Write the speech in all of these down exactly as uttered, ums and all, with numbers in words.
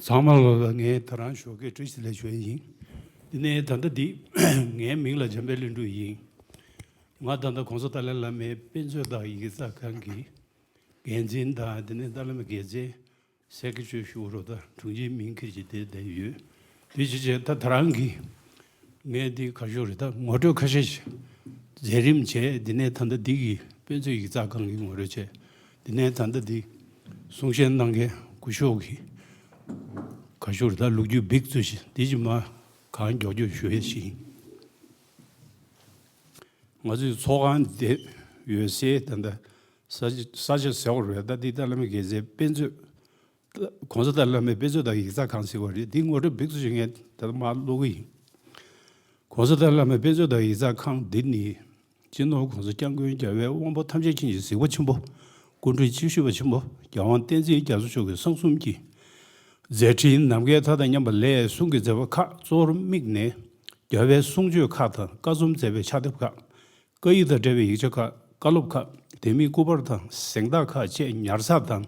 ཚང་མ་ལོ་ལ་ངས་ད་རང་ཞོགས་ཀས་བཀྲ་ཤིས་བདེ་ལེགས་ཞུ་ཡ་ཡིན། དེ་ནས་ད་ལྟ་འདི་ངའི་མིང་ལ་འཇམ་དཔལ་ལྷུན་གྲུབ་ཡིན། ང་ད་ལྟ་༸གོང་ས་ཏཱ་ལའི་བླ་མའི་དཔེ་མཛོད་དང་ཡིག་ཚགས་ཁང་གི་འགན་འཛིན་དང་དེ་ནས་ཏཱ་ལའི་བླ་མའི་དགེ་རྩའི་སེ་ཀེ་ཊི་རི་ཞུ་རོགས་དང་དྲུང་ཆེའི་མིང་འཁྱེར་གྱི་དེ་བསྡད་ཡོད། དེ་ཅི་བྱས་ད་ད་རང་གི་ངས་འདི་ག་ཞུ་རེད་ད་ངོ་སྤྲོད་ཁ་ཤས་ཤིག་མཛད་རིམ་བྱས། དེ་ནས་ད་ལྟ་འདི་གི་དཔེ་མཛོད་ཡིག་ཚགས་ཁང་གི་ངོ་སྤྲོད་བྱས། དེ་ནས་ད་ལྟ་འདི་གསུང་བཤད་གནང་མཁན་སྐུ་ཞབས་ཀྱིས་ག་ཞུ་རེད་ད་ལོ་རྒྱུས་འབིག་ཚུལ་ཞིག་འདི་ཅི་མ་གང་མགྱོགས་མགྱོགས་ཞུ་ཡས་ཤིག་ང་ཚོའི་ཚོགས་ཁང་འདི་ཡོད་སའི་ད་ལྟ་ས་ས་ཆ་ཟེར་བ་རེད་ད་འདི་ཏཱ་ལའི་བླ་མའི་དགེ་རྩའི་དཔེ་མཛོད། ༸གོང་ས་ཏཱ་ལའི་བླ་མའི་དཔེ་མཛོད་དང་ཡིག་ཚགས་ཁང་ཟེར་བ་རེད། འདི་ངོ་སྤྲོད་འབིག་ཚུལ་ཞིག་ངས་ད་ལྟ་མར་ཀློག་གི་ཡིན། ༸གོང་ས་ཏཱ་ལའི་བླ་མའི་དཔེ་མཛོད་དང་ཡིག་ཚགས་ཁང་འདི་ནི་སྤྱི་ནོར་༸གོང་ས་༸སྐྱབས་མགོན་རྒྱལ་བའི་དབང་པོ་ཐམས་ཅད་མཁྱེན་ཅིང་གཟིགས་པ་ཆེན་པོ་སྐུ་ཕྲེང་བཅུ་བཞི་པ་ཆེན་པོ་༸རྒྱལ་དབང་བསྟན་འཛིན་རྒྱ་མཚོ་མཆོག་གི་གསང་གསུམ་གྱི་མཛད་འཕྲིན་ནམ་མཁའི་མཐའ་དང་མཉམ་པ་ལས་གསུང་གི་མཛད་པ་ཁག་གཙོ་བོར་དམིགས་ནས་རྒྱལ་བའི་གསུང་ཆོས་ཁག་དང་བཀའ་རྩོམ་མཛད་པའི་ཕྱག་དེབ་ཁག་བཀའ་ཡིག་དང་འབྲེལ་བའི་ཡིག་ཆ་ཁག་བཀའ་སློབ་ཁག་དེ་མིན་སྐུ་པར་དང་གཟེངས་རྟགས་ཁག་བཅས་ཉར་ཚགས་དང་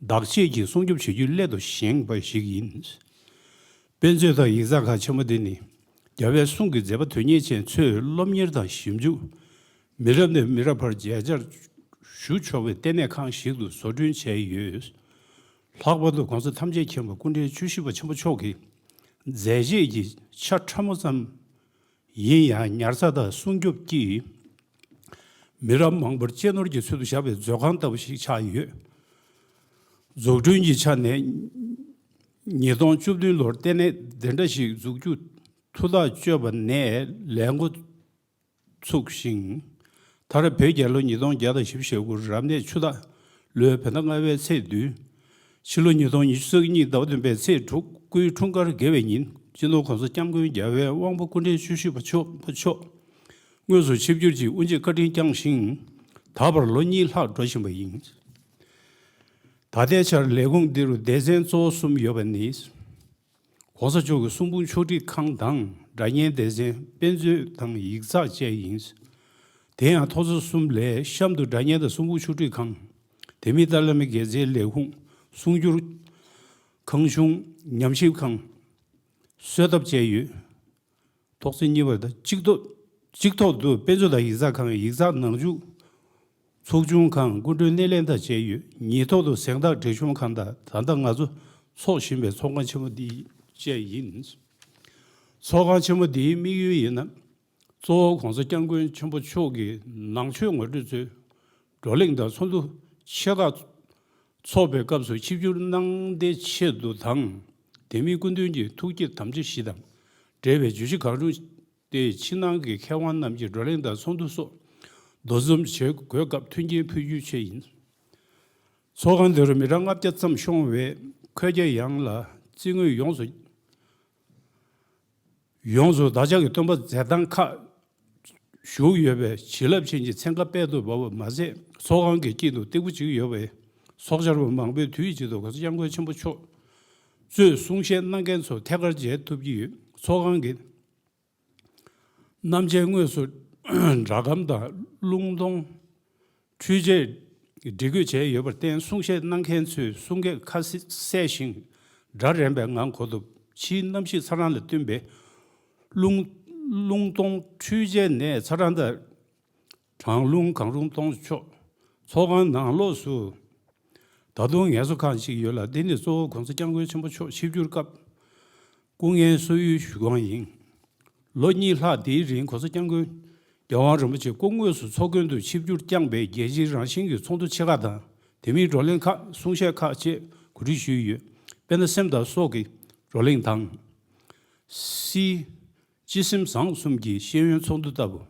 བདག་གཅེས་ཀྱིས་སྲུང་སྐྱོབ་བྱེད་རྒྱུའི་སླད་དུ་བཞེངས་པ་ཞིག་ཡིན། དཔེ་མཛོད་དང་ཡིག་ཚགས་ཁང་ཆེན་མོ་འདི་ནི་རྒྱལ་བའི་གསུང་གི་མཛད་པ་དོན་གཉེར་ཅན་ཚོས་སློབ་གཉེར་དང་ཞིབ་འཇུག་མི་རབས་ནས་མི་རབས་བར་མཇལ་བཅར་ཞུ་ཆོག་པའི་ལྟེ་གནས་ཁང་ཞིག་ཏུ་བཟོ་སྐྲུན་བྱས་ཡོད། ལྷག་པར་དུ་༸གོང་ས་ཐམས་ཅད་མཁྱེན་པ་སྐུ་ཕྲེང་བཅུ་བཞི་པ་ཆེན་པོ་མཆོག་གི་མཛད་རྗེས་ཀྱི་ཆ་ཕྲ་མོ་ཙམ་ཡིན་ཡང་ཉར་ཚགས་དང་སྲུང་སྐྱོབ་ཀྱིས་མི་རབས་མང་པོར་གཅེས་ནོར་གྱི་ཚུལ་དུ་བཞག་པའི་མཛོད་ཁང་ལྟ་བུ་ཞིག་ཆགས་ཡོད། འཛུགས་སྐྲུན་གྱི་ཆ་ནས་ཉིས་སྟོང་བཅུ་བདུན་ལོར་ལྟེ་གནས་འདི་འདྲ་ཞིག་འཛུགས་རྒྱུ་ཐུགས་ཐག་གཅོད་པ་ནས་ལས་འགོ་ཚུགས་ཤིང་། མཐར་བོད་རྒྱལ་ལོ་ཉིས་སྟོང་བརྒྱ་དང་བཞི་བཅུ་ཞེ་དགུ་རབ་གནས་ཆུ་སྟག་ལོའི་བོད་ཟླ་ལྔ་པའི་ཚེས་བདུན། ཕྱི་ལོ་ཉིས་སྟོང་ཉི་ཤུ་རྩ་གཉིས་ཟླ་བ་བདུན་པའི་ཚེས་དྲུག་སྐུའི་འཁྲུངས་སྐར་དགེ་བའི་ཉིན་སྤྱི་ནོར་༸གོང་ས་༸སྐྱབས་མགོན་རྒྱལ་བའི་དབང་པོ་སྐུ་ཕྲེང་བཅུ་བཞི་པ་མཆོག་པ་མཆོག་དངོས་སུ་ཆིབས་བསྒྱུར་གྱིས་དབུ་འབྱེད་བཀའ་དྲིན་བསྐྱངས་ཤིང་། ད་བར་ལོ་གཉིས་ལྷག་འགྲོ་བཞིན་པ་ཡིན། ད་ལྟའི་ཆར་ལས་ཁུངས་འདི་རུ་སྡེ་ཚན་གཙོ་བོ་གསུམ་ཡོད་པ་ནི། ༸གོང་ས་མཆོག་གི་གསུང་འབུམ་ཕྱོགས་སྒྲིག་ཁང་དང་སྒྲ་སྙན་སྡེ་ཚན་དཔེ་མཛོད་དང་ཡིག་ཚགས་བཅས་ཡིན། དེ་ཡང་ཐོག་ཚད་གསུམ་ལས་གཤམ་དུ་སྒྲ་སྙན་དང་གསུང་འབུམ་ཕྱོགས་སྒྲིག་ཁང་། དེ་མིན་ཏཱ་ལའི་བླ་མའི་དགེ་རྩའི་ལས་ཁུངས། གསུང་སྒྱུར་ཁང་ཆུང་། ཉམས་ཞིབ་ཁང་། གསོལ་ཐབ་བཅས་ཡོད། ཐོག་ཚད་གཉིས་པ་དང་གཅིག་ཐོག་གཅིག་ཐོག་ཏུ་དཔེ་མཛོད་དང་ཡིག་ཚགས་ཁང་། ཡིག་ཚགས་ནང་འཇུག་ཚོགས་ཆུང་ཁང་། སྐུ་མགྲོན་སྣེ་ལེན་དང་བཅས་ཡོད། ཉིས་ཐོག་ཏུ་གཟེངས་རྟགས་འབྲི་སྦྱོང་ཁང་དང་ད་ལྟ་ང་ཚོ་ཚོགས་བཞིན་པའི་ཚོགས་ཁང་ཆེན་མོ་འདི་བཅས་ཡིན། ཚོགས་ཁང་ཆེན་མོ་འདིའི་དམིགས་ཡུལ་ཡིན་ན། གཙོ་བོ་༸གོང་ས་༸སྐྱབས་མགོན་ཆེན་པོ་མཆོག་གི་ནང་ཆོས་ངོ་སྤྲོད་གཙོས་བགྲོ་གླེང་དང་ཚོགས་འདུ་ཆེ་ཁག་འཚོགས་པའི་སྐབས་སུ་ཆིབས་བསྒྱུར་གནང་བདེའི་ཆེད་དུ་དང་། དེ་མིན་སྐུ་མདུན་གྱི་ཐུགས་བསྐྱེད་དམ་བཅའ་བཞི་དང་འབྲེལ་བའི་བརྗོད་གཞི་གང་རུང་སྟེ་ཕྱི་ནང་གི་མཁས་དབང་རྣམས་ཀྱིས་བགྲོ་གླེང་དང་ཚོགས་འདུ་སོགས་མདོ་འཛོམས་བྱེད་དགོས་སྐབས་མཐུན་རྐྱེན་ཕུལ་རྒྱུའི་ཆེད་ཡིན། ཚོགས་ཁང་དེ་རུ་མི་གྲངས་ལྔ་བརྒྱ་ཙམ་ཤོང་བའི་ཁོད་རྒྱ་ཡངས་ལ་རྩིས་དངུལ་ཡོངས་སུ་ཡོངས་སུ་བདག་ཅག་གི་སྟོན་པ་མཛད་སྟངས་ཁག་བཞུགས་ཡོད་པས་བྱིན་རླབས་ཅན་གྱི་ཚན་ཁ་དཔལ་དུ་འབར་བ་མ་ཟད་ཚོགས་ཁང་གི་དཀྱིལ་དུ་སྟེགས་བུ་གཅིག་ཡོད་པས་ཚོགས་བཅར་བ་མང་པོས་དུས་གཅིག་ཏུ་༸གོང་ས་༸སྐྱབས་མགོན་ཆེན་པོ་མཆོག་གཙོས་གསུང་བཤད་གནང་མཁན་ཚོ་ཐད་ཀར་མཇལ་ཐུབ་ཀྱི་ཡོད། ཚོགས་ཁང་གི་གནམ་གྱི་ངོས་སུ་སྒྲ་སྒམ་དང་རླུང་སྟོང་འཕྲུལ་ཆས་སྒྲིག་བཀོད་བྱས་ཡོད་པར་བརྟེན་གསུང་བཤད་གནང་མཁན་ཚོས་གསུང་སྐད་ཁ་གསལ་ཞིང་སྒྲ་རན་པའི་ངང་གོ་ཐུབ། ཕྱིའི་གནམ་གཤིས་ཚ་གྲང་ལ་བསྟུན་པའི་རླུང་རླུང་སྟོང་འཕྲུལ་ཆས་ནས་ཚ་གྲང་དང་གྲང་རླུང་གང་རུང་གཏོང་ཆོག། ཚོགས་ཁང་ནང་ལོགས་སུ་ད་དུང་ངལ་གསོ་ཁང་ཞིག་ཡོད་ལ། འདི་ནི་གཙོ་བོ་༸གོང་ས་༸སྐྱབས་མགོན་ཆེན་པོ་མཆོག་ཆིབས་བསྒྱུར་སྐབས་སྐུ་ངལ་གསོ་ཡུལ་ཞུ་ཁང་ཡིན། ལོ་གཉིས་ལྷག་འདིའི་རིང་༸གོང་ས་༸སྐྱབས་མགོན་རྒྱལ་དབང་རིན་པོ་ཆེ་སྐུ་དངོས་སུ་ཚོགས་མགོན་དུ་ཆིབས་བསྒྱུར་བསྐྱངས་པའི་རྒྱལ་སྤྱིའི་རང་བཞིན་གྱི་ཚོགས་འདུ་ཆེ་ཁག་དང་དེ་མིན་བགྲོ་གླེང་ཁག་གསུང་བཤད་ཁག་བཅས་གོ་སྒྲིག་ཞུས་ཡོད། དཔེར་ན་སེམས་དང་སྲོག་གི་བགྲོ་གླེང་དང་། སི། སྤྱི་སེམས་བཟང་གསུམ་གྱི་ཤེས་ཡོན་ཚོགས་འདུ་ལྟ་བུ།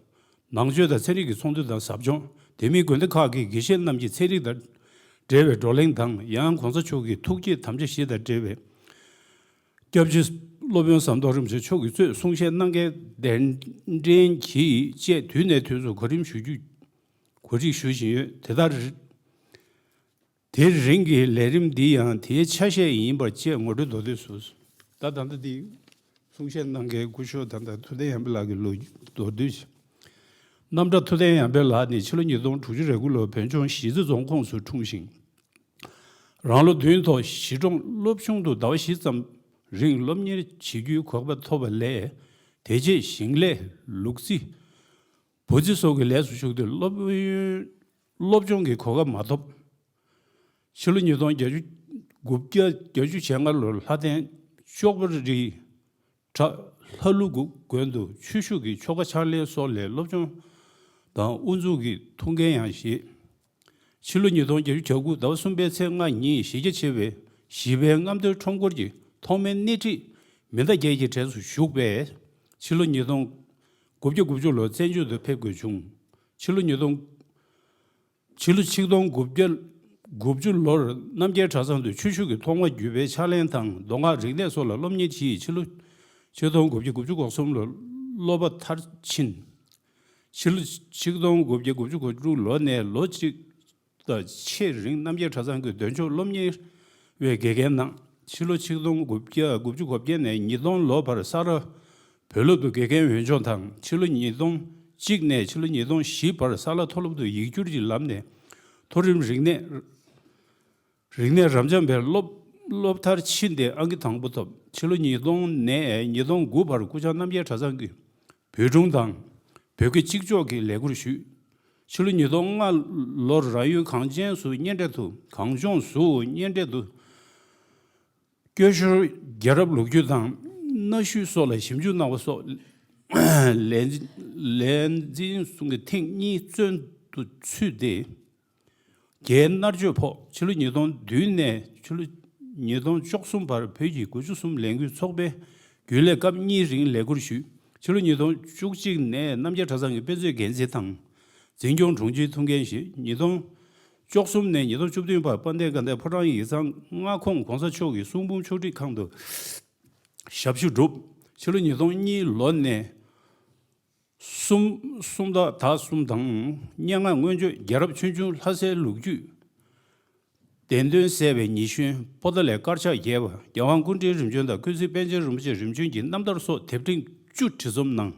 ནང་ཆོས་དང་ཚན་རིག་གི་ཚོགས་འདུ་དང་ཟབ་སྦྱོང་། དེ་མིན་དགོན་སྡེ་ཁག་གི་དགེ་བཤེས་རྣམས་ཀྱི་ཚན་རིག་དང་འབྲེལ་བའི་བགྲོ་གླེང་དང་ཡང་༸གོང་ས་མཆོག་གི་ཐུགས་བསྐྱེད་དམ་བཅའ་བཞི་དང་འབྲེལ་བའི་སྐྱབས་རྗེ་སློབ་དཔོན་ཟམ་གདོང་རིན་པོ་ཆེ་མཆོག་གིས་གཙོས་གསུང་བཤད་གནང་མཁན་གདན་འདྲེན་གྱིས་བཅས་དུས་ནས་དུས་སུ་གོ་རིམ་ཞུ་རྒྱུ་གོ་སྒྲིག་ཞུ་བཞིན་ཡོད། དེ་ལྟར། དེ་རིང་གི་ལས་རིམ་འདི་ཡང་དེའི་ཆ་ཤས་ཡིན་པར་བཅས་ངོ་སྤྲོད་མདོར་བསྡུས་སུ། ད་ད་ལྟ་འདི་གསུང་བཤད་གནང་མཁན་སྐུ་ཞབས་ད་ལྟ་ཐུབ་བསྟན་ཡར་འཕེལ་ལགས་ཀྱི་ལོ་རྒྱུས་མདོར་བསྡུས་ཤིག། རྣམ་གྲྭ་ཐུབ་བསྟན་ཡར་འཕེལ་ལགས་ནི་ཕྱི་ལོ་ཉིས་སྟོང་དྲུག་ཅུ་རེ་དགུ་ལོར་བོད་ལྗོངས་གཞིས་རྩེ་རྫོང་ཁོངས་སུ་འཁྲུངས་ཤིང་། རང་ལོ་བདུན་ཐོག་གཞིས་གྲོང་སློབ་ཆུང་དུ་ཟླ་བ་བཞི་ཙམ་རིང་སློབ་གཉེར་བྱེད་རྒྱུའི་གོ་སྐབས་ཐོབ་པ་ལས། དེ་རྗེས་ཞིང་ལས། ལུག་རྫི། འབུ་རྫི་སོགས་ཀྱི་ལས་སུ་ཞུགས་ཏེ་སློབ་ཡོན་སློབ་སྦྱོང་གི་གོ་སྐབས་མ་ཐོབ། ཕྱི་ལོ་ཉིས་སྟོང་བརྒྱད་ཅུ་དགུ་བརྒྱ་བརྒྱད་ཅུ་གྱ་ལྔ་ལོར་ལྷ་ལྡན་ཅོག་པ་རི། བྲག་ལྷ་ཀླུ་དགོན་དུ་ཆོས་ཞུགས་ཀྱི་ཆོ་ག་ཕྱག་ལེན་སོགས་ལས་སློབ་སྦྱོང་དང་དབུ་འཛུགས་ཀྱི་ཐུགས་འགན་ཡང་བཞེས། ཕྱི་ལོ་ཉིས་སྟོང་བརྒྱད་ཅུ་གྱ་དགུ་ཟླ་བ་གསུམ་པའི་ཚེས་ལྔ་ཉིན་གཞི་རྒྱ་ཆེ་བའི་བཞི་པའི་རྔམ་སྟོན་ཁྲོམ་སྐོར་གྱི་ཐོག་མའི་སྣེ་ཁྲིད་མི་ཟླ་བརྒྱད་ཀྱི་གྲས་སུ་ཞུགས་པས། ཕྱི་ལོ་ཉིས་སྟོང་དགུ་བརྒྱ་དགུ་བཅུ་ལོར་བཙན་བྱོལ་དུ་ཕེབས་དགོས་བྱུང་། ཕྱི་ལོ་ཉིས་སྟོང་། ཕྱི་ལོ་ཆིག་སྟོང་དགུ་བརྒྱ་དགུ་བཅུ་ལོར་རྣམ་རྒྱལ་གྲྭ་ཚང་དུ་ཆོས་ཞུགས་ཀྱི་ཐོག་མ་བརྒྱུད་པའི་ཕྱག་ལེན་དང་མདོ་སྔགས་རིག་གནས་སོགས་ལ་སློབ་གཉེར་གྱིས་ཕྱི་ལོ་ཆིག་སྟོང་དགུ་བརྒྱ་དགུ་བཅུ་གོ་གསུམ་ལོར་སློབ་པ་མཐར་ཕྱིན། ཕྱི་ལོ་ཆིག་སྟོང་དགུ་བརྒྱ་དགུ་བཅུ་གོ་དྲུག་ལོ་ནས་ལོ་གཅིག་དང་ཕྱེད་རིང་རྣམ་རྒྱལ་གྲྭ་ཚང་གི་མདོ་ཕྱོགས་སློབ་གཉེར་བའི་དགེ་རྒན་གནང་། ཕྱི་ལོ་ཆིག་སྟོང་དགུ་བརྒྱ་དགུ་བཅུ་གོ་བརྒྱད་ནས་ཉིས་སྟོང་ལོ་བར་ས་རཱ་བོད་སློབ་ཏུ་དགེ་རྒན་འོས་སྦྱོང་དང་། ཕྱི་ལོ་ཉིས་སྟོང་གཅིག་ནས་ཕྱི་ལོ་ཉིས་སྟོང་བཞི་བར་ས་ལཱ་མཐོ་སློབ་ཏུ་ཡིག་སྒྱུར་གྱི་ལམ་ནས་མཐོ་རིམ་རིག་གནས་རིག་གནས་རབ་འབྱམས་པའི་སློབ་སློབ་མཐར་ཕྱིན་ཏེ་ཨང་ཀི་དང་པོ་ཐོབ། ཕྱི་ལོ་ཉིས་སྟོང་ནས་ཉིས་སྟོང་དགུ་བར་སྐུ་བཅར་རྣམ་རྒྱལ་གྲྭ་ཚང་གི་བོད་དྲུང་དང་བོད་སྐད་གཅིག་ལྕོགས་ཀྱི་ལས་ཁུར་ཞུས། ཕྱི་ལོ་ཉིས་སྟོང་ལྔ་ལོར་རང་ཡུལ་གངས་ཅན་སུ་གཉེན་འཕྲད་དུ་གངས་ལྗོངས་སུ་གཉེན་འཕྲད་དུ་སྐྱོ་ཤོར་རྒྱལ་རབས་ལོ་རྒྱུས་དང་གནའ་ཤུལ་སོགས་ལ་ཞིབ་འཇུག་གནང་བ་སོགས་ལས་ལས་འཛིན་གསུམ་གྱི་ཐེངས་གཉིས་བཙོན་དུ་ཚུད་དེ། རྒྱའི་མནར་གཅོད་ཕོག། ཕྱི་ལོ་ཉིས་སྟོང་བདུན་ནས་ཕྱི་ལོ་ཉིས་སྟོང་བཅུ་གསུམ་བར་བོད་ཀྱི་དགུ་བཅུ་གསུམ་ལས་འགུལ་ཚོགས་པའི་རྒྱུན་ལས་སྐབས་གཉིས་རིང་ལས་ཁུར་ཞུས། ཕྱི་ལོ་ཉིས་སྟོང་བཅུ་གཅིག་ནས་རྣམ་རྒྱལ་གྲྭ་ཚང་གི་དཔེ་མཛོད་འགན་འཛིན་དང་འཛིན་སྐྱོང་དྲུང་ཆེའི་ཐུགས་འགན་བཞེས། ཉིས་སྟོང་བཅུ་གསུམ་ནས་ཉིས་སྟོང་བཅུ་བདུན་བར་དཔལ་ལྡན་དགའ་ལྡན་ཕོ་བྲང་ཡིག་ཚང་མངའ་ཁོངས་གོང་ས་མཆོག་གི་གསུང་འབུམ་ཕྱོགས་སྒྲིག་ཁང་དུ་ཞབས་ཞུ་བསྒྲུབས། ཕྱི་ལོ་ཉིས་སྟོང་གཉིས་ལོ་ནས་གསུམ་གསུམ་དག་དག་གསུམ་དང་སྙན་ངག་མངོན་བརྗོད་རྒྱལ་རབས་ཆོས་འབྱུང་ལྷ་སའི་ལོ་རྒྱུས། བདེན་དོན་གསལ་བའི་ཉི་གཞོན་པོ་ཏཱ་ལའི་དཀར་ཆག་རྒྱས་པ། རྒྱལ་དབང་སྐུ་ཕྲེང་རིམ་བྱོན་དང་ཀུན་གཟིགས་པཎ་ཆེན་རིན་པོ་ཆེ་རིམ་བྱོན་གྱི་རྣམ་ཐར་སོགས་དེབ་ཕྲེང་བཅུ་བྲིས་རྩོམ་གནང་།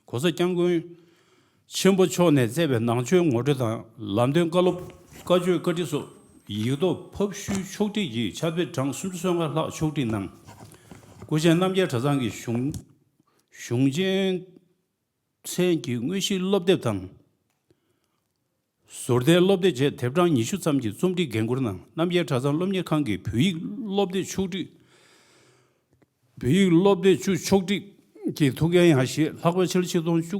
༸གོང་ས་༸སྐྱབས་མགོན་ཆེན་པོ་མཆོག་ནས་བསྩལ་བའི་ནང་ཆོས་ངོ་སྤྲོད་དང་ལམ་སྟོན་བཀའ་སློབ་བཀའ་ཆོས་བཀའ་ཁྲིད་སོགས་ཡིག་ཐོག་ཕབ་བཤུས་ཕྱོགས་སྒྲིག་གིས་ཕྱག་དཔེ་གྲངས་སུམ་ཅུ་སོ་ལྔ་ལྷག་ཕྱོགས་སྒྲིག་གནང་། སྐུ་ཕྱྭའི་རྣམ་རྒྱལ་གྲྭ་ཚང་གི་གཞུང་གཞུང་ཆེན་མཚན་གྱི་དངོས་གཞིའི་སློབ་དེབ་དང་། ཟུར་ལྟའི་སློབ་དེབ་བཅས་དེབ་གྲངས་ཉི་ཤུ་ཙམ་གྱི་རྩོམ་སྒྲིག་འགན་འཁུར་གནང་། རྣམ་རྒྱལ་གྲྭ་ཚང་སློབ་གཉེར་ཁང་གི་བོད་ཡིག་སློབ་དེབ་ཕྱོགས་སྒྲིག་བོད་ཡིག་སློབ་དེབ་བཅུ་ཕྱོགས་སྒྲིག་གི་ཐུགས་འགན་ཡང་བཞེས། ལྷག་པར་ཕྱི་ལོ་ཆིག་སྟོང་བཅུ་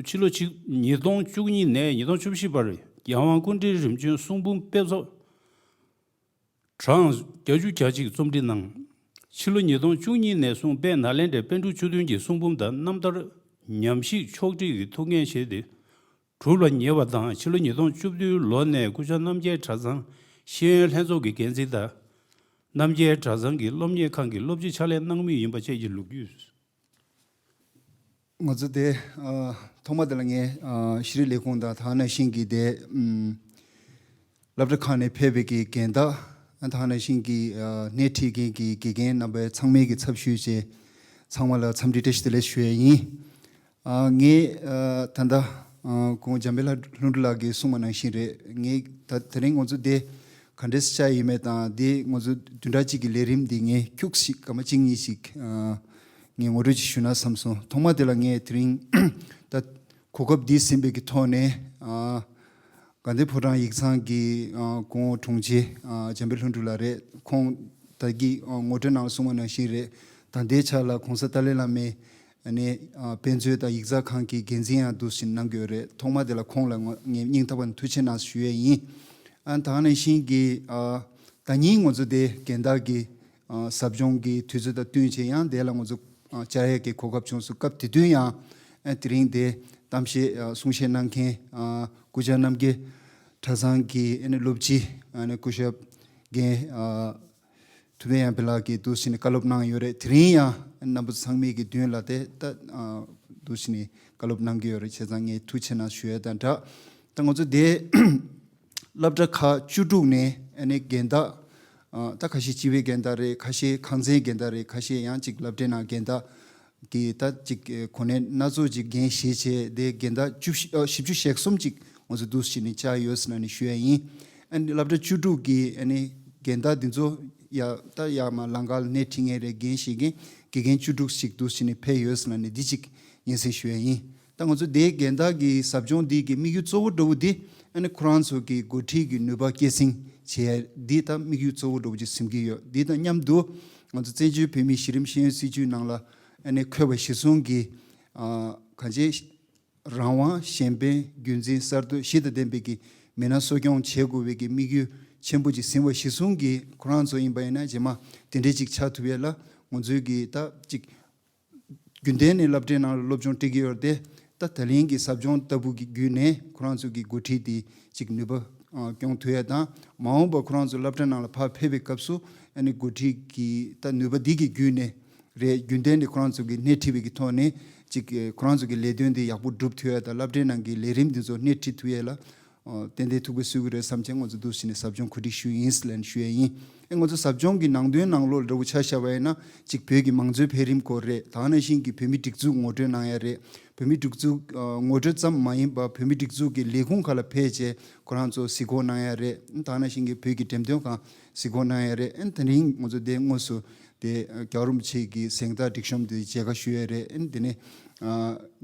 ཕྱི་ལོ་ཆིག་ཉིས་སྟོང་བཅུ་གཉིས་ནས་ཉིས་སྟོང་བཅུ་བཞི་བར་རྒྱལ་དབང་སྐུ་ཕྲེང་རིམ་བྱོན་གསུང་འབུམ་དཔེ་ཚོགས་གྲངས་བརྒྱད་ཅུ་གྱ་གཅིག་རྩོམ་སྒྲིག་གནང་། ཕྱི་ལོ་ཉིས་སྟོང་བཅུ་གཉིས་ནས་བཟུང་དཔལ་ནཱ་ལེནྡྲའི་པཎ་གྲུབ་བཅུ་བདུན་གྱི་གསུང་འབུམ་དང་རྣམ་ཐར་ཉམས་ཞིབ་ཕྱོགས་སྒྲིག་གི་ཐུགས་འགན་བཞེས་ཏེ། གྲུབ་ལ་ཉེ་བ་དང་། ཕྱི་ལོ་ཉིས་སྟོང་བཅུ་བདུན་ལོ་ནས་སྐུ་ཕྱྭ་རྣམ་རྒྱལ་གྲྭ་ཚང་ཤེས་ཡོན་ལྷན་ཚོགས་ཀྱི་འགན་འཛིན་དང་། རྣམ་རྒྱལ་གྲྭ་ཚང་གི་སློབ་གཉེར་ཁང་གི་སློབ་སྤྱི་ཕྱག་ལས་གནང་མུས་ཡིན་པ་བཅས་ཀྱི་ལོ་རྒྱུས། ང་ཚོ་དེ་ཨ་ཐོག་མ་དེ་ལ་ངས་ཨ་ཤེས་རིག་ལས་ཁུངས་དང་དེ་ནང་བཞིན་གྱི་དེ་ཨམ་སློབ་གྲྭ་ཁག་ནས་ཕེབས་པའི་གི་རྒན་བདག་ཨ་དེ་ནང་བཞིན་གྱི་ཨ་སྣེ་ཁྲིད་མཁན་གྱི་དགེ་རྒན་རྣམ་པ་ཚང་མའི་གི་ཚབ་ཞུས་བྱས་ཚང་མ་ལ་འཚམས་འདྲི་བཀྲ་ཤིས་བདེ་ལེགས་ཞུ་ཡས་ཡིན། ཨ་ངས་ཨ་ད་ལྟ་ཨ་ཁོང་འཇམ་དཔལ་ལྷ་ལྷུན་གྲུབ་ལགས་ཀྱིས་གསུངས་པ་ནང་བཞིན་རེད། ངས་ད་དེ་རིང་ང་ཚོ་དེ་ག་འདྲས་བྱ་ཡིན་མེད་དང་དེ་ང་ཚོ་བདུན་ཕྲག་གཅིག་གི་ལས་རིམ་འདི་ངས་ཁྱུག་ཞིག་སྐར་མ་གཅིག་གཉིས་ཤིག་ཨ་ངས་ངོ་སྤྲོད་ཅིག་ཞུ་ན་བསམ་སོང་། ཐོག་མ་དེ་ལ་ངས་དེ་རིང་ད་གོ་སྐབས་འདི་ཟིན་པའི་གི་ཐོག་ནས་ཨ་དགའ་ལྡན་ཕོ་བྲང་ཡིག་ཚང་གི་ཨ་སྐུ་ངོ་དྲུང་ཆེ་ཨ་འཇམ་དཔལ་ལྷུན་གྲུབ་ལགས་རེད། ཁོང་ད་གི་ཨ་ངོ་སྤྲོད་ནང་གསུངས་པ་ནང་བཞིན་རེད། ད་ལྟའི་ཆ་ལ་གོང་ས་ཏཱ་ལའི་བླ་མའི་ཨ་ནི་ཨ་དཔེ་མཛོད་དང་ཡིག་ཚང་ཁང་གི་འགན་འཛིན་ཡང་འདུག་སེ་གནང་གི་ཡོད་རེད། ཐོག་མ་དེ་ལ་ཁོང་ལ་ངོ་ངས་སྙིང་ཐག་པ་ནས་ཐུགས་རྗེ་གནང་ཞུ་ཡས་ཡིན། ཨ་ད་ག་ནང་བཞིན་གྱི་ཨ་ད་ཉིན་ང་ཚོ་དེ་རྒན་བདག་གི་ཨ་ཟབ་སྦྱོང་གི་དུས་ཚོད་དང་བསྟུན་བྱས་ཡང་དེ་ལ་ང་ཚོ་ཨ་བཅར་ཡས་ཀྱི་གོ་སྐབས་བྱུང་སོང་། སྐབས་དེ་དུས་ཡང་ཨ་དེ་རིང་དེ་གཏམ་བཤད་ཨ་གསུང་བཤད་གནང་མཁན་ཨ་སྐུ་བཅར་རྣམ་རྒྱལ་གྲྭ་ཚང་གི་ཨ་ནི་སློབ་སྤྱི་ཨ་ནི་སྐུ་ཞབས་རྒན་ཨ་ཐུབ་བསྟན་ཡར་འཕེལ་ལགས་ཀྱིས་འདུག་སེ་ནས་བཀའ་སློབ་གནང་ཡོད་རེད། དེ་རིང་ཡང་རྣམ་པ་ཚང་མའི་གི་མདུན་ལ་དེ་ད་ཨ་འདུག་སེ་ནས་བཀའ་སློབ་གནང་གི་ཡོད་རེད། བྱས་ཙང་ངས་ཐུགས་རྗེ་གནང་ཞུ་ཡས་དང་སྦྲགས། ད་ང་ཚོ་དེ་སློབ་གྲྭ་ཁག་བཅུ་དྲུག་ནས་ཨ་ནི་རྒན་བདག་ཨ་ད་ཁ་ཤས་སྤྱི་པའི་རྒན་བདག་རེད། ཁ་ཤས་ཁང་ཚན་རྒན་བདག་རེད། ཁ་ཤས་ཡང་ཅིག་སློབ་གྲྭའི་ནང་རྒན་བདག་གི་ད་ཅིག་གོ་གནས་སྣ་ཚོགས་ཅིག་འགན་བཞེས་བྱས་དེ་རྒན་བདག་བཅུ་བཞི་ཨ་བཞི་བཅུ་ཞེ་གསུམ་ཅིག་ང་ཚོ་འདུག་སེ་ནས་བཅར་ཡོད་ཟེར་ནས་ཞུ་ཡས་ཡིན། ཨ་ནི་སློབ་གྲྭ་བཅུ་དྲུག་གི་ཨ་ནི་ འགན་བདག་འདི་ཚོ་ཡ་ད་ཡ་མ་ལང་ཀར་སྣེ་ཁྲིད་མཁན་རེད། འགན་བཞེས་མཁན་དགེ་རྒན་བཅུ་དྲུག་ཞིག་འདུག་ཟེར་ནས་ཕེབས་ཡོད་ཟེར་ལབ་ནས་འདི་གཅིག་སྙན་སེང་ཞུ་ཡ་ཡིན། ད་ང་ཚོ་དེའི་འགལ་ཟླ་གི་ཟབ་སྦྱོང་འདི་གི་དམིགས་ཡུལ་གཙོ་བོ་འདྲ་བོ་འདི་ཨ་ནི་ཁོ་རང་ཚོ་གི་འགོ་ཁྲིད་ཀྱི་ནུས་པ་སྐྱེད་སྲིང་བྱེད་ཡ་འདི་ད་དམིགས་ཡུལ་གཙོ་བོ་འདྲ་བོ་ཅིག་འཛིན་གྱི་ཡོད། འདི་དང་མཉམ་དུ་ང་ཚོ་བཙན་བྱོལ་བོད་མིའི་གཞི་རིམ་ཤེས་ཡོན་སྲིད་བྱུས་ནང་ལ་ཨ་ནི་འཁོད་པ་གཞིར་བཟུང་གི་ཨ་གང་ཅི་རང་དབང་གཞན་ཕན་རྒྱུན་འཛིན་གསར་གཏོད་བཞི་དང་ལྡན་པའི་གི་མི་སྣ་གསོ་སྐྱོང་བྱེད་དགོས་པའི་གི་དམིགས་ཡུལ་ཆེན་པོ་ཅིག་འཛིན་པ་གཞིར་བཟུང་གི་ཁོ་རང་ཚོ་ཡིན་པ་ཡིན་ན་རྗེས་མ་དེ་འདྲའི་ཅིག་ཆགས་ཐུབ་ཡ་ལ་ང་ཚོའི་གི་ད་ཅིག་རྒྱུན་ལྡན་ནས་སློབ་གྲྭའི་ནང་ལ་སློབ་སྦྱོང་སྤྲད་ཀྱི་ཡོད་རེད་དེ། ད་ད་ལན་གྱི་ཟབ་སྦྱོང་ལྟ་བུ་གི་བརྒྱུད་ནས་ཁོ་རང་ཚོ་གི་འགོ་ཁྲིད་དེ་ཅིག་ནུས་པ་ཨ་སྐྱོང་ཐུབ་ཡ་དང་། མ་འོངས་པ་ཁོ་རང་ཚོ་སློབ་གྲྭ་ནང་ལ་ཕར་ཕེབས་པའི་སྐབས་སུ་ཨ་ནི་འགོ་ཁྲིད་ཀྱི་ད་ནུས་པ་འདི་གི་བརྒྱུད་ནས་རེད། རྒྱུན་ལྡན་ནས་ཁོ་རང་ཚོ་གི་སྣེ་ཁྲིད་པའི་གི་ཐོག་ནས་ཅིག་ཁོ་རང་ཚོ་གི་ལས་དོན་འདི་ཡག་པོ་སྒྲུབ་ཐུབ་ཡ་དང་། སློབ་གྲྭའི་ནང་གི་ལས་རིམ་འདི་ཚོ་སྣེ་ཁྲིད་ཐུབ་ཡ་ལ་ཏན་ཏན་ཐུགས་ཕན་གསོས་ཀྱི་རེད་བསམ་བྱས་ང་ཚོ་འདུག་ཟེར་ནས་ཟབ་སྦྱོང་གོ་སྒྲིག་ཞུས་ཡིན་ཟེར་ལབ་ནས་ཞུ་ཡ་ཡིན། ཨེ་ང་ཚོ་ཟབ་སྦྱོང་གི་ནང་དོན་ནང་ལོགས་འདྲ་བོ་ཆ་བཞག་པ་ཡིན་ན་གཅིག་བོད་ཀྱི་མང་གཙོའི་འཕེལ་རིམ་སྐོར་རེད། ད་ག་ནང་བཞིན་གྱི་བོད་མིའི་སྒྲིག་འཛུགས་ངོ་སྤྲོད་གནང་ཡ་རེད། བོད་མིའི་སྒྲིག་འཛུགས་ཨ་ངོ་སྤྲོད་ཙམ་མ་ཡིན་པར་བོད་མིའི་སྒྲིག་འཛུགས་ཀྱི་ལས་ཁུངས་ཁག་ལ་ཕེབས་བྱས་ཁོ་རང་ཚོ་གཟིགས་སྐོར་གནང་ཡ་རེད། ད་ག་ནང་བཞིན་གྱི་བོད་ཀྱི་འགྲེམས་སྟོན་ཁང་གཟིགས་སྐོར་གནང་ཡ་རེད། ཨེ་དེ་རིང་ང་ཚོ་དེ་དངོས་སུ་དེ་རྒྱལ་བ་རིན་པོ་ཆེ་གི་གཟེངས་རྟགས་སྒྲིག་གཤོམ་དེ་མཇལ་ཁ་ཞུ་ཡ་རེད། ཨེ་དེ་ནས་ཨ་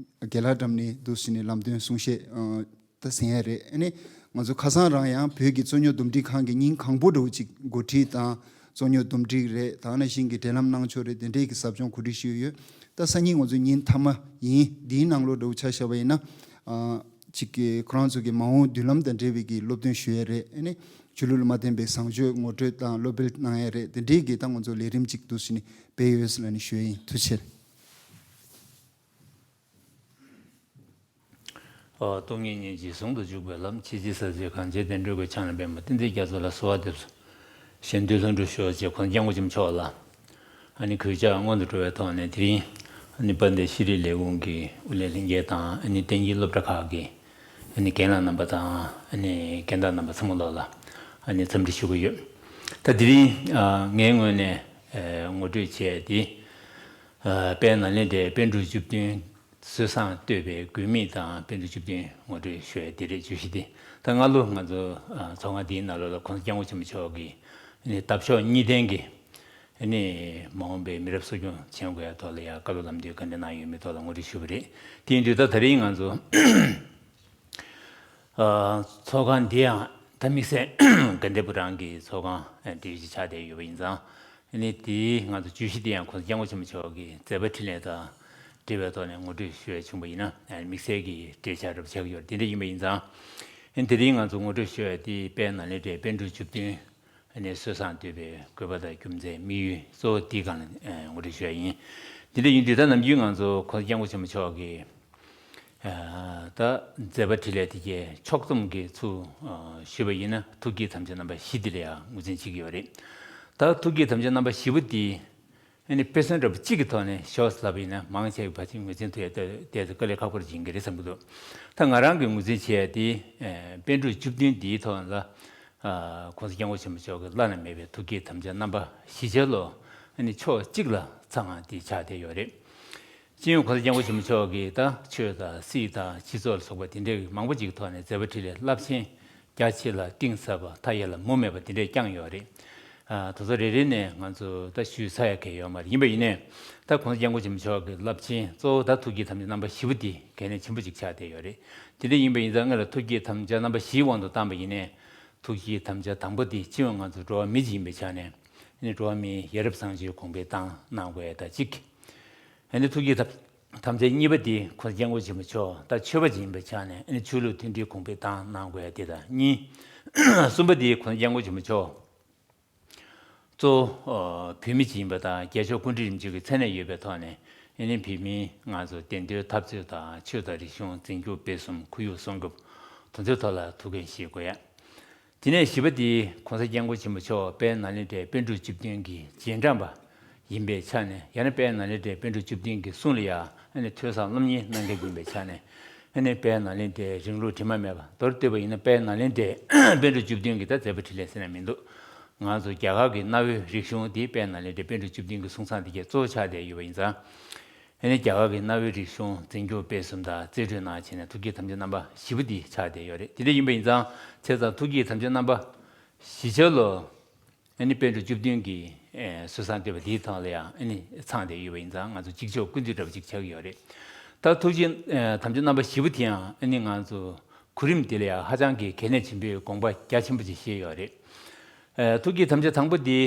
རྒན་ལགས་འགྲམ་ནས་འདུག་ཟེར་ནས་ལམ་སྟོན་གསུང་བཤད་ཨ་ད་ཟིན་ཡ་རེད། ཨ་ནི་ང་ཚོ་ཁ་སང་རང་ཡང་བོད་ཀྱི་རྩོད་རྙོག་འདུམ་འགྲིག་ཁང་གི་ཉིན་གང་པོ་འདྲ་བོ་ཅིག་འགོ་ཁྲིད་དང་རྩོད་རྙོག་འདུམ་འགྲིག་རེད། ད་ག་ནང་བཞིན་གྱི་འབྲེལ་ལམ་གནང་ཕྱོགས་རེད། དེ་འདྲའི་གི་ཟབ་སྦྱོང་གོ་སྒྲིག་ཞུས་ཡོད། ད་སང་ཉིན་ང་ཚོ་ཉིན་མཐའ་མ་ཡིན། འདིའི་ནང་ལོགས་འདྲ་བོ་ཆ་བཞག་པ་ཡིན་ན་ཨ་ཅིག་གི་ཁོ་རང་ཚོ་གི་མ་འོངས་མདུན་ལམ་དང་འབྲེལ་བའི་གི་སློབ་སྟོན་ཞུ་ཡ་རེད། ཨ་ནི་ཆོས་ལུགས་ལ་མ་བརྟེན་པའི་བཟང་སྤྱོད་ངོ་སྤྲོད་དང་སློབ་སྤེལ་གནང་ཡ་རེད། དེ་འདྲའི་གི་ད་ང་ཚོ་ལས་རིམ་ཅིག་འདུག་ཟེར་ནས་སྤེལ་ཡོད་ཟེར་ལབ་ནས་ཞུ་ཡ་ཡིན། ཐུགས་རྗེ་ཆེ། ཨོ། སྟོང་ཉིད་སྙིང་རྗེ་ཟུང་དུ་འཇུག་པའི་ལམ། ཆེས་ཆེར་ཟབ་ཆོས་གངས་ཅན་བསྟན་འགྲོའི་སྒོ། ཕྱག་ན་པདྨོ་བསྟན་འཛིན་རྒྱ་མཚོ་ལ་གསོལ་བ་འདེབས་སོ། གཞན་དོན་ལྷུན་གྲུབ་ཤོག་ཅེས་གོང་ས་སྐྱབས་མགོན་ཆེན་པོ་མཆོག་ལ་ཨ་ནི་གུས་ཕྱག་སྔོན་དུ་འགྲོ་བའི་ཐོག་ནས་དེ་རིང་ཨ་ནི་དཔལ་ལྡན་ཤེས་རིག་ལས་ཁུངས་ཀྱི་ཨུ་ལྷན་ལྷན་རྒྱས་དང་ཨ་ནི་བསྟན་རྒྱས་སློབ་གྲྭ་ཁག་གི་ཨ་ནི་རྒན་ལགས་རྣམ་པ་དང་ཨ་ནི་རྒན་བདག་རྣམ་པ་ཚང་མ་ལོག་ལ་ཨ་ནི་འཚམས་འདྲི་ཞུ་གི་ཡོད། ད་དེ་རིང་ཨ་ངའི་ངོས་ནས་ཨ་ངོ་སྤྲོད་བྱས་ཏེ། ཨ་དཔལ་ནཱ་ལེནྡྲའི་པཎ་གྲུབ་བཅུ་བདུན་སྲོལ་བཟང་བསྟོད་པའི་དགོས་དམིགས་དང་པཎ་གྲུབ་བཅུ་བདུན་ངོ་སྤྲོད་ཞུ་ཡས་འདི་རེད། བརྗོད་གཞི་འདི་ད་སྔ་ལོ་ང་ཚོ་ཨ་ཚོགས་ཁང་འདིའི་ནང་ལོགས་ལ་གོང་ས་སྐྱབས་མགོན་ཆེན་པོ་མཆོག་གིས་ཨ་ནི་འདབ་གཤོག་གཉིས་ལྡན་གྱི་ཨ་ནི་མ་འོངས་པའི་མི་རབས་གསོ་སྐྱོང་བྱེད་དགོས་ཡ་ཐོག་ལ་ཡ་བཀའ་སློབ་ལམ་སྟོན་ག་འདྲ་གནང་ཡོད་མེད་ཐོག་ལ་ངོ་སྤྲོད་ཞུས་པ་རེད། དེ་ཡིན་དུས་ད་ད་རིང་ང་ཚོ་ཨ་ཚོགས་ཁང་འདི་ཡང་ད་དམིགས་བསལ་དགའ་ལྡན་ཕོ་བྲང་གི་ཚོགས་ཁང་ཨ་འདི་ཆགས་བསྡད་ཡོད་པ་ཡིན་ཙང་། ཨ་ནི་དེའི་ང་ཚོ་བརྗོད་གཞི་དེ་ཡང་གོང་ས་སྐྱབས་མགོན་ཆེན་པོ་མཆོག་གི་མཛད་པ་འཕྲིན་ལས་དང་འབྲེལ་བའི་ཐོག་ནས་ངོ་སྤྲོད་ཞུ་ཡ་བྱུང་བ་ཡིན་ན་ཨ་དམིགས་བསལ་གྱི་འབྲེལ་ཆགས་རབ་ཆགས་ཀྱི་ཡོད་རེད། དེ་འདྲ་ཡིན་པ་ཡིན་ཙང་། ཨ་ནི་དེ་རིང་ང་ཚོ་ངོ་སྤྲོད་ཞུ་ཡ་དེ་དཔལ་ནཱ་ལེནྡྲའི་པཎ་གྲུབ་བཅུ་བདུན་ཨ་ནི་སྲོལ་བཟང་བསྟོད་པའི་དགོས་པ་དང་རྒྱུ་མཚན་དམིགས་ཡུལ་གཙོ་བོ་དེའི་སྒང་ལ་ཨ་ངོ་སྤྲོད་ཞུ་ཡ་ཡིན། དེ་འདྲ་ཡིན་དུས་ད་ནམ་རྒྱུན་ང་ཚོ་གོང་ས་སྐྱབས་མགོན་ཆེན་པོ་མཆོག་གི་ད་མཛད་པ་འཕྲིན་ལས་དེ་གའི་ཕྱོགས་བསྡོམས་ཀྱི་ཚུལ་ཞུས་པ་ཡིན་ན་ཐུགས་བསྐྱེད་དམ་བཅའ་རྣམ་པ་བཞི་དེ་ལ་ཡང་ངོས་འཛིན་བྱེད་ཀྱི་ཡོད་རེད། ད་ཐུགས་བསྐྱེད་དམ་བཅའ་རྣམ་པ་བཞི་པོ་དེ་ཨ་ནི་དཔེ་མཚོན་འདྲ་པོ་གཅིག་གི་ཐོག་ནས་ཞོགས་ལབ་པ་ཡིན་ན་མང་ཆེ་བ་ཕལ་ཆེར་ངོས་འཛིན་ཐུབ་ཡ་ཏོག་ཙམ་དཀའ་ལས་ཁག་པོ་ཅིག་ཡིན་གྱི་རེད་བསམ་གྱི་འདུག་ད་ང་རང་གིས་ངོས་འཛིན་བྱས་ཡ་དེ་པཎ་གྲུབ་བཅུ་བདུན་འདིའི་ཐོག་ལ་གོང་ས་སྐྱབས་མགོན་ཆེན་པོ་མཆོག་གི་བླ་ན་མེད་པའི་ཐུགས་བསྐྱེད་དམ་བཅའ་རྣམ་པ་བཞི་ཆ་ལོ་ཨ་ནི་ཕྱོགས་གཅིག་ལ་ཚང་བ་དེ་ཆགས་བསྡད་ཡོད་རེད། སྤྱི་ཡོངས་གོང་ས་སྐྱབས་མགོན་ཆེན་པོ་མཆོག་གིས་ད་ཆོས་དང་སྲིད་དང་སྤྱི་ཚོགས་ལ་སོགས་པ་དེ་འདྲའི་མང་པོ་ཅིག་གི་ཐོག་ནས་མཛད་པ་འཕྲིན་ལས་རླབས་ཆེན་རྒྱ་ཆེ་ལ་གཏིང་ཟབ་པ་མཐའ་ཡས་ལ་མུ་མེད་པ་དེ་འདྲས་བསྐྱངས་ཡོད་རེད། ཨ་དེ་ཚོ་རེ་རེ་ནས་ང་ཚོ་ད་ཞུས་ཚར་ཡ་གང་ཡང་ཡོད་མ་རེད། ཡིན་པ་ཡིན་ནའི་ད་གོང་ས་སྐྱབས་མགོན་ཆེན་པོ་མཆོག་གི་རླབས་ཆེན་གཙོ་བོ་ད་ཐུགས་བསྐྱེད་དམ་བཅའ་རྣམ་པ་བཞི་པོ་དེ་གལ་གནད་ཆེན་པོ་ཅིག་ཆགས་བསྡད་ཡོད་རེད། དེ་འདྲ་ཡིན་པ་ཡིན་ཙང་སྔོན་ལ་ཐུགས་བསྐྱེད་དམ་བཅའ་རྣམ་པ་བཞིའི་དབང་དུ་བཏང་པ་ཡིན་ནའི། ཐུགས་བསྐྱེད་དམ་བཅའ་དང་པོ་དེ་སྤྱི་ཡོངས་ང་ཚོ་འགྲོ་བ་མི་ཅིག་ཡིན་པའི་ཆ་ནས་ཨ་ནི་འགྲོ་བ་མིའི་ཡ་རབས་བཟང་སྤྱོད་གོང་འཕེལ་བཏང་གནང་དགོས་ཡ་ད་གཅིག་ཨ་ནི་ཐུགས་བསྐྱེད་དམ་དམ་བཅའ་གཉིས་པ་དེ་གོང་ས་སྐྱབས་མགོན་ཆེན་པོ་མཆོག་ད་ཆོས་པ་ཅིག་ཡིན་པའི་ཆ་ནས་ཨ་ནི་ཆོས་ལུགས་མཐུན་སྒྲིལ་གོང་འཕེལ་བཏང་གནང་དགོས་ཡ་དེ་དང་གཉིས། གསུམ་པ་དེ་གོང་ས་སྐྱབས་མགོན་ཆེན་པོ་མཆོག་གཙོ་བོ་བོད་མི་ཅིག་ཡིན་པ་དང་རྒྱལ་མཆོག་སྐུ་ཕྲེང་རིམ་བྱོན་གྱི་མཚན་གནས་ཡོད་པའི་ཐོག་ནས་ཨ་ནི་བོད་མིའི་ང་ཚོ་བདེན་དོན་འཐབ་རྩོད་དང་ཆོས་དང་རིག་གཞུང་འཛིན་སྐྱོང་སྤེལ་གསུམ་ཁོར་ཡུག་སྲུང་སྐྱོབ་དེ་ཚོའི་ཐོག་ལ་ཐུགས་འགན་བཞེས་དགོས་ཡ། དེ་ནས་བཞི་པ་དེ་གོང་ས་སྐྱབས་མགོན་ཆེན་པོ་མཆོག་དཔལ་ནཱ་ལེནྡྲའི་པཎ་གྲུབ་བཅུ་བདུན་གྱི་རྗེས་འབྲང་པ་ཡིན་པའི་ཆ་ནས་ཡང་ན་དཔལ་ནཱ་ལེནྡྲའི་པཎ་གྲུབ་བཅུ་བདུན་གྱི་གསུང་ལ་ཡང་ཨ་ནི་ཐོས་བསམ་སློབ་གཉེར་གནང་མཁན་ཡིན་པའི་ཆ་ནས་ཨ་ནི་དཔལ་ནཱ་ལེནྡྲའི་རིང་ལུགས་དྲི་མ་མེད་པ་མདོར་བསྡུས་པ་ཡིན་ན་དཔལ་ནཱ་ལེནྡྲའི་པཎ་གྲུབ་བཅུ་བདུན་གྱི་ད་མཛད་པ་འཕྲིན་ལས་ཟེར་ན་མི་འདུག་ང་ཚོ་རྒྱ་གར་གྱི་གནའ་བོའི་རིག་གཞུང་འདི་དཔལ་ནཱ་ལེནྡྲའི་པཎ་གྲུབ་བཅུ་བདུན་གྱི་གསུང་བསམ་འདི་གའི་གཙོ་བོ་ཆགས་བསྡད་ཡོད་པ་ཡིན་ཙང་། ཨ་ནི་རྒྱ་གར་གྱི་གནའ་བོའི་རིག་གཞུང་འཛིན་སྐྱོང་སྤེལ་གསུམ་དང་རྩིས་སྤྲོད་གནང་བྱས་ནས་ཐུགས་བསྐྱེད་དམ་བཅའ་རྣམ་པ་བཞི་པོ་འདི་ཆགས་བསྡད་ཡོད་རེད། དེ་འདྲ་ཡིན་པ་ཡིན་ཙང་བྱས་ཙང་ཐུགས་བསྐྱེད་དམ་བཅའ་རྣམ་པ་བཞི་ཆ་ལོ། ཨ་ནི་པཎ་གྲུབ་བཅུ་བདུན་གྱི་ཨེ་སྲོལ་བཟང་བསྟོད་པ་འདིའི་ཐོག་ལ་ཡང་ཨ་ནི་ཚང་བསྡད་ཡོད་པ་ཡིན་ཙང་ང་ཚོ་གཅིག་ཆོག་ཀུན་བཏུས་འདྲ་པོ་ཅིག་ཆགས་ཀྱི་ཡོད་རེད། ད་ཐུགས་རྗེ་ཨེ་དམ་བཅའ་རྣམ་པ་བཞི་པོ་དེའང་ཨ་ནི་ང་ཚོ་གོ་རིམ་དེ་ལ་ཡང་ཧ་ཅང་གི་གལ་གནད་ཆེན་པོའི་དགོངས་པ་རྒྱ་ཆེན་པོ་ཅིག་བཞེས་ཡོད་རེད། ཨེ་ཐུགས་ཀྱི་དམ་བཅའ་དང་པོ་འདི།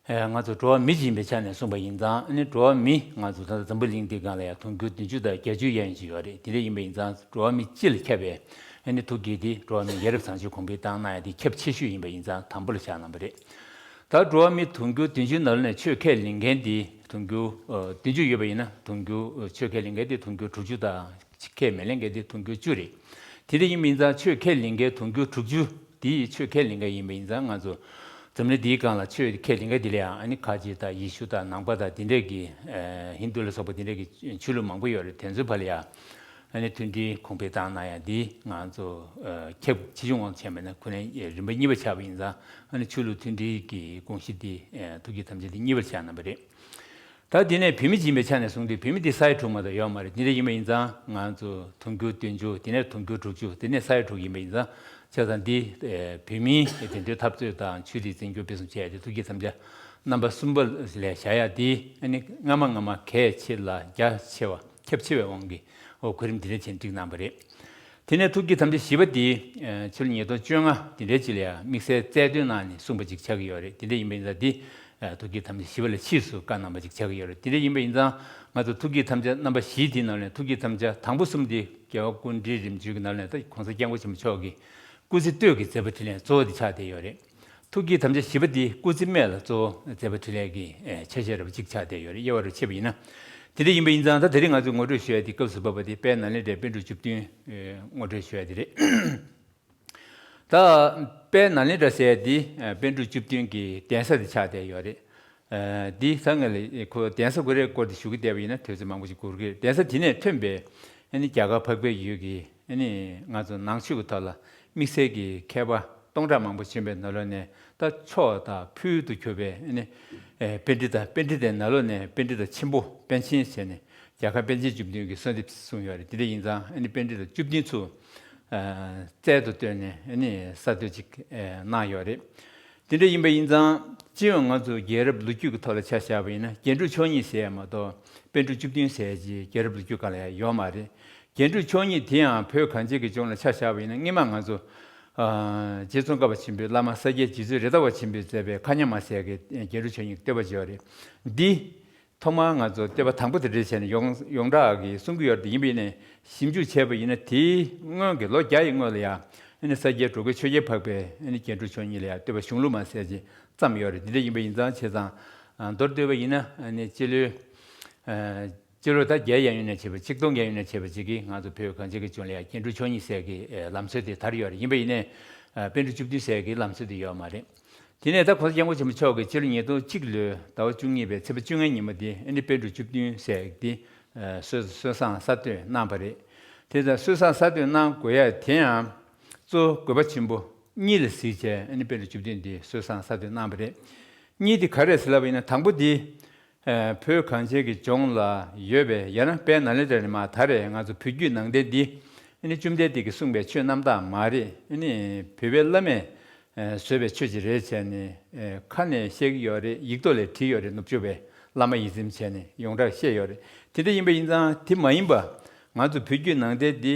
ཨེ་ང་ཚོ་འགྲོ་བ་མི་ཅིག་ཡིན་པའི་ཆ་ནས་གསུངས་པ་ཡིན་ཙང་ཨ་ནི་འགྲོ་བ་མི་ང་ཚོ་ད་ལྟ་འཛམ་བུ་གླིང་འདི་སྒང་ལ་ཡང་དུང་ཕྱུར་བདུན་ཅུ་དང་བརྒྱད་ཅུ་ཡན་ཅིག་ཡོད་རེད། དེ་འདྲ་ཡིན་པ་ཡིན་ཙང་འགྲོ་བ་མི་སྤྱི་ལ་ཁྱབ་པའི་ཨ་ནི་ཐུགས་བསྐྱེད་འདི་འགྲོ་བ་མི་ཡ་རབས་བཟང་སྤྱོད་གོང་འཕེལ་བཏང་གནང་ཡ་འདི་ཁྱབ་ཆེ་ཤོས་ཡིན་པ་ཡིན་ཙང་དང་པོ་ལ་བཞག་གནང་བ་རེད། ད་འགྲོ་བ་མི་དུང་ཕྱུར་བདུན་ཅུའི་ནང་ལ་ནས་ཆོས་ཁས་ལེན་མཁན་འདི་དུང་ཕྱུར་ཨ་བདུན་ཅུ་ཡོད་པ་ཡིན་ན་དུང་ཕྱུར་ཨ་ཆོས་ཁས་ལེན་མཁན་འདི་དུང་ཕྱུར་དྲུག་ཅུ་དང་ཆོས་ཁས་མི་ལེན་མཁན་དེ་དུང་ཕྱུར་བཅུ་རེད། དེ་འདྲ་ཡིན་པ་ཡིན་ཙང་ཆོས་ཁས་ལེན་མཁན་དུང་ཕྱུར་དྲུག་ཅུ་དེ་ཡི་ཆོས་ཁས་ལེན་མཁན་ཡིན་པ་ཡིན་ཙང་ང་ཚོ་འཛམ་གླིང་འདིའི་སྒང་ལ་ཆོས་ཁས་ལེན་མཁན་དེ་ལ་ཡང་ཨ་ནི་ཁ་ཆེ་དང་ཡེ་ཤུ་དང་ནང་པ་དང་དེ་འདྲས་ཀྱི་ཨ་ཧིན་དུ་ལ་སོགས་པ་དེ་འདྲས་ཀྱི་ཆོས་ལུགས་མང་པོ་ཡོད་རེད། དེ་ཚོའི་བར་ལ་ཡང་ཨ་ནི་མཐུན་སྒྲིལ་གོང་འཕེལ་བཏང་གནང་ཡ་འདི་ང་ཚོ་ཨ་ཁྱབ་ཆེ་ཆུང་དབང་དུ་བྱས་པ་ཡིན་ན་ཁོ་ནའི་རིམ་པ་གཉིས་པ་ཆགས་པ་ཡིན་ཙང་ཨ་ནི་ཆོས་ལུགས་མཐུན་སྒྲིལ་གྱི་དགོངས་གཞི་འདི་ཨ་ཐུགས་ཀྱི་དམ་བཅའ་འདི་གཉིས་པར་བཞག་གནང་བ་རེད། ད་དེ་ནས་བོད་མི་སྦྱིན་པའི་ཆ་ནས་བཟུང་སྟེ་བོད་མི་དེ་ས་ཡ་དྲུག་མ་གཏོགས་ཡོད་མ་རེད། དེ་འདྲ་ཡིན་པ་ཡིན་ཙང་ང་ཚོ་དུང་ཕྱུར་བདུན་ཅུ་དེ་ནས་དུང་ཕྱུར་དྲུག་ཅུ་དེ་ནས་ས་ཡ་དྲུག་ཡིན་པ་ཡིན་ཙང་བྱས་ཙང་འདི་ཨེ་བོད་མིའི་བདེན་དོན་འཐབ་རྩོད་དང་ཆོས་རིག་འཛིན་སྐྱོང་སྤེལ་གསུམ་བྱས་ཏེ་ཐུགས་ཀྱི་དམ་བཅའ་རྣམ་པ་གསུམ་པ་ལས་བཞག་ཡ་འདི་ཨ་ནི་སྔ་མ་སྔ་མ་གལ་ཆེ་ལ་རྒྱ་ཆེ་བ་ཁྱབ་ཆེ་བའི་དབང་གིས་འོ་གོ་རིམ་འདི་འདྲ་བྱས་བསྒྲིགས་གནང་བ་རེད། དེ་ནས་ཐུགས་ཀྱི་དམ་བཅའ་བཞི་པ་འདི་ཨེ་ཕྱི་ལོ་ཉིས་སྟོང་བཅོ་ལྔ་འདི་འདྲའི་ཅིག་ལ་ཡང་དམིགས་བསལ་རྩལ་འདོན་གནང་ནས་གསུངས་པ་ཅིག་ཆགས་ཀྱི་ཡོད་རེད། དེ་འདྲ་ཡིན་པ་ཡིན་ཙང་འདི་ཨ་ཐུགས་ཀྱི་དམ་བཅའ་བཞི་པ་ལ་ཕྱིས་སུ་བཀའ་གནང་བ་ཅིག་ཆགས་ཀྱི་ཡོད་རེད། དེ་འདྲ་ཡིན་པ་ཡིན་ཙང་ང་ཚོ་ཐུགས་ཀྱི་དམ་བཅའ་རྣམ་པ་བཞི་དེའི་ནང་ནས་ཐུགས་ཀྱི་དམ་བཅའ་དང་པོ་གསུམ་དེ་རྒྱལ་བ་སྐུ་ཕྲེང་རིམ་བྱོན་གྱི་ནང་ནས་ད་གོང་ས་སྐྱབས་མགོན་ཆེན་པོ་མཆོག་གི་སྐུ་ཚེ་སྟོད་ཀྱི་མཛད་པ་འཕྲིན་ལས་གཙོ་བོ་དེ་ཆགས་བསྡད་ཡོད་རེད། ཐུགས་ཀྱི་དམ་བཅའ་བཞི་པ་དེ་སྐུ་ཚེ་སྨད་ལ་གཙོ་བོ་མཛད་པ་འཕྲིན་ལས་ཀྱི་ཨེ་ཆ་ཤས་ར་བ་གཅིག་ཆགས་བསྡད་ཡོད་རེད། དབྱེ་བ་རུ་ཕྱེ་བ་ཡིན་ན། དེ་འདྲ་ཡིན་པ་ཡིན་ཙང་ད་དེ་རིང་ང་ཚོས་ངོ་སྤྲོད་ཞུ་ཡ་དེ་སྐབས་སུ་བབས་པ་དེ་དཔལ་ནཱ་ལེནྡྲའི་པཎ་གྲུབ་བཅུ་བདུན་ཨེ་ངོ་སྤྲོད་ཞུ་ཡ་དེ་རེད། ད་དཔལ་ནཱ་ལེནྡྲ་ཟེར་ཡ་འདི་ཨ་པཎ་གྲུབ་བཅུ་བདུན་གྱི་གདན་ས་དེ་ཆགས་བསྡད་ཡོད་རེད། ཨ་འདི་ད་ང་ལ་ཁོ་གདན་ས་ག་རེའི་སྐོར་དེ་ཞུ་གི་བསྡད་པ་ཡིན་ན་དུས་ཚོད་མང་པོ་ཞིག་འགོར་གི་རེད། གདན་ས་དེ་ནས་ཐོན་པའི་ཨ་ནི་རྒྱ་གར་འཕགས་པའི་ཡུལ་གྱི་ཨ་ནི་ང་ཚོ་ནང་ཆོས་ཀྱི་ཐོག་ལ་དམིགས་བསལ་གྱི་མཁས་པ་སྟོང་ཕྲག་མང་པོ་བྱོན་པའི་ནང་ལོགས་ནས་ད་མཆོག་དང་ཕུལ་དུ་གྱུར་པའི་ཨ་ནི་ཨེ་པཎྜི་ཏ། པཎྜི་ཏའི་ནང་ལོགས་ནས་པཎྜི་ཏ་ཆེན་པོ་པཎ་ཆེན་ཟེར་ནས་རྒྱལ་མཁར་པཎ་ཆེན་བཅུ་བདུན་གྱིས་གསོལ་འདེབས་གསུངས་ཡོད་རེད། དེ་འདྲ་ཡིན་ཙང་ཨ་ནི་པཎྜི་ཏ་བཅུ་བདུན་ཚུར་ཨ་རྩལ་དུ་བཏོན་ནས་ཨ་ནི་གསར་གཏོད་ཅིག་ཨ་གནང་ཡོད་རེད། དེ་འདྲ་ཡིན་པ་ཡིན་ཙང་སྤྱི་ཡོངས་ང་ཚོ་རྒྱལ་རབས་ལོ་རྒྱུས་ཀྱི་ཐོག་ལ་ཆ་བཞག་པ་ཡིན་ན་རྒྱན་དྲུག་མཆོག་གཉིས་ཟེར་ཡ་མ་གཏོགས་པཎ་གྲུབ་བཅུ་བདུན་ཟེར་ཡ་ཅིག་རྒྱལ་རབས་ལོ་རྒྱུས་སྒང་ལ་ཡང་ཡོད་མ་རེད། རྒྱན་དྲུག་མཆོག་གཉིས་དེ་ཡང་བོད་གངས་ཅན་གྱི་ལྗོངས་ལ་ཆ་བཞག་པ་ཡིན་ན་སྔོན་མ་ང་ཚོ་ཨ་རྗེ་ཙོང་ཁ་པ་ཆེན་པོའི་བླ་མ་ས་སྐྱའི་རྗེ་བཙུན་རེད་མདའ་བ་ཆེན་པོས་མཛད་པའི་མཁའ་མཉམ་མ་ཟེར་གྱི་རྒྱན་དྲུག་མཆོག་གཉིས་ཀྱི་བསྟོད་པ་ཅིག་ཡོད་རེད། འདི་ཐོག་མར་ང་ཚོ་བསྟོད་པ་དང་པོ་དེ་འདྲ་བྱས་ནས་ཡོངས་ཡོངས་གྲགས་ཀྱིས་གསུང་གི་ཡོད་རེད། ཡིན་པ་ཡིན་ནའི་ཞིབ་འཇུག་བྱས་པ་ཡིན་ན་དེའི་སྔོན་གྱི་ལོ་བརྒྱ་ཡི་སྔོན་ལ་ཡང་ཨ་ནི་ས་སྐྱའི་འགྲོ་མགོན་ཆོས་རྒྱལ་འཕགས་པས་ཨ་ནི་རྒྱན་དྲུག་མཆོག་གཉིས་ལ་ཡང་བསྟོད་པ་གཞུང་ལུགས་མ་ཟེར་ཅིག་བརྩམས་ཡོད་རེད། འདི་འདྲ་ཡིན་པ་ཡིན་ཙང་བྱས་ཙང་ཨ་མདོར་བསྡུས་པ་ཡིན་ན་ཨ་ནི་སྤྱི་ལོའི་ཨ་སྤྱི་ལོ་ད་བརྒྱད་གཡས་གཡོན་ནས་བྱས་པ་ཆིག་སྟོང་གཡས་གཡོན་ནས་བྱས་པ་ཅིག་གིས་ང་ཚོ་བོད་གངས་ཅན་གྱི་ལྗོངས་ལ་ཡང་རྒྱན་དྲུག་མཆོག་གཉིས་ཟེར་གྱི་ཨེ་ལམ་སྲོལ་དེ་དར་ཡོད་རེད། ཡིན་པ་ཡིན་ནའི་ཨ་པཎ་གྲུབ་བཅུ་བདུན་ཟེར་གྱི་ལམ་སྲོལ་དེ་ཡོད་མ་རེད། དེ་ནས་ད་༸གོང་ས་༸སྐྱབས་མགོན་ཆེན་པོ་མཆོག་གིས་སྤྱི་ལོ་ཉིས་སྟོང་གཅིག་ལོའི་ཟླ་བ་བཅུ་གཉིས་པའི་ཚེས་པ་བཅོ་ལྔའི་ཉིན་མོ་དེ་ཨ་ནི་པཎ་གྲུབ་བཅུ་བདུན་ཟེར་གྱི་དེ་ཨ་སྲོལ་སྲོལ་བཟང་གསར་གཏོད་གནང་བ་རེད། དེ་ལྟར་སྲོལ་བཟང་གསར་གཏོད་གནང་དགོས་ཡ་དེ་ཡང་གཙོ་བོ་དགོས་པ་ཆེན་པོ་གཉིས་ལ་གཟིགས་བྱས་ཨ་ནི་པཎ་གྲུབ་བཅུ་བདུན་དེ་སྲོལ་བཟང་གསར་གཏོད་གནང་བ་རེད། གཉིས་དེ་ག་རེ་རེད་ཟེར་ལབ་པ་ཡིན་ན་དང་པོ་དེ། ཨ་བོད་གངས་ཅན་གྱི་ལྗོངས་ལ་ཡོད་པའི་ཡང་ན་དཔལ་ནཱ་ལེནྡྲ་ནས་མར་ད་རེས་ང་ཚོ་བོད་བརྒྱུད་ནང་བསྟན་འདི་ཨ་ནི་བཅོམ་ལྡན་འདས་ཀྱིས་གསུངས་པའི་ཆོས་རྣམ་དག་མ་རེད། ཨ་ནི་བོད་པའི་བླ་མས་ཨ་བཟོས་པའི་ཆོས་ཅིག་རེད་བྱས་ནས་ཨ་ཁ་ནས་བཤད་ཀྱི་ཡོད་རེད། ཡིག་ཐོག་ལ་བྲིས་ཡོད་རེད། ནུབ་ཕྱོགས་པའི་བླ་མ་ཡིད་ཚིམ་བྱས་ནས་ཡོངས་གྲགས་བཤད་ཡོད་རེད། དེ་འདྲ་ཡིན་པ་ཡིན་ཙང་དེ་མ་ཡིན་པ་ང་ཚོ་བོད་བརྒྱུད་ནང་བསྟན་འདི་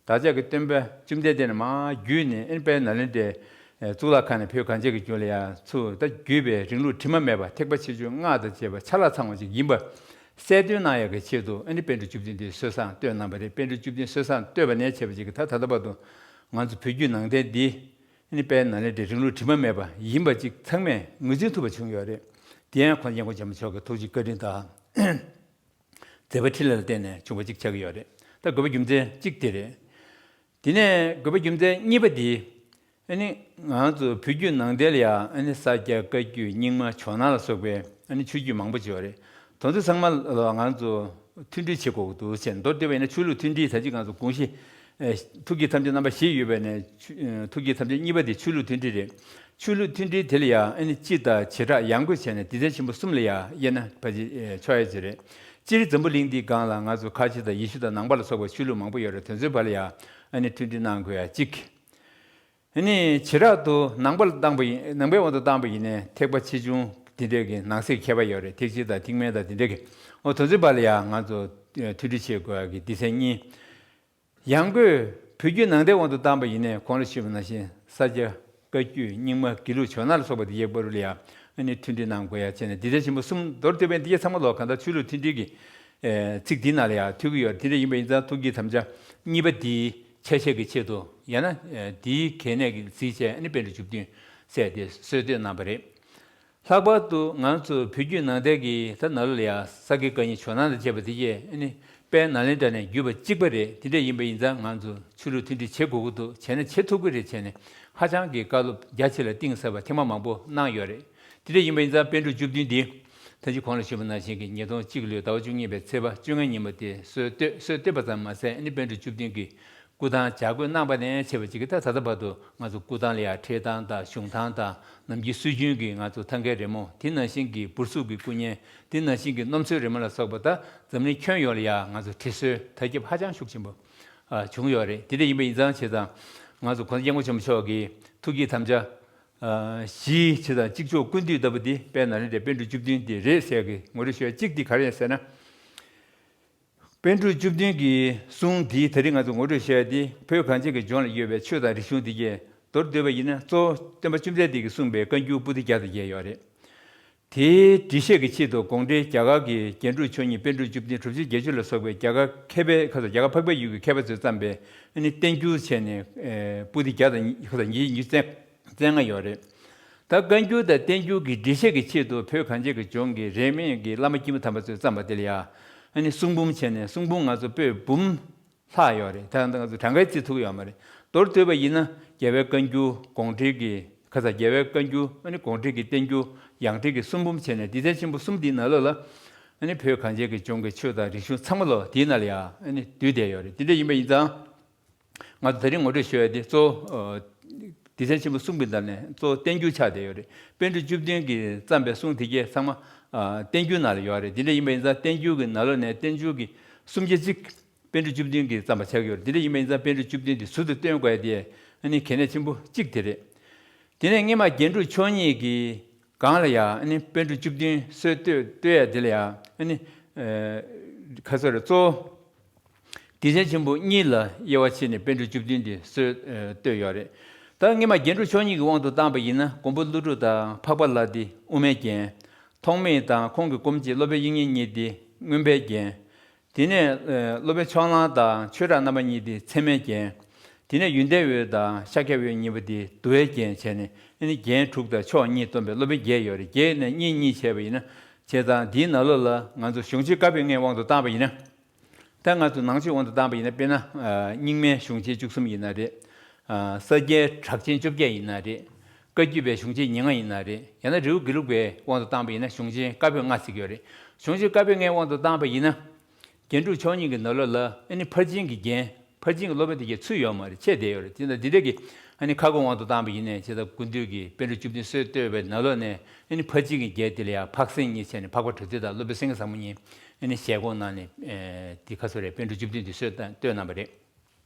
བདག་ཅག་གི་སྟོན་པ་བཅོམ་ལྡན་འདས་ནས་མར་བརྒྱུད་ནས་ཨ་ནི་དཔལ་ནཱ་ལེནྡྲའི་ཨེ་གཙུག་ལག་ཁང་ནས་བོད་གངས་ཅན་གྱི་ལྗོངས་ལ་ཡང་ཚུར་ད་བརྒྱུད་པའི་རིང་ལུགས་དྲི་མ་མེད་པ་ཐེག་པ་ཆེ་ཆུང་སྔགས་དང་བཅས་པ་ཆ་ལག་ཚང་བ་ཅིག་ཡིན་པ་གསལ་སྟོན་གནང་ཡག་གི་ཆེད་དུ་ཨ་ནི་པཎ་གྲུབ་བཅུ་བདུན་འདི་སྲོལ་བཟང་བཏོད་གནང་བ་རེད། པཎ་གྲུབ་བཅུ་བདུན་སྲོལ་བཟང་བཏོད་པ་ནས་བྱས་པ་ཅིག་གིས་ད་ད་ལྟ་བར་དུ་ང་ཚོ་བོད་བརྒྱུད་ནང་བསྟན་འདི་ཨ་ནི་དཔལ་ནཱ་ལེནྡྲའི་རིང་ལུགས་དྲི་མ་མེད་པ་ཡིན་པ་ཅིག་ཚང་མས་ངོས་འཛིན་ཐུབ་པ་བྱུང་ཡོད་རེད། དེ་ཡང་༸གོང་ས་༸སྐྱབས་མགོན་ཆེན་པོ་མཆོག་གི་ཐུགས་རྗེ་བཀའ་དྲིན་དང་། མཛད་པ་འཕྲིན་ལས་ལ་བརྟེན་ནས་བྱུང་བ་གཅིག་ཆགས་ཀྱི་ཡོད་རེད། ད་དགོས་པ་རྒྱུ་མཚན་གཅིག་དེ་རེད། དེ་ནས་དགོས་པ་རྒྱུ་མཚན་གཉིས་པ་དེ། ཨ་ནི་ང་ཚོ་བོད་བརྒྱུད་ནང་བསྟན་ལ་ཡང་ཨ་ནི་ས་སྐྱ་བཀའ་བརྒྱུད་རྙིང་མ་ཇོ་ནང་ལ་སོགས་པའི་ཨ་ནི་ཆོས་བརྒྱུད་མང་པོ་ཅིག་ཡོད་རེད། དེ་ཚོ་ཚང་མ་ལ་ང་ཚོ་མཐུན་སྒྲིལ་བྱེད་དགོས་ཀྱི་འདུག་ཟེར། མདོར་བསྡུས་པ་ཡིན་ན་ཆོས་ལུགས་མཐུན་སྒྲིལ་ད་ཅི་ང་ཚོ་དགོངས་གཞི་ཨེ་ཐུགས་ཀྱི་དམ་བཅའ་རྣམ་པ་བཞི་ཡོད་པ་ནས་ཆོས་ཨེ་ཐུགས་ཀྱི་དམ་བཅའ་གཉིས་པ་དེ་ཆོས་ལུགས་མཐུན་སྒྲིལ་རེད། ཆོས་ལུགས་མཐུན་སྒྲིལ་དེ་ལ་ཡང་ཨ་ནི་སྤྱི་དང་བྱེ་བྲག་ཡང་སྒོས་བྱས་ནས་སྡེ་ཚན་ཆེན་པོ་གསུམ་ལ་ཡང་དབྱེ་ན་ཕལ་ཆེར་ཨེ་ཕྱོགས་ཡ་ཅིག་རེད། སྤྱིར་འཛམ་བུ་གླིང་འདིའི་སྒང་ལ་ང་ཚོ་ཁ་ཆེ་དང་ཡེ་ཤུ་དང་ནང་པ་ལ་སོགས་པའི་ཆོས་ལུགས་མང་པོ་ཡོད་རེད། དེ་ཚོའི་བར་ལ་ཡང་ཨ་ནི་མཐུན་སྒྲིལ་གནང་དགོས་ཡ་གཅིག་ཨ་ནི་བྱེ་བྲག་ཏུ་ནང་པ་ལ་བཏང་པ་ཡིན། ནང་པའི་དབང་དུ་བཏང་པ་ཡིན་ནའི་ཐེག་པ་ཆེ་ཆུང་དེ་འདྲས་ཀྱི་ནང་གསེས་ཁྱད་པར་ཡོད་རེད། ཐེག་ཆེན་དང་ཐེག་དམན་དང་དེ་འདྲས་ཀྱི། འོ་དོན་ཚན་པ་ལ་ཡང་ང་ཚོ་མཐུན་སྒྲིལ་བྱེད་དགོས་ཡག་གི་སྡེ་ཚན་གཉིས། ཡང་སྒོས་བོད་བརྒྱུད་ནང་བསྟན་དབང་དུ་བཏང་པ་ཡིན་ནའི་གོང་ལ་ཞུས་པ་ནང་བཞིན་ས་སྐྱ་བཀའ་བརྒྱུད་རྙིང་མ་དགེ་ལུགས་ཇོ་ནང་ལ་སོགས་པ་དེ་ཡི་བར་ལ་ཡང་ཨ་ནི་མཐུན་སྒྲིལ་གནང་དགོས་ཡག་བྱས་ནས་སྡེ་ཚན་ཆེན་པོ་གསུམ། མདོར་བསྡུས་པའི་འདི་ག་ཚང་མ་ལོ་གང་ལྟར་ཆོས་ལུགས་མཐུན་སྒྲིལ་གྱི་ཚིག་འདི་ནང་ལ་ཡང་ཐུག་གི་ཡོད། དེ་འདྲ་ཡིན་པ་ཡིན་ཙང་ཐུགས་བསྐྱེད་དམ་བཅའ་གཉིས་པ་འདིའི་ཆ་ཤས་ཀྱི་ཆེད་དུ་ཡང་ན་འདིའི་གལ་གནད་ཀྱི་གཟིགས་བྱས་ཨ་ནི་པཎ་གྲུབ་བཅུ་བདུན་ཟེར་ཏེ་སྲོལ་གཏོད་གནང་པ་རེད། ལྷག་པར་དུ་ང་ཚོ་བོད་བརྒྱུད་ནང་བསྟན་གྱི་ད་ནང་ལོགས་ལ་ཡང་ས་དགེ་བཀའ་རྙིང་ཇོ་ནང་དང་བཅས་པ་དེ་གས་ཨ་ནི་དཔལ་ནཱ་ལེནྡྲ་ནས་བརྒྱུད་པ་གཅིག་པ་རེད། དེ་འདྲ་ཡིན་པ་ཡིན་ཙང་ང་ཚོ་ཆོས་ལུགས་མཐུན་སྒྲིལ་བྱེད་དགོས་ཀྱི་འདུག་བྱས་ན་བྱེད་ཐུབ་ཀྱི་རེད་བྱས་ནས་ཧ་ཅང་གི་བཀའ་སློབ་རྒྱ་ཆེ་ལ་གཏིང་ཟབ་པ་ཐེངས་མ་མང་པོ་གནང་ཡོད་རེད། དེ་འདྲ་ཡིན་པ་ཡིན་ཙང་པཎ་གྲུབ་བཅུ་བདུན་འདི་ད་ཅི་གོང་ལ་ཞུས་པ་ནང་བཞིན་གྱི་ཉིས་སྟོང་གཅིག་ལོའི་ཟླ་བ་བཅུ་གཉིས་པའི་ཚེས་པ་བཅོ་ལྔའི་ཉིན་མོ་དེ་སྲོལ་གཏོད་སྲོལ་གཏོད་པ་ཙམ་མ་ཟད་ཨ་ནི་པཎ་གྲུབ་བཅུ་བདུན་གྱི་སྐུ་ཐང་བྱ་རྒོད་གནང་པ་ནས་བྱས་པ་ཅིག་གིས་ད་ད་ལྟ་བར་དུ་ང་ཚོ་སྐུ་ཐང་ལ་ཡང་ཁྲིད་ཐང་དང་གཞུང་ཐང་དང་ནམ་རྒྱུན་སྲོལ་རྒྱུན་གྱི་ང་ཚོ་ཐང་གའི་རི་མོ། དེ་ནང་བཞིན་གྱི་འབུར་གཟུགས་ཀྱི་སྐུ་བརྙན། དེ་ནང་བཞིན་གྱི་སྣུམ་ཚོན་རི་མོ་ལ་སོགས་པ་ད་འཛམ་གླིང་ཁྱོན་ཡོངས་ལ་ཡང་ང་ཚོ་བྲིས་སྲོལ་དར་ཁྱབ་ཧ་ཅང་ཤུགས་ཆེན་པོ་ཨ་བྱུང་ཡོད་རེད། དེ་འདྲ་ཡིན་པ་ཡིན་ཙང་བྱས་ཙང་ང་ཚོ་གོང་ས་སྐྱབས་མགོན་ཆེན་པོ་མཆོག་གི་ཐུགས་བསྐྱེད་དམ་བཅའ་ཨ་བཞི་བྱས་ཙང་གཅིག་ལྕོགས་ཀུན་འདུས་ལྟ་བུ་འདི་དཔལ་ནཱ་ལེནྡྲའི་པཎ་གྲུབ་བཅུ་བདུན་འདི་རེད་ཟེར་གི་ངོ་སྤྲོད་ཞུ་ཡ་གཅིག་འདི་ག་རེ་ཡིན་ཟེར་ན། པཎ་གྲུབ་བཅུ་བདུན་གྱི་གསུང་འདིའི་ད་རིང་ང་ཚོ་ངོ་སྤྲོད་བྱས་ཏེ་བོད་གངས་ཅན་གྱི་ལྗོངས་ལ་ཡོད་པའི་ཆོས་དང་རིག་གཞུང་འདི་གས་མདོར་བསྡུས་པ་ཡིན་ན་གཙོ་བོ་སྟོན་པ་བཅོམ་ལྡན་འདས་ཀྱིས་གསུངས་པའི་བཀའ་འགྱུར་པོ་ཏི་བརྒྱ་དང་བརྒྱད་ཡོད་རེད། དེའི་འགྲེལ་བཤད་ཀྱི་ཆེད་དུ་དགོངས་འགྲེལ་རྒྱ་གར་གྱི་རྒྱན་དྲུག་མཆོག་གཉིས་པཎ་གྲུབ་བཅུ་བདུན་གྲུབ་ཆེན་བརྒྱད་ཅུ་ལ་སོགས་པའི་རྒྱ་གར་མཁས་པའི་ཁ་ས་རྒྱ་གར་འཕགས་པའི་ཡུལ་གྱི་མཁས་པ་ཚོས་བརྩམས་པའི་ཨ་ནི་བསྟན་འགྱུར་བྱས་ནས་པོ་ཏི་བརྒྱ་དང་ཁ་ས་ཉི་ཤུ་རྩ་ལྔ་ཡོད་རེད། ད་བཀའ་འགྱུར་དང་བསྟན་འགྱུར་གྱི་འགྲེལ་བཤད་ཀྱི་ཆེད་དུ་བོད་གངས་ཅན་གྱི་ལྗོངས་ཀྱི་རིས་མེད་ཀྱི་བླ་མ་དཀྱིལ་མ་དམ་པ་ཚོས་བརྩམས་པ་དེ་ལ་ཡང་ཨ་ནི་གསུང་འབུམ་བྱས་ནས་གསུང་འབུམ་ང་ཚོ་པོད་འབུམ་ལྷག་ཡོད་རེད། ད་ང་ཚོ་གྲངས་ཀའི་རྩིས་ཐུབ་ཡོད་མ་རེད། མདོར་བསྡུས་པ་ཡིན་ན་རྒྱལ་བའི་བཀའ་འགྱུར་དགོངས་འགྲེལ་གྱི་ཁ་ས་རྒྱལ་བའི་བཀའ་འགྱུར་ཨ་ནི་དགོངས་འགྲེལ་གྱི་བསྟན་འགྱུར་ཡང་འགྲེལ་གྱི་གསུང་འབུམ་བྱས་ནས་སྡེ་ཚན་ཆེན་པོ་གསུམ་འདིའི་ནང་ལོགས་ལ་ཨ་ནི་བོད་གངས་ཅན་གྱི་ལྗོངས་ཀྱི་ཆོས་དང་རིག་གཞུང་ཚང་མ་ལོ་དེའི་ནང་ལ་ཡང་ཨ་ནི་འདུས་བསྡད་ཡོད་རེད། དེ་འདྲ་ཡིན་པ་ཡིན་ཙང་། ང་ཚོ་དེ་རིང་ངོ་སྤྲོད་ཞུ་ཡ་དེ་གཙོ་བོ་སྡེ་ཚན་ཆེན་པོ་གསུམ་གྱི་ནང་ནས་གཙོ་བོ་བསྟན་འགྱུར་ཆགས་བསྡད་ཡོད་རེད། པཎ་གྲུབ་བཅུ་བདུན་གྱིས་བརྩམས་པའི་གསུང་དེ་གས་ཚང་མ་བསྟན་འགྱུར་ནང་ལ་ཡོད་རེད། དེ་འདྲ་ཡིན་པ་ཡིན་ཙང་བསྟན་འགྱུར་གྱི་ནང་ལོགས་ནས་བསྟན་འགྱུར་གྱི་སུམ་ཆ་གཅིག་པཎ་གྲུབ་བཅུ་བདུན་གྱིས་བརྩམས་པ་ཆགས་ཀྱི་ཡོད་རེད། དེ་འདྲ་ཡིན་པ་ཡིན་ཙང་པཎ་གྲུབ་བཅུ་བདུན་དེ་ཟུར་དུ་བཏོན་དགོས་ཡ་དེ་ཨ་ནི་གལ་གནད་ཆེན་པོ་གཅིག་དེ་རེད། དེ་ནས་སྔོན་མ་རྒྱན་དྲུག་མཆོག་གཉིས་ཀྱི་སྒང་ལ་ཡང་ཨ་ནི་པཎ་གྲུབ་བཅུ་བདུན་སྲོལ་གཏོད་གཏོད་ཡ་དེ་ལ་ཡང་ཨ་ནི་ཁ་སོ་རེ་གཙོ་བོ་སྡེ་ཚན་ཆེན་པོ་གཉིས་ལ་དབྱེ་བ་ཕྱེ་ནས་པཎ་གྲུབ་བཅུ་བདུན་དེ་སྲོལ་གཏོད་ཡོད་རེད། ད་སྔོན་མ་རྒྱན་དྲུག་མཆོག་གཉིས་ཀྱི་དབང་དུ་བཏང་པ་ཡིན་ན་མགོན་པོ་ཀླུ་སྒྲུབ་དང་འཕགས་པ་ལྷ་དེ་དབུ་མའི་རྒྱན། ཐོགས་མེད་དང་ཁོང་གི་སྐུ་མཆེད་སློབ་དཔོན་དབྱིག་གཉེན་གཉིས་དེ་མངོན་པའི་རྒྱན། དེ་ནས་ཨ་སློབ་དཔོན་ཕྱོགས་གླང་དང་ཆོས་གྲགས་རྣམ་པ་གཉིས་དེ་ཚད་མའི་རྒྱན། དེ་ནས་ཡོན་ཏན་འོད་དང་ཤཱཀྱ་འོད་གཉིས་པོ་དེ་དུ་བའི་རྒྱན་བྱས་ནས་ཨ་ནི་རྒྱན་དྲུག་དང་ཕྱོགས་གཉིས་སྟོན་པའི་སློབ་དཔོན་བརྒྱད་ཡོད་རེད། བརྒྱད་ནས་གཉིས་གཉིས་བྱས་པ་ཡིན་ན་བྱས་ཙང་འདིའི་ནང་ལོགས་ལ་ང་ཚོ་གཞུང་ཆེན་བཀའ་པོད་ལྔའི་དབང་དུ་བཏང་པ་ཡིན་ན། ད་ང་ཚོ་ནང་ཆོས་དབང་དུ་བཏང་པ་ཡིན་ན་དཔེར་ན་ཨ་རྙིང་མའི་གཞུང་ཆེན་བཅུ་གསུམ་ཡིན་ན་རེད། ཨ་ས་སྐྱའི་གྲགས་ཆེན་བཅོ་བརྒྱད་ཡིན་ན་རེད། བཀའ་བརྒྱུད་པའི་གཞུང་ཆེན་ཉེར་ལྔ་ཡིན་ན་རེད། ཡང་ན་རི་བོ་དགེ་ལུགས་པའི་དབང་དུ་བཏང་པ་ཡིན་ན་གཞུང་ཆེན་བཀའ་པོད་ལྔ་ཟེར་གྱི་ཡོད་རེད། གཞུང་ཆེན་བཀའ་པོད་ལྔའི་དབང་དུ་བཏང་པ་ཡིན་ན། རྒྱན་དྲུག་མཆོག་གཉིས་ཀྱི་ནང་ལོགས་ལ་ཨ་ནི་ཕར་ཕྱིན་གྱི་རྒྱན། ཕར་ཕྱིན་གྱི་སློབ་དཔོན་དེ་གའི་ཚུད་ཡོད་མ་རེད། ཅེས་ན་འདི་འདྲ་གི་ཨ་ནི་ཁ་སྐོང་དབང་དུ་བཏང་པ་ཡིན་ནའི་བྱས་ཙང་སྐུ་མདུན་གྱིས་པཎ་གྲུབ་བཅུ་བདུན་སྲོལ་གཏོད་པའི་ནང་ལོགས་ནས་ཨ་ནི་ཕར་ཕྱིན་གྱི་རྒྱན་དེ་ལ་ཡང་འཕགས་སེང་གཉིས་བྱས་ནས་འཕགས་པ་དྲུག་སྡེ་དང་སློབ་དཔོན་སེང་གེ་བཟང་པོ་གཉིས་ཨ་ནི་ཞལ་སྐོང་གནང་ནས་ཨེ་དེ་ཁ་སོ་རེད། པཎ་གྲུབ་བཅུ་བདུན་དེ་སྲོལ་གཏོད་གནང་པ་རེད།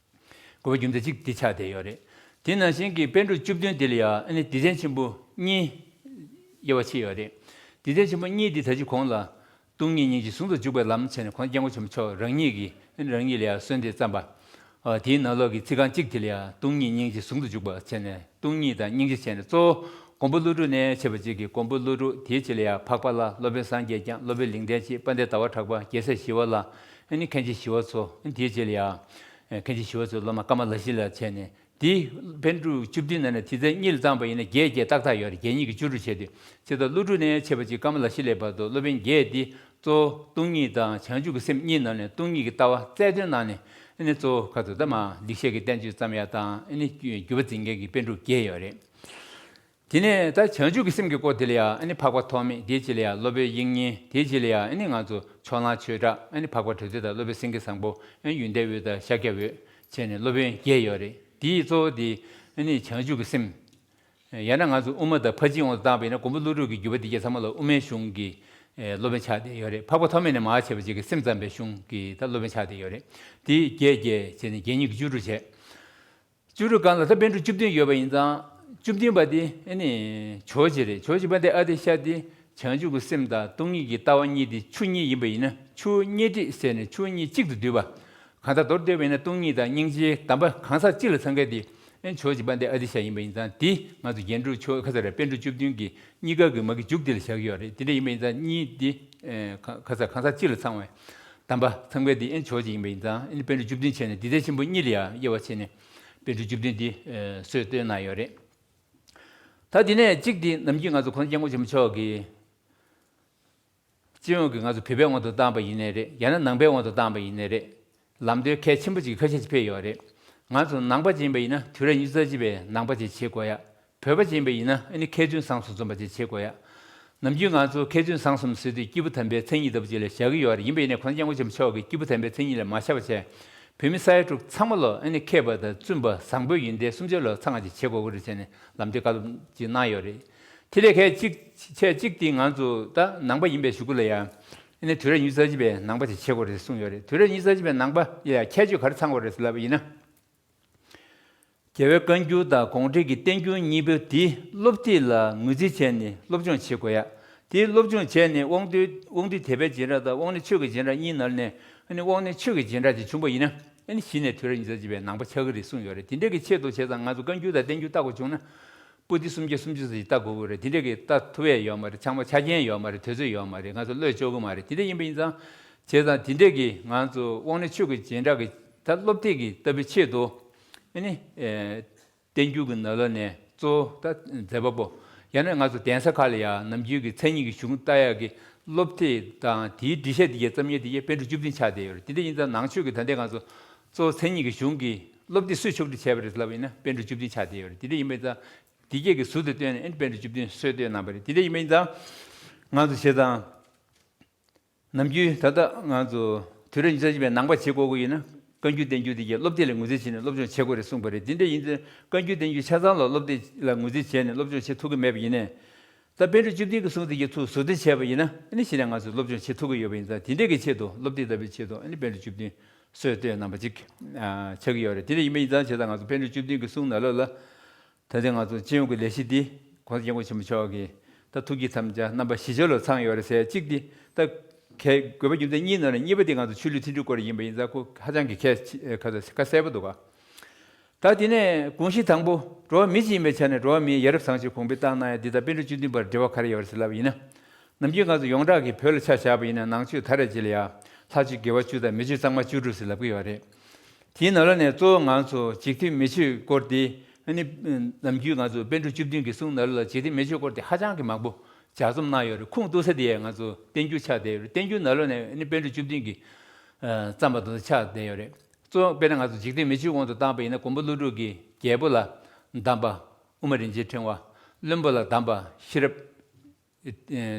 དགོས་པ་རྒྱུ་མཚན་གཅིག་འདི་ཆགས་བསྡད་ཡོད་རེད། དེ་ནང་བཞིན་གྱི་པཎ་གྲུབ་བཅུ་བདུན་དེ་ལ་ཡང་ཨ་ནི་སྡེ་ཚན་ཆེན་པོ་གཉིས་དབྱེ་བ་ཕྱེ་ཡོད་རེད། སྡེ་ཚན་ཆེན་པོ་གཉིས་འདི་ད་ཅི་གོང་ལ་སྟོང་ཉིད་སྙིང་རྗེ་ཟུང་དུ་འཇུག་པའི་ལམ་བྱས་ནས་གོང་སྐྱབས་མགོན་ཆེན་པོ་མཆོག་རང་ཉིད་ཀྱིས་ཨ་ནི་རང་ཉིད་ལ་ཡང་གསོལ་འདེབས་བརྩམས་པ། ཨ་དེའི་ནང་ལོགས་ཀྱི་ཚིག་རྐང་གཅིག་དེ་ལ་ཡང་སྟོང་ཉིད་སྙིང་རྗེ་ཟུང་དུ་འཇུག་པ་བྱས་ནས་སྟོང་ཉིད་དང་སྙིང་རྗེ་བྱས་ནས་གཙོ་བོ་མགོན་པོ་ཀླུ་སྒྲུབ་ནས་བྱས་པ་ཅིག་གིས་མགོན་པོ་ཀླུ་སྒྲུབ་དེའི་རྗེས་ལ་ཡང་འཕགས་པ་ལྷ། སློབ་དཔོན་སངས་རྒྱས་བསྐྱངས། སློབ་དཔོན་ལེགས་ལྡན་འབྱེད། དཔལ་ལྡན་ཟླ་བ་གྲགས་པ། རྒྱལ་སྲས་ཞི་བ་ལྷ། ཨ་ནི་མཁན་ཆེན་ཞི་བ་འཚོ། ཨ་ནི་དེའི་རྗེས་ལ་ཡང་མཁན་ཆེན་ཞི་བ་འཚོའི་སློབ་མ་ཀ་མ་ལ་ཤཱི་ལ་བྱས་ནས། དེ་པཎ་གྲུབ་བཅུ་བདུན་ནང་ནས་དེ་ཚན་གཉིས་ལ་བརྩམས་པ་ཡིན་ན་བརྒྱད་བརྒྱད་ཏག་ཏག་ཡོད་རེད། བརྒྱད་གཉིས་ཀྱི་བཅུ་དྲུག་བྱས་དུས་བྱས་ཙང་ཀླུ་སྒྲུབ་ནས་བྱས་པ་ཅིག་ཀ་མ་ལ་ཤཱི་ལའི་བར་དུ་སློབ་དཔོན་བརྒྱད་དེ་གཙོ་བོ་སྟོང་ཉིད་དང་བྱང་ཆུབ་ཀྱི་སེམས་གཉིས་ནང་ནས་སྟོང་ཉིད་ཀྱི་ལྟ་བ་རྩལ་འདོན་གནང་ནས་ཨ་ནི་གཙོ་བོ་ཁ་ཐུག་ད་མ་ལེགས་བཤད་ཀྱི་བསྟན་བཅོས་བརྩམས་ཡ་དང་ཨ་ནི་བརྒྱུད་པ་འཛིན་མཁན་གྱི་པཎ་གྲུབ་བརྒྱད་ཡོད་རེད། དེ་ནས་ད་བྱང་ཆུབ་ཀྱི་སེམས་ཀྱི་སྐོར་དེ་ལ་ཡང་ཨ་ནི་འཕགས་པ་ཐོགས་མེད། དེའི་རྗེས་ལ་ཡང་སློབ་དཔོན་དབྱིག་གཉེན། དེའི་རྗེས་ལ་ཡང་ཨ་ནི་ང་ཚོ་ཕྱོགས་གླང་ཆོས་གྲགས། ཨ་ནི་འཕགས་པ་དྲུག་སྡེ་དང་སློབ་དཔོན་སེང་གེ་བཟང་པོ། ཨ་ནི་ཡོན་ཏན་འོད་དང་ཤཱཀྱ་འོད་བྱས་ནས་སློབ་དཔོན་བརྒྱད་ཡོད་རེད། དེའི་གཙོ་བོ་དེ་ཨ་ནི་བྱང་ཆུབ་ཀྱི་སེམས། ཡང་ན་ང་ཚོ་དབུ་མ་དང་ཕར་ཕྱིན་དབང་དུ་བཏང་པ་ཡིན་ན་མགོན་པོ་ཀླུ་སྒྲུབ་ཀྱི་བརྒྱུད་པ་འདི་གས་ཚང་མ་ལ་དབུ་མའི་གཞུང་གི་ཨེ་སློབ་དཔོན་ཆགས་བསྡད་ཡོད་རེད། འཕགས་པ་ཐོགས་མེད་ནས་མར་བྱས་པ་ཅིག་གི་སེམས་ཙམ་པའི་གཞུང་གི་ད་སློབ་དཔོན་ཆགས་བསྡད་ཡོད་རེད། དེ་བརྒྱད་བརྒྱད་བྱས་ནས་བརྒྱད་གཉིས་ཀྱི་བཅུ་དྲུག་བྱས། བཅུ་དྲུག་སྒང་ལ་ད་པཎ་གྲུབ་བཅུ་བདུན་ཡོད་པ་ཡིན་ཙང་། བཅུ་བདུན་པ་དེ་ཨ་ནི་ཇོ་བོ་རྗེ་རེད། ཇོ་བོ་རྗེ་དཔལ་ལྡན་ཨ་ཏི་ཤ་དེ་བྱང་ཆུབ་ཀྱི་སེམས་དང་སྟོང་ཉིད་ཀྱི་ལྟ་བ་གཉིས་དེ་ཆོས་གཉིས་ཡིན་པ་ཡིན་ན། ཆོས་གཉིས་སྒྲིག་ཟེར་ནས་ཆོས་གཉིས་གཅིག་ཏུ་བསྡུས་པ། གང་ལྟར་མདོར་བསྡུས་པ་ཡིན་ན་སྟོང་ཉིད་དང་སྙིང་རྗེའི་གདམས་པ་གང་ཟག་གཅིག་ལ་ཚང་མཁན་དེ་ཨ་ནི་ཇོ་བོ་རྗེ་དཔལ་ལྡན་ཨ་ཏི་ཤ་ཡིན་པ་ཡིན་ཙང་། དེ་ང་ཚོ་རྒྱན་དྲུག་ཆོས་ཁ་ས་ར་པཎ་གྲུབ་བཅུ་བདུན་གྱི་གཉིས་ཀ་གི་མ་གི་མཇུག་དེ་ལ་བཞག་གི་ཡོད་རེད། དེ་འདྲ་ཡིན་པ་ཡིན་ཙང་གཉིས་དེ་ཨེ་ག་ག་ས་གང་ཟག་གཅིག་ལ་ཚང་བའི་གདམས་པ་ཚང་མཁན་དེ་ཨ་ནི་ཇོ་བོ་རྗེ་ཡིན་པ་ཡིན་ཙང་། ཨ་ནི་པཎ་གྲུབ་བཅུ་བདུན་བྱས་ནས་འདི་ལྟར་ཆེན་པོ་གཉིས་ལ་ཡང་དབྱེ་བ་ཕྱེ་ནས་པཎ་གྲུབ་བཅུ་བདུན་འདི་ཨེ་སྲོལ་བཏོད་གནང་ཡོད་རེད། ད་དེ་ནས་གཅིག་དེ་ནམ་རྒྱུན་ང་ཚོ་གོང་ས་སྐྱབས་མགོན་ཆེན་པོ་མཆོག་གིས་སྤྱི་ཡོངས་ཀྱི་ང་ཚོ་བོད་པའི་དབང་དུ་བཏང་པ་ཡིན་ནའི་རེད། ཡང་ན་ནང་པའི་དབང་དུ་བཏང་པ་ཡིན་ནའི་རེད། ལམ་སྟོན་གལ་ཆེན་པོ་ཅིག་ཁ་ཤས་ཤིག་ཕེབས་ཡོད་རེད། ང་ཚོ་ནང་པ་ཅིག་ཡིན་པ་ཡིན་ན་དུས་རབས་ཉི་ཤུ་རྩ་གཅིག་པའི་ནང་པ་ཅིག་བྱེད་དགོས་ཡ། བོད་པ་ཅིག་ཡིན་པ་ཡིན་ན་ཨ་ནི་མཁས་བཙུན་བཟང་གསུམ་འཛོམས་པ་ཅིག་བྱེད་དགོས་ཡ། ནམ་རྒྱུན་ང་ཚོ་མཁས་བཙུན་བཟང་གསུམ་ཟེར་དུས་སྐྱེས་བུ་དམ་པའི་མཚན་ཉིད་ལྟ་བུ་ཅིག་ལ་བཞག་གི་ཡོད་རེད། ཡིན་པ་ཡིན་ནའི་གོང་ས་སྐྱབས་མགོན་ཆེན་པོ་མཆོག་གིས་སྐྱེས་བུ་དམ་པའི་མཚན་ཉིད་ལ་མ་བཞག་པ་བྱས། བོད་མི་ས་ཡ་དྲུག་ཚང་མ་ལ་ཨ་ནི་མཁས་པ་དང་བཙུན་པ་བཟང་པོའི་ཡོན་ཏན་གསུམ་ཆར་ལ་ཚང་བ་ཅིག་བྱེད་དགོས་ཀྱི་རེད་ཟེར་ནས་ལམ་སྟོན་བཀའ་སློབ་ཅིག་གནང་ཡོད་རེད། དེ་ལས་གལ་གཅིག་ཆེ་གཅིག་དེ་ང་ཚོ་ད་ནང་པ་ཡིན་པའི་གཞུག་གུ་ལ་ཡང་ཨ་ནི་དུས་རབས་ཉི་ཤུ་རྩ་གཅིག་པའི་ནང་པ་ཅིག་བྱེད་དགོས་རེད་གསུངས་ཡོད་རེད། དུས་རབས་ཉི་ཤུ་རྩ་གཅིག་པའི་ནང་པ་ཡ་ཁྱད་ཆོས་ག་རེ་ཚང་དགོས་རེད་ཟེར་ལབ་པ་ཡིན་ན། རྒྱལ་བའི་བཀའ་འགྱུར་དང་དགོངས་འགྲེལ་གྱི་བསྟན་འགྱུར་གཉིས་པོ་དེ་སློབ་དེབ་ལ་ངོས་འཛིན་བྱས་ནས་སློབ་སྦྱོང་བྱེད་དགོས་ཡ། དེ་སློབ་སྦྱོང་བྱས་ནས་དབང་འདུས་དབང་འདུས་དད་པའི་སྦྱིན་སྲེག་དང་དབང་ལྡན་ཆོས་ཀྱི་སྦྱིན་སྲེག་གཉིས་ནང་ནས་ཨ་ནི་དབང་ལྡན་ཆོས་ཀྱི་སྦྱིན་སྲེག་ཅིག་བྱུང་པ་ཡིན་ན། ཨ་ནི་གཞི་ནས་དུས་རབས་ཉི་ཤུ་རྩ་གཅིག་པའི་ནང་པ་ཆགས་ཀྱི་རེད་གསུངས་ཡོད་རེད། དེ་འདྲ་གི་ཆེད་དུ་བྱས་ཙང་ང་ཚོ་བཀའ་འགྱུར་དང་བསྟན་འགྱུར་ལྟ་དགོས་བྱུང་ན། པོ་ཏི་སུམ་བརྒྱ་སུམ་ཅུ་ཙམ་ཞིག་ལྟ་དགོས་ཀྱི་རེད། དེ་འདྲ་གི་ལྟ་ཐུབ་ཡས་ཡོད་མ་རེད། ཆ་ཚང་ཆ་རྐྱེན་ཡོད་མ་རེད། དུས་ཚོད་ཡོད་མ་རེད། ང་ཚོ་བློས་ལྕོགས་ཀྱི་མ་རེད། དེ་འདྲ་ཡིན་པ་ཡིན་ཙང་། བྱས་ཙང་དེ་འདྲ་གི་ང་ཚོ་དབང་ལྡན་ཆོས་ཀྱི་སྦྱིན་སྲེག་གི་ད་སློབ་དེབ་ཀྱི་ལྟ་བུའི་ཆེད་དུ། ཨ་ནི་ཨེ་བསྟན་འགྱུར་གྱི་ནང་ལོགས་ནས་གཙོ་བོ་ད་མཛད་པ་པོ། ཡང་ན་ང་ཚོ་གདན་ས་ཁག་ལ་ཡང་ནམ་རྒྱུན་གྱི་མཚན་ཉིད་ཀྱི་གཞུང་ལྟ་ཡག་གི་སློབ་དེབ་དང་དེའི་འགྲེལ་བཤད་དེ་གའི་རྩོམ་ཡིག་དེ་གའི་པཎ་གྲུབ་བཅུ་བདུན་ཆགས་བསྡད་ཡོད་རེད། དེ་འདྲ་ཡིན་ཙང་ནང་ཆོས་ཀྱི་ད་ལྟའི་ང་ཚོ་གཙོ་བོ་མཚན་ཉིད་ཀྱི་གཞུང་གི་སློབ་དེབ་སུས་ཕྱོགས་སྒྲིག་བྱས་པ་རེད་ལབ་པ་ཡིན་ན་པཎ་གྲུབ་བཅུ་བདུན་ཆགས་བསྡད་ཡོད་རེད། དེ་འདྲ་ཡིན་པ་ཡིན་ཙང་དེ་གའི་གི་ཟུར་དུ་བཏོན་ནས་ཨ་ནི་པཎ་གྲུབ་བཅུ་བདུན་སྲོལ་བཏོད་གནང་པ་རེད། དེ་འདྲ་ཡིན་པ་ཡིན་ཙང་ང་ཚོ་བྱས་ཙང་། ནམ་རྒྱུན་ད་ལྟ་ང་ཚོ་དུས་རབས་ཉི་ཤུ་རྩ་གཅིག་པའི་ནང་པ་བྱེད་དགོས་ཀྱི་ཡིན་ན། བཀའ་འགྱུར་བསྟན་འགྱུར་དེ་གའི་སློབ་དེབ་ལ་ངོས་འཛིན་བྱས་ནས་སློབ་སྦྱོང་བྱེད་དགོས་རེད་གསུངས་པ་རེད། དེ་འདྲ་ཡིན་ཙང་བཀའ་འགྱུར་བསྟན་འགྱུར་ཆ་ཚང་ལ་སློབ་དེབ་ལ་ངོས་འཛིན་བྱས་ནས་སློབ་སྦྱོང་བྱེད་ཐུབ་ཀྱི་མེད་པ་ཡིན་ནའི། ད་པཎ་གྲུབ་བཅུ་བདུན་གྱི་གསུང་དེ་གའི་ཚུར་ཟུར་འདོན་བྱས་པ་ཡིན་ན་ཨ་ནི་གཞི་ནས་ང་ཚོས་སློབ་སྦྱོང་བྱེད་ཐུབ་ཀྱི་ཡོད་པ་ཡིན་ཙང་། དེ་འདྲ་གི་ཆེད་དུ་སློབ་དེབ་ལྟ་བུའི་ཆེད་དུ་ཨ་ནི་པཎ་གྲུབ་བཅུ་བདུན་སྲོལ་བཏོད་གནང་པ་ཅིག་ཨ་ཆགས་ཀྱི་ཡོད་རེད། དེ་འདྲ་ཡིན་པ་ཡིན་ཙང་བྱས་ཙང་ང་ཚོ་པཎ་གྲུབ་བཅུ་བདུན་གྱི་གསུང་ནང་ལོགས་ལ། ད་ལྟའི་ང་ཚོ་སྤྱི་ཡོངས་ཀྱི་ལས་གཞི་འདི་༸གོང་ས་༸སྐྱབས་མགོན་ཆེན་པོ་མཆོག་གིས་ད་ཐུགས་བསྐྱེད་དམ་བཅའ་རྣམ་པ་བཞི་ཆར་ལ་ཚང་ཡོད་རེད་ཟེར་གཅིག་འདི། ད་གལ་དགོས་པ་རྒྱུ་མཚན་གཉིས་ནང་ནས་གཉིས་པ་འདི་ང་ཚོ་ཆོས་ལུགས་མཐུན་སྒྲིལ་སྐོར་ཡིན་པ་ཡིན་ཙང་ཁོ་ཧ་ཅང་གི་གལ་ཆེ་ཁ་ཁ་གསལ་པོ་འདུག་ག་ད་དེ་ནས་དགོངས་གཞི་དང་པོ་འགྲོ་བ་མི་ཅིག་ཡིན་པའི་ཆ་ནས་འགྲོ་བ་མིའི་ཡ་རབས་བཟང་སྤྱོད་གོང་འཕེལ་བཏང་གནང་ཡ་འདི་དང་པཎ་གྲུབ་བཅུ་བདུན་བར་འབྲེལ་བ་ག་རེ་ཡོད་རེད་ཟེར་ལབ་པ་ཡིན་ན། ནམ་རྒྱུན་ང་ཚོ་ཡོངས་གྲགས་ཀྱི་བོད་ལ་ཆ་བཞག་པ་ཡིན་ན་ནང་ཆོས་ད་རེས་ཅིག་ལ་ཡ་ལྷ་ཆོས་དགེ་བ་བཅུ་དང་མི་ཆོས་གཙང་མ་བཅུ་དྲུག་ཟེར་ལབ་ཀྱི་ཡོད་རེད། དེའི་ནང་ལོགས་ནས་གཙོ་བོ་ང་ཚོ་འཇིག་རྟེན་མི་ཆོས་སྐོར་དེ་ཨ་ནི་ནམ་རྒྱུན་ང་ཚོ་པཎ་གྲུབ་བཅུ་བདུན་གྱི་གསུང་ནང་ལོགས་ལ་འཇིག་རྟེན་མི་ཆོས་སྐོར་དེ་ཧ་ཅང་གི་མང་པོ་ལྗགས་རྩོམ་གནང་ཡོད་རེད། ཁུངས་གཏུགས་ས་དེ་ཡང་ང་ཚོ་བསྟན་འགྱུར་ཆགས་བསྡད་ཡོད་རེད། བསྟན་འགྱུར་ནང་ལོགས་ནས་ཨ་ནི་པཎ་གྲུབ་བཅུ་བདུན་གྱིས་བརྩམས་པ་དེ་ཚོ་ཆགས་བསྡད་ཡོད་རེད། གཙོ་བོ་དཔེར་ན་ང་ཚོ་འཇིག་རྟེན་མི་ཆོས་དབང་དུ་བཏང་པ་ཡིན་ན་མགོན་པོ་ཀླུ་སྒྲུབ་ཀྱིས་རྒྱལ་པོ་ལ་གདམས་པ་དབུ་མ་རིན་ཆེན་ཕྲེང་བ། བློན་པོ་ལ་གདམས་པ་ཤེས་རབ།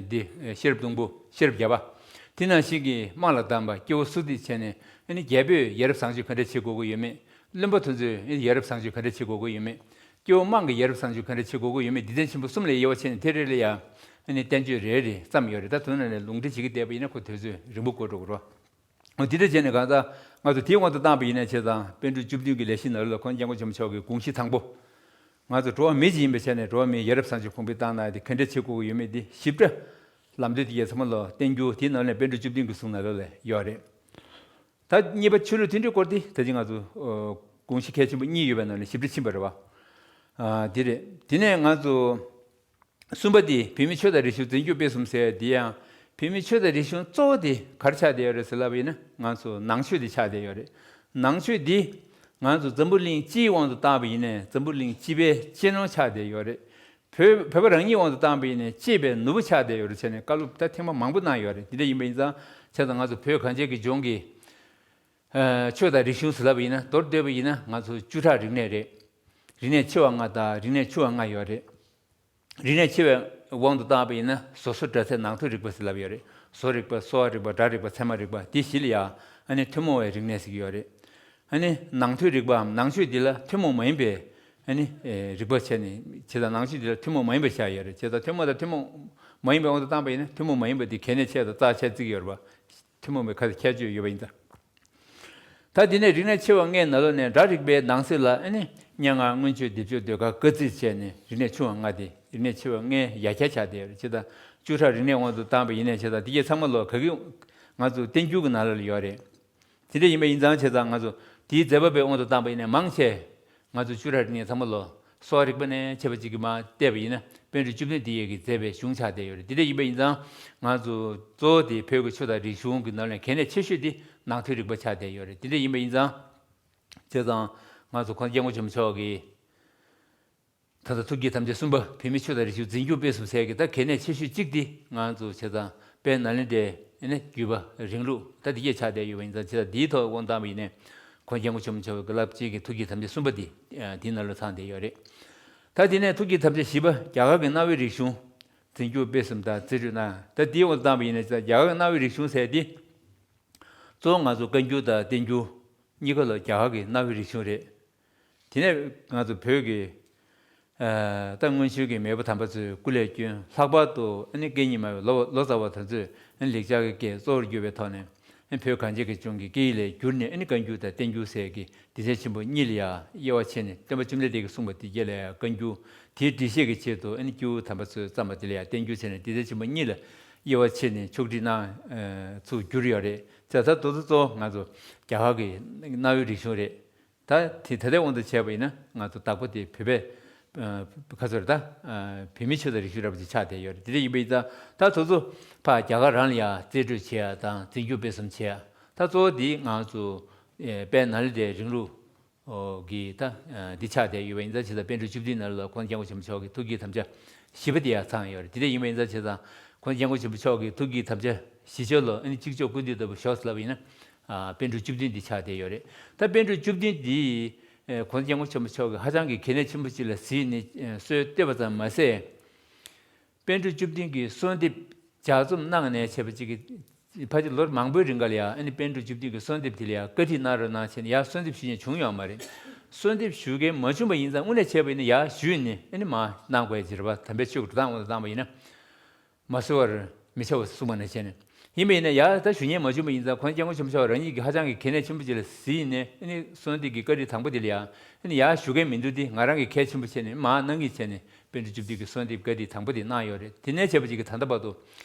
འདི་ཤེས་རབ་སྡོང་པོ་ཤེས་རབ་བརྒྱ་པ། དེ་ནང་བཞིན་གྱི་དམངས་ལ་གདམས་པ་སྐྱེ་བོ་སུ་དེ་བྱས་ནས་ཨ་ནི་རྒྱལ་པོས་ཡ་རབས་བཟང་སྤྱོད་ག་འདྲ་བྱེད་དགོས་ཀྱི་ཡོད་མེད། བློན་པོ་དེ་ཚོས་ཡ་རབས་བཟང་སྤྱོད་ག་འདྲ་བྱེད་དགོས་ཀྱི་ཡོད་མེད། སྐྱེ་བོ་དམངས་ཀྱིས་ཡ་རབས་བཟང་སྤྱོད་ག་འདྲ་བྱེད་དགོས་ཀྱི་ཡོད་མེད། སྡེ་ཚན་ཆེན་པོ་གསུམ་ལ་དབྱེ་བ་ཕྱེ་ནས་དེ་རེ་རེ་ལ་ཡང་ཨ་ནི་བསྟན་བཅོས་རེ་རེ་བརྩམས་ཡོད་རེད། ད་དོན་ནང་ནས་ལུང་འདྲེན་བྱེད་ཀྱི་བསྡད་པ་ཡིན་ན་ཁོ་དུས་ཚོད་རིང་པོ་འགོར་འགྲོ་གི་རེད། འོ་དེ་འདྲ་བྱས་ནས་གང་ལྟར་ང་ཚོ་དེའི་དབང་དུ་བཏང་པ་ཡིན་ན་བྱས་ཙང་པཎ་གྲུབ་བཅུ་བདུན་གྱི་ལས་གཞི་ནང་ལོགས་ལ་ཁོང་སྐྱབས་མགོན་ཆེན་པོ་མཆོག་གི་དགོངས་གཞི་དང་པོ། ང་ཚོ་འགྲོ་བ་མི་ཅིག་ཡིན་པའི་ཆ་ནས་འགྲོ་བ་མིའི་ཡ་རབས་བཟང་སྤྱོད་གོང་འཕེལ་བཏང་གནང་ཡ་དེ་ག་འདྲ་བྱེད་དགོས་ཀྱི་ཡོད་མེད་དེ་ཞིབ་ཕྲ་ལམ་སྟོན་དེ་གའི་ཚང་མ་ལོ་བསྟན་འགྱུར་དེའི་ནང་ནས་པཎ་གྲུབ་བཅུ་བདུན་གྱི་གསུང་ནང་ལོགས་ལ་ཡོད་རེད། ད་གཉིས་པ་ཆོས་ལུགས་མཐུན་སྒྲིལ་སྐོར་དེ་ད་ཅི་ང་ཚོ་ཨོ་དགོངས་གཞི་གལ་ཆེན་པོ་གཉིས་ཡོད་པའི་ནང་ནས་ཞིབ་ཕྲ་ཕྱིན་པ་རེད་བ། ཨ་དེ་རེད། དེ་ནས་ང་ཚོ་གསུམ་པ་དེ་བོད་མིའི་ཆོས་དང་རིག་གཞུང་འཛིན་སྐྱོང་སྤེལ་གསུམ་ཟེར་ཡ་དེ་ཡང་བོད་མིའི་ཆོས་དང་རིག་གཞུང་གཙོ་བོ་དེ་ག་རེ་ཆགས་བསྡད་ཡོད་རེད་ཟེར་ལབ་པ་ཡིན་ན་ང་ཚོ་ནང་ཆོས་དེ་ཆགས་བསྡད་ཡོད་རེད། ནང་ཆོས་འདི་ང་ཚོ་འཛམ་བུ་གླིང་སྤྱིའི་དབང་དུ་བཏང་བ་ཡིན་ནའི་འཛམ་བུ་གླིང་སྤྱི་པའི་གཅེས་ནོར་ཆགས་བསྡད་ཡོད་རེད། བོད་བོད་པ་རང་ཉིད་དབང་དུ་བཏང་བ་ཡིན་ནའི་གཅེས་པའི་ནོར་བུ་ཆགས་བསྡད་ཡོད་རེད་ཟེར་ནས་བཀའ་སློབ་ད་ཐེངས་མ་མང་པོ་གནང་ཡོད་རེད། དེ་འདྲ་ཡིན་པ་ཡིན་ཙང་བྱས་ཙང་ང་ཚོ་བོད་གངས་ཅན་གྱི་ལྗོངས་ཀྱི་ཨ་ཆོས་དང་རིག་གཞུང་ཟེར་ལབ་པ་ཡིན་ན་མདོར་བསྡུས་པ་ཡིན་ན་ང་ཚོ་བཅུ་ཕྲག་རིག་གནས་རེད། རིག་གནས་ཆེ་བ་ལྔ་དང་རིག་གནས་ཆུང་བ་ལྔ་ཡོད་རེད། རིག་གནས་ཆེ་བའི་དབང་དུ་བཏང་བ་ཡིན་ན་བཟོ་གསོ་སྒྲ་ཚད་ནང་དོན་རིག་པ་ཟེར་ལབ་ཡོད་རེད། བཟོ་རིག་པ། གསོ་བ་རིག་པ། སྒྲ་རིག་པ། ཚད་མ་རིག་པ། དེ་བཞི་ལ་ཡང་ཨ་ནི་ཐུན་མོང་བའི་རིག་གནས་ཟེར་གྱི་ཡོད་རེད། ཨ་ནི་ནང་དོན་རིག་པའམ་ནང་ཆོས་འདི་ལ་ཐུན་མོང་མ་ཡིན་པའི་ཨ་ནི་ཨེ་རིག་པ་བྱས་ནས་བྱས་ཙང་ནང་ཆོས་འདི་ལ་ཐུན་མོང་མ་ཡིན་པ་བཞག་ཡོད་རེད། བྱས་ཙང་ཐུན་མོང་དང་ཐུན་མོང་མ་ཡིན་པའི་དབང་དུ་བཏང་བ་ཡིན་ན་ཐུན་མོང་མ་ཡིན་པ་འདི་གལ་གནད་ཆེ་དང་རྩ་ཆེ་བརྩི་གི་ཡོད་རེད་པ། ཐུན་མོང་མའི་ཁ་ཁྱད་ཆོས་ཡོད་པ་ཡིན་ཙང་། ད་དེ་ནས་རིག་གནས་ཆེ་བ་ལྔའི་ནང་ལོགས་ནས་སྒྲ་རིག་པའི་ནང་གསེས་ལ་ཨ་ནི་ སྙན་ངག་མངོན་བརྗོད་སྡེབ་སྦྱོར་ཟློས་གར་སྐར་རྩིས་བྱས་ནས་རིག་གནས་ཆུང་བ་ལྔ་དེ་རིག་གནས་ཆེ་བ་ལྔའི་ཡ་གྱལ་ཆགས་བསྡད་ཡོད་རེད། བྱས་ཙང་བཅུ་ཕྲག་རིག་གནས་དབང་དུ་བཏང་པ་ཡིན་ནའི་བྱས་ཙང་དེ་གས་ཚང་མ་ལོ་ག་གི་ང་ཚོ་བསྟན་འགྱུར་གྱི་ནང་ལོགས་ལ་ཡོད་རེད། དེ་འདྲ་ཡིན་པ་ཡིན་ཙང་བྱས་ཙང་ང་ཚོ་དེའི་མཛད་པ་པའི་དབང་དུ་བཏང་པ་ཡིན་ནའི་མང་ཆེ་ང་ཚོ་བཅུ་ཕྲག་རིག་གནས་ཚང་མ་ལོ་གསོ་བ་རིག་པ་ནས་ཆེ་བ་ཅིག་གིས་མར་བལྟས་པ་ཡིན་ན་པཎ་གྲུབ་བཅུ་བདུན་དེ་ཡས་ཀྱི་མཛད་པའི་གཞུང་ཆགས་བསྡད་ཡོད་རེད། དེ་འདྲ་ཡིན་པ་ཡིན་ཙང་ང་ཚོ་གཙོ་བོ་དེ་བོད་ཀྱི་ཆོས་དང་རིག་གཞུང་གི་ནང་ལས་གལ་གནད་ཆེ་ཤོས་དེ་ནང་ཐོས་རིག་པ་ཆགས་བསྡད་ཡོད་རེད། དེ་འདྲ་ཡིན་པ་ཡིན་ཙང་། བྱས་ཙང་ང་ཚོ་ཁོང་སྐྱབས་མགོན་ཆེན་པོ་མཆོག་གིས་ད་ལྟ་ཐུགས་བསྐྱེད་དམ་བཅའ་གསུམ་པ་བོད་མིའི་ཆོས་དང་རིག་གཞུང་འཛིན་སྐྱོང་སྤེལ་གསུམ་ཟེར་གྱི་ད་གལ་གནད་ཆེ་ཤོས་གཅིག་དེ་ང་ཚོ་བྱས་ཙང་དཔལ་ནཱ་ལེནྡྲའི་ཨ་ནི་བརྒྱུད་པ་རིང་ལུགས་ད་འདི་གས་ཆགས་བསྡད་ཡོད་པ་ཡིན་ཙང་བྱས་ཙང་འདིའི་ཐོག་དབང་བཏང་བ་ཡིན་ནའི་ཁོང་སྐྱབས་མགོན་ཆེན་པོ་མཆོག་གི་རླབས་ཆེན་གྱི་ཐུགས་བསྐྱེད་དམ་བཅའ་གསུམ་པ་དེ་ཨ་འདིའི་ནང་ལ་ཚང་བསྡད་ཡོད་རེད། ད་དེ་ནས་ཐུགས་བསྐྱེད་དམ་བཅའ་བཞི་པ་རྒྱ་གར་གྱི་གནའ་བོའི་རིག་གཞུང་འཛིན་སྐྱོང་སྤེལ་གསུམ་དང་རྩིས་སྤྲོད་གནང་། ད་འདིའི་དབང་དུ་བཏང་བ་ཡིན་ནའི་བྱས་ཙང་རྒྱ་གར་གྱི་གནའ་བོའི་རིག་གཞུང་ཟེར་དེ། གཙོ་བོ་ང་ཚོ་བཀའ་འགྱུར་དང་བསྟན་འགྱུར་གཉིས་ཀ་ལ་རྒྱ་གར་གྱི་གནའ་བོའི་རིག་གཞུང་རེད། དེ་ནས་ང་ཚོ་བོད་ཀྱི་ཨ་ད་སྔོན་བྱོན་གྱི་མེས་པོ་དམ་པ་ཚོས་སྐུ་ལས་བསྐྱོན། ལྷག་པར་དུ་ཨ་ནི་སྐད་གཉིས་སྨྲ་བའི་ལོ་ལོ་ཙཱ་བ་དེ་ཚོས་ཨ་ནི་ལེགས་སྦྱར་གྱི་སྐད་གཙོ་བོར་གྱུར་པའི་ཐོག་ནས་ཨ་ནི་བོད་གངས་ཅན་གྱི་ལྗོངས་ཀྱི་སྐད་ཡིག་ལས་བསྒྱུར་ནས་ཨ་ནི་བཀའ་འགྱུར་དང་བསྟན་འགྱུར་ཟེར་གྱི་སྡེ་ཚན་ཆེན་པོ་གཉིས་ལ་ཡང་དབྱེ་བ་ཕྱེ་ནས་སྟོན་པ་བཅོམ་ལྡན་འདས་ཀྱིས་གསུངས་པ་དེ་གྱད་ལ་ཡང་བཀའ་འགྱུར། དེའི་འགྲེལ་བཤད་ཀྱི་ཆེད་དུ་ཨ་ནི་སྐྱེས་བུ་དམ་པ་ཚོས་བརྩམས་པ་དེ་ལ་ཡང་བསྟན་འགྱུར་ཟེར་ནས་སྡེ་ཚན་ཆེན་པོ་གཉིས་ལ་དབྱེ་བ་ཕྱེ་ནས་ཕྱོགས་སྒྲིག་གནང་ཚུལ་བསྒྱུར་ཡོད་རེད། བྱས་ཙང་དེ་ཚོ་གཙོ་བོ་ང་ཚོ་རྒྱ་གར་གྱི་གནའ་བོའི་རིག་གཞུང་རེད། ད་དེ་ད་ལྟའི་དབང་དུ་བྱས་པ་ཡིན་ན་ང་ཚོ་བདག་པོ་དེ་བོད་པའི་ཁ་ཚོར་ད་བོད་མིའི་ཆོས་དང་རིག་གཞུང་འདྲ་པོ་ཅིག་ཆགས་བསྡད་ཡོད་རེད། དེ་འདྲ་ཡིན་པ་ཡིན་ཙང་ད་དེ་ཚོ་ཕར་རྒྱ་གར་རང་ལ་ཡང་རྩིས་སྤྲོད་བྱེད་ཡ་དང་འཛིན་སྐྱོང་སྤེལ་གསུམ་བྱེད་ཡ་ད་གཙོ་བོ་དེ་ང་ཚོ་དཔལ་ནཱ་ལེནྡྲའི་རིང་ལུགས་ཨོ་གི་ད་ཨ་འདི་ཆགས་བསྡད་ཡོད་པ་ཡིན་ཙང་། ཇི་ལྟར་པཎ་གྲུབ་བཅུ་བདུན་ནང་ལ་ཁོང་སྐྱབས་མགོན་ཆེན་པོ་མཆོག་གི་ཐུགས་བསྐྱེད་དམ་བཅའ་བཞི་པ་དེ་ཡང་ཚང་ཡོད་རེད། དེ་འདྲ་ཡིན་པ་ཡིན་ཙང་བྱས་ཙང་ཁོང་སྐྱབས་མགོན་ཆེན་པོ་མཆོག་གི་ཐུགས་བསྐྱེད་དམ་བཅའ་བཞི་ཆོས་ལོ་ཨ་ནི་གཅིག་ལྕོགས་ཀུན་འདུས་ལྟ་བུ་ཞོག་ཟེར་ལབ་པ་ཡིན་ན། ཨ་པཎ་གྲུབ་བཅུ་བདུན་འདི་ཆགས་བསྡད་ཡོད་རེད། ད་པཎ་གྲུབ་བཅུ་བདུན་འདི་ཨེ་ཁོང་སྐྱབས་མགོན་ཆེན་པོ་མཆོག་གིས་ཧ་ཅང་གི་གལ་གནད་ཆེན་པོ་ཅིག་ལ་གཟིགས་ནས་ཨེ་སྲོལ་བཏོད་པ་ཙམ་མ་ཟད། པཎ་གྲུབ་བཅུ་བདུན་གྱི་གསོལ་འདེབས་ལྗགས་རྩོམ་གནང་ནས་བྱས་པ་ཅིག་གི་ཕལ་ཆེར་ལོ་མང་པོའི་རིང་ག་ལ་ཡང་ཨ་ནི་པཎ་གྲུབ་བཅུ་བདུན་གྱི་གསོལ་འདེབས་དེ་ལ་ཡང་བཀའ་ཁྲིད་གནང་རོགས་གནང་བྱས་ནས་ཡང་གསོལ་འདེབས་ཞུ་མཁན་བྱུང་ཡོད་མ་རེད། གསོལ་འདེབས་ཞུ་མཁན་མ་བྱུང་བ་ཡིན་ཙང་དངོས་གནས་བྱས་པ་ཡིན་ན་ཡང་ཞུས་ནས་ཨ་ནི་མར་གནང་དགོས་ཀྱི་རེད་པ། དམ་པའི་ཆོས་ཀྱི་འགྲོ་སྟངས་དབང་དུ་བཏང་བ་ཡིན་ན། མ་གསོལ་བར་མི་བྱ་བ་གསུངས་པ་ནང་བཞིན། ཡིན་པ་ཡིན་ན་ཡང་ད་ཞུ་མཁན་མ་བྱུང་བ་ཡིན་ཙང་ཁོང་སྐྱབས་མགོན་ཆེན་པོ་མཆོག་རང་ཉིད་ཀྱིས་ཧ་ཅང་གི་གལ་གནད་ཆེན་པོ་ཅིག་ལ་གཟིགས་ནས་ཨ་ནི་གསོལ་འདེབས་ཀྱི་བཀའ་ཁྲིད་དང་པོ་དེ་ལ་ཡང་ཨ་ནི་ཡང་ཞུ་མཁན་མི་འདུག་སྟེ་ང་རང་གིས་གལ་ཆེན་པོ་བྱས་ནས་མར་གནང་གི་བྱས་ནས་པཎ་གྲུབ་བཅུ་བདུན་གྱི་གསོལ་འདེབས་བཀའ་ཁྲིད་དང་པོ་དེ་གནང་ཡོད་རེད། དེ་ནས་བྱས་པ་ཅིག་གིས་ད་ལྟ་བར་དུ་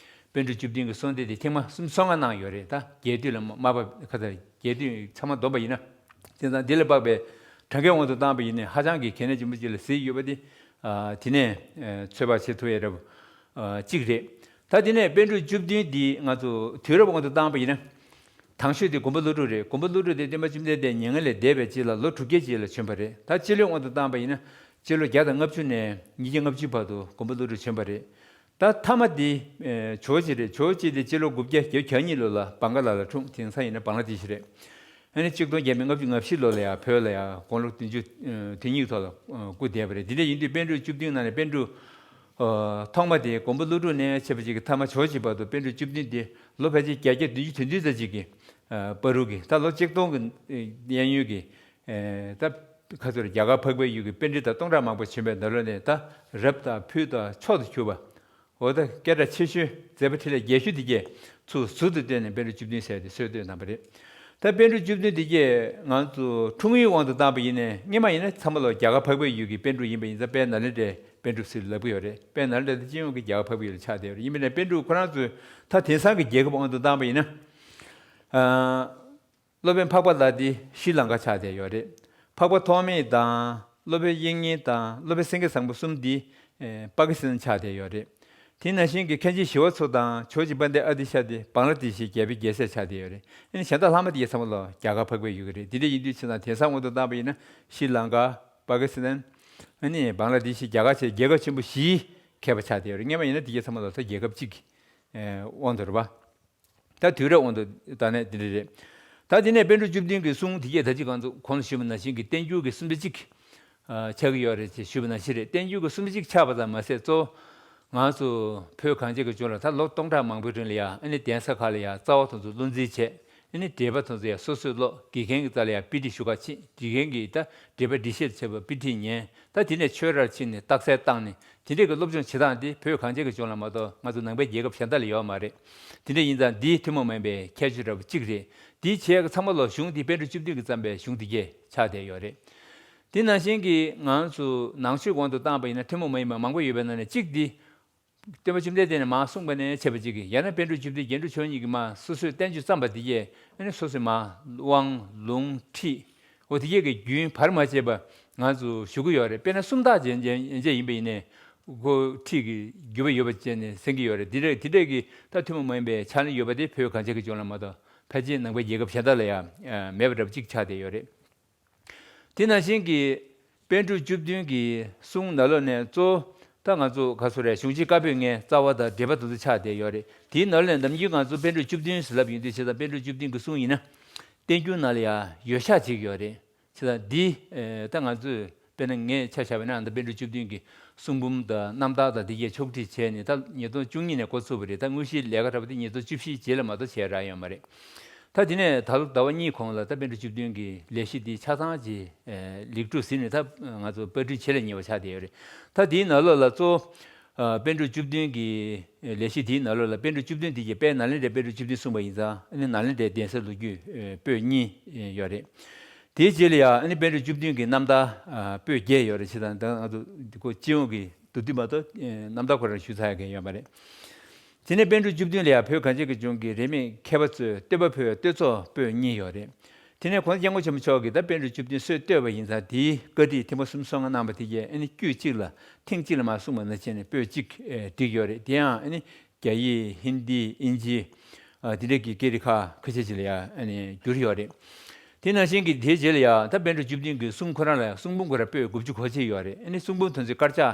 པཎ་གྲུབ་བཅུ་བདུན་གྱི་གསོལ་འདེབས་དེ་ཐེངས་མ་སུམ་ཅུ་སོ་ལྔ་གནང་ཡོད་རེད། ད་རྒྱས་བསྡུས་ལ་མ་མ་པ་ཁ་ཚ་རྒྱས་བསྡུས་ཚང་མ་བསྡོམས་པ་ཡིན་ན། དེ་དང་འདི་ལ་དཔག་པའི་གྲངས་ཀའི་དབང་དུ་བཏང་བ་ཡིན་ནའི་ཧ་ཅང་གི་གལ་གནད་ཆེན་པོ་ཅིག་ལ་གཟིགས་ཡོད་པ་དེ་ཨ་དེ་ནས་ཨ་ཚོད་དཔག་བྱེད་ཐུབ་ཡས་འདྲ་པོ་ཨ་གཅིག་རེད། ད་དེ་ནས་པཎ་གྲུབ་བཅུ་བདུན་འདི་ང་ཚོ་དུས་རབས་དབང་དུ་བཏང་བ་ཡིན་ན། དང་ཤོས་དེ་མགོན་པོ་ཀླུ་སྒྲུབ་རེད། མགོན་པོ་ཀླུ་སྒྲུབ་དེ་སྟོན་པ་བཅོམ་ལྡན་འདས་མྱ་ངན་ལས་འདས་པའི་རྗེས་ལ་ལོ་དྲུག་བརྒྱའི་རྗེས་ལ་བྱོན་པ་རེད། ད་སྤྱི་ལོའི་དབང་དུ་བཏང་བ་ཡིན་ན་སྤྱི་ལོ་བརྒྱ་དང་ལྔ་བཅུ་ནས་ཉིས་བརྒྱ་ལྔ་བཅུ་བར་དུ་མགོན་པོ་ཀླུ་སྒྲུབ་བྱོན་པ་རེད། ད་མཐའ་མ་དེ་ཨེ་ཇོ་བོ་རྗེ་རེད། ཇོ་བོ་རྗེ་དེ་སྤྱི་ལོ་དགུ་བརྒྱ་བརྒྱད་ཅུ་གྱ་གཉིས་ལོ་ལ་བང་ག་ལ་ལ་འཁྲུངས། དེང་སང་ཡིན་ན་བང་ལ་དེ་ཤི་རེད། ཨ་ནི་གཅིག་སྟོང་བརྒྱ་མེད་ལྔ་བཅུ་ང་བཞི་ལོ་ལ་ཡང་བོད་ལ་ཡང་དགུང་ལོ་བདུན་ཅུ་དོན་གཉིས་ཐོག་ལ་སྐུ་འདས་པ་རེད། དེ་འདྲ་ཡིན་དུས་པཎ་གྲུབ་བཅུ་བདུན་ནང་ནས་པཎ་གྲུབ་ཐོག་མ་དེ་མགོན་པོ་ཀླུ་སྒྲུབ་ནས་བྱས་པ་ཅིག་གི་མཐའ་མ་ཇོ་བོ་རྗེ་བར་དུ་པཎ་གྲུབ་བཅུ་བདུན་དེ་ལོ་ཕལ་ཆེར་བརྒྱད་བརྒྱ་བདུན་ཅུ་དོན་བདུན་ཙམ་ཅིག་གི་བར་དུ་གི་ད་ལོ་གཅིག་སྟོང་གི་གཡས་གཡོན་གྱི་ད་ཁ་ཚུར་རྒྱ་གར་འཕགས་པའི་ཡུལ་གྱི་པཎྜི་ཏ་སྟོང་ཕྲག་མང་པོ་བྱོན་པའི་ནང་ལོགས་ནས་ད་རབ་དང་ཕུལ་དང་མཆོག་ཏུ་གྱུར་པ། འོ་ད་སྐད་གྲགས་ཆེ་ཤོས་མཛད་པ་འཕྲིན་ལས་རྒྱས་ཤོས་དེ་གས་ཚུར་ཟུར་དུ་བཏོན་ནས་པཎ་གྲུབ་བཅུ་བདུན་ཟེར་ཏེ་སྲོལ་བཏོད་གནང་བ་རེད། ད་པཎ་གྲུབ་བཅུ་བདུན་དེ་གས་ང་ཚོ་འཁྲུངས་ཡུལ་དབང་དུ་བཏང་པ་ཡིན་ནའི་སྔོན་མ་ཡིན་ན་ཚང་མ་ལོ་རྒྱ་གར་འཕགས་པའི་ཡུལ་གྱི་པཎ་གྲུབ་ཡིན་པ་ཡིན་ཙང་དཔལ་ནཱ་ལེནྡྲའི་པཎ་གྲུབ་ཟེར་ལབ་ཀྱི་ཡོད་རེད། དཔལ་ནཱ་ལེནྡྲ་དེ་སྤྱི་ཡོངས་ཀྱི་རྒྱ་གར་འཕགས་པའི་ཡུལ་ལ་ཆགས་བསྡད་ཡོད་རེད། ཡིན་པ་ཡིན་ནའི་པཎ་གྲུབ་ཁོ་རང་ཚོས་ད་དེང་སང་གི་རྒྱལ་ཁབ་དབང་དུ་བཏང་པ་ཡིན་ན། ཨ། སློབ་དཔོན་འཕགས་པ་ལ་དེ་ཤྲི་ལངྐ་ཆགས་བསྡད་ཡོད་རེད། འཕགས་པ་ཐོགས་མེད་དང་སློབ་དཔོན་དབྱིག་གཉེན་དང་སློབ་དཔོན་སེང་གེ་བཟང་པོ་གསུམ་འདི་ཨེ་པ་ཀི་སི་ཐན་ཆགས་བསྡད་ཡོད་རེད། དེ་ནང་བཞིན་གྱི་མཁན་ཆེན་ཞི་བ་འཚོ་དང་ཇོ་བོ་རྗེ་དཔལ་ལྡན་ཨ་ཏི་ཤ་དེ་བང་ལ་དེ་ཤའི་རྒྱལ་པོའི་རྒྱལ་སྲས་ཆགས་བསྡད་ཡོད་རེད། ཨ་ནི་གཞན་དག་ལྷག་མ་དེ་གས་ཚང་མ་ལོ་རྒྱ་གར་འཕགས་པའི་ཡུལ་གྱི་རེད། དེ་འདྲ་ཡིན་དུས་ཕྱི་ནང་དེང་སང་དབང་དུ་བཏང་པ་ཡིན་ན་ཤྲི་ལངྐ་པ་ཀི་སི་ཐན་ཨ་ནི་བང་ལ་དེ་ཤའི་རྒྱ་གར་བཅས་རྒྱལ་ཁབ་ཆེན་པོ་བཞིའི་མཁས་པ་ཆགས་བསྡད་ཡོད་རེད། སྔོན་མ་ཡིན་ན་དེ་གས་ཚང་མ་ལོ་ད་རྒྱལ་ཁབ་གཅིག་གི་ཨེ་དབང་དུ་རེད་པ། ད་དུས་རབས་དབང་དུ་ད་ནས་འདི་འདྲ་རེད། ད་དེ་ནས་པཎ་གྲུབ་བཅུ་བདུན་གྱི་གསུང་དེ་གས་ད་ཅི་གང་ཚོ་གོང་ལ་ཞུས་པ་ནང་བཞིན་གྱི་བསྟན་འགྱུར་གྱི་གསུམ་ཆ་གཅིག་ཨ་ཆགས་ཀྱི་ཡོད་རེད་ཅེས་ཞུས་པ་ནང་བཞིན་རེད། བསྟན་འགྱུར་གྱི་གསུམ་ཆ་གཅིག་ཆགས་པ་ཙམ་མ་ཟད་གཙོ་བོ་ང་ཚོ་བོད་གངས་ཅན་གྱི་ལྗོངས་ལ་ད་ལོ་སྟོང་ཕྲག་མང་པོའི་རིང་ལ་ཡང་ཨ་ནི་གདན་ས་ཁག་ལ་ཡང་རྩ་བ་དེ་ཚོ་བློ་འཛིན་བྱས། ཨ་ནི་འགྲེལ་པ་དེ་ཚོ་ཡང་སོ་སོས་ཀློག་དགེ་རྒན་གྱི་རྩ་ལ་ཡང་དཔེ་ཁྲིད་ཞུ་ག་ཕྱིན། དགེ་རྒན་གྱིས་ད་འགྲེལ་པ་འགྲེལ་བཤད་བྱས་པ་དཔེ་ཁྲིད་ཉན། ད་དེ་ནས་ཆོས་རར་ཕྱིན་ནས་རྟགས་གསལ་བཏང་ནས་དེ་འདྲས་ཀྱི་སློབ་སྦྱོང་བྱེད་སྟངས་དེ་བོད་གངས་ཅན་གྱི་ལྗོངས་ལ་མ་གཏོགས་ང་ཚོ་ནང་པའི་རྒྱལ་ཁབ་གཞན་དག་ལ་ཡོད་མ་རེད། དེ་འདྲ་ཡིན་ཙང་འདི་ཐུན་མོང་མ་ཡིན་པའི་ཁྱད་ཆོས་འདྲ་པོ་གཅིག་རེད། འདི་བྱས་ཀྱི་ཚང་མ་ལོ་གཞུང་འདི་པཎ་གྲུབ་བཅུ་བདུན་གྱིས་བརྩམས་པའི་གཞུང་འདི་གས་ཆགས་བསྡད་ཡོད་རེད། དེ་ནང་བཞིན་གྱི་ང་ཚོ་ནང་ཆོས་དབང་དུ་བཏང་བ་ཡིན་ན་ཐུན་མོང་མ་ཡིན་པ་མང་པོ་ཡོད་པའི་ནང་ནས་གཅིག་འདི། སྟོན་པ་བཅོམ་ལྡན་འདས་ནས་མར་གསུངས་པ་ནས་འཆད་པ་གཅིག་གིས། ཡང་ན་པཎ་གྲུབ་བཅུ་བདུན་རྒྱན་དྲུག་མཆོག་གཉིས་ཀྱིས་མར་སོ་སོས་བསྟན་བཅོས་བརྩམས་པ་དེ་གས་ཨ་ནི་སོ་སོས་མར་དབང་ལུང་ཁྲིད། འོ་དེ་གས་ཀྱི་རྒྱུན་བར་མ་ཆད་པ་ང་ཚོ་ཞུ་གི་ཡོད་རེད། དཔེར་ན་སུམ་རྟགས་ཅན་ཅན་ཅན་ཡིན་པ་ཡིན་ནའི། ཁོ་ཁྲིད་ཀྱི་བརྒྱུད་པ་ཡོད་པ་བྱས་ནས་གསན་གྱི་ཡོད་རེད། དེ་འདྲ་དེ་འདྲས་ཀྱི་ད་ཐུན་མོང་མ་ཡིན་པའི་ཕྱག་ལེན་ཡོད་པ་དེ་བོད་གངས་ཅན་གྱི་ལྗོངས་ལ་མ་གཏོགས་ཕལ་ཆེར་ནང་པའི་རྒྱལ་ཁབ་གཞན་དག་ལ་ཡང་མེད་པ་འདྲ་པོ་གཅིག་ཆགས་བསྡད་ཡོད་རེད། དེ་ནང་བཞིན་གྱི་པཎ་གྲུབ་བཅུ་བདུན་གྱི་གསུང་ནང་ལོགས་ནས་གཙོ་བོ་ད་ང་ཚོ་ག་ཚོད་རེད། གཞུང་ཆེན་བཀའ་པོད་ལྔའི་རྩ་བ་དང་འགྲེལ་པ་དེ་ཚོ་ཆགས་བསྡད་ཡོད་རེད། དེའི་ནང་ལོགས་ནས་ནམ་རྒྱུན་ང་ཚོ་པཎ་གྲུབ་བཅུ་བདུན་ཟེར་ལབ་ཡོང་དུས་བྱས་ཙང་པཎ་གྲུབ་བཅུ་བདུན་གྱི་གསུང་ཡིན་ན་བསྟན་འགྱུར་ནང་ལ་ཡང་ཡོད་ཤག་ཅིག་ཡོད་རེད། བྱས་ཙང་འདི་ད་ང་ཚོས་དཔེར་ན་ངས་ཆ་བཞག་པ་ན་ཨ་ད་པཎ་གྲུབ་བཅུ་བདུན་གྱི་གསུང་འབུམ་དང་རྣམ་ཐར་དང་དེ་གས་ཕྱོགས་སྒྲིག་བྱས་ནས་ད་ཉིས་སྟོང་བཅུ་གཉིས་ནས་འགོ་ཚུགས་པ་རེད། ད་དངོས་གཞིའི་ལས་ཀ་འདྲ་པོ་དེ་ཉིས་སྟོང་བཅུ་བཞི་རྗེས་ལ་མ་གཏོགས་བྱས་རག་ཡོད་མ་རེད། ད་དེ་ནས་ད་ལོ་ཟླ་བ་གཉིས་གོང་ལ་ད་པཎ་གྲུབ་བཅུ་བདུན་གྱི་ལས་གཞི་འདི་ཆ་ཚང་ཅིག་ལེགས་གྲུབ་ཟིན་ནས་ད་ང་ཚོ་པར་སྐྲུན་བྱེད་ལ་ཉེ་བ་ཆགས་བསྡད་ཡོད་རེད། ད་དེའི་ནང་ལོགས་ལ་གཙོ་བོ་པཎ་གྲུབ་བཅུ་བདུན་གྱི་ལས་གཞི་དེའི་ནང་ལོགས་ལ་པཎ་གྲུབ་བཅུ་བདུན་དེ་གའི་དཔལ་ནཱ་ལེནྡྲའི་པཎ་གྲུབ་བཅུ་བདུན་གསུངས་པ་ཡིན་ཙང་ཨ་ནི་ནཱ་ལེནྡྲའི་གདན་ས་ལོ་རྒྱུས་པོད་གཉིས་ཡོད་རེད། དེའི་རྗེས་ལ་ཡང་ཨ་ནི་པཎ་གྲུབ་བཅུ་བདུན་གྱི་རྣམ་ཐར་པོད་བརྒྱད་ཡོད་རེད། བྱས་ཙང་ད་ང་ཚོ་ཁོ་སྤྱི་ཡོངས་ཀྱི་མདོར་བསྡུས་མ་གཏོགས་རྣམ་ཐར་ཁོ་རང་ཞུ་ཚར་མཁན་ཡོད་མ་རེད། དེ་ནས་པཎ་གྲུབ་བཅུ་བདུན་ལ་ཡང་བོད་གངས་ཅན་གྱི་ལྗོངས་ཀྱི་རིས་མེད་མཁས་པ་ཚོས་བསྟོད་པ་ཕུལ་བའི་བསྟོད་ཚོགས་པོད་གཉིས་ཡོད་རེད། དེ་ནས་གོང་ས་སྐྱབས་མགོན་ཆེན་པོ་མཆོག་གིས་ད་པཎ་གྲུབ་བཅུ་བདུན་སྲོལ་བཏོད་པ་ཡིན་ཙང་དེའི་བཀའ་ཁྲིད་ཐེངས་མ་སུམ་ཅུ་སོ་ལྔ་གནང་བ་དེ་གས་ཨ་ནི་དཀྱུས་གཅིག་ལ་ཐེངས་གཅིག་ལ་མར་གསུངས་པ་ནང་བཞིན་པོད་གཅིག་བསྒྲིགས་ཡོད་རེད། དེ་ཡང་ཨ་ནི་རྒྱ་ཡིག་ཧིན་དི་དབྱིན་ཇི་དེ་འདྲས་ཀྱི་སྐད་རིགས་ཁག་ཁ་ཤས་ཅིག་ལ་ཡང་ཨ་ནི་བསྒྱུར་ཡོད་རེད། དེ་ནང་བཞིན་གྱི་དེའི་རྗེས་ལ་ཡང་ད་པཎ་གྲུབ་བཅུ་བདུན་གྱི་གསུང་ཁོ་རང་ལ་ཡང་གསུང་འབུམ་ཁོ་རང་པོད་དགུ་བཅུ་གོ་གཅིག་ཡོད་རེད། ཨ་ནི་གསུང་འབུམ་དོན་ཚན་དཀར་ཆག་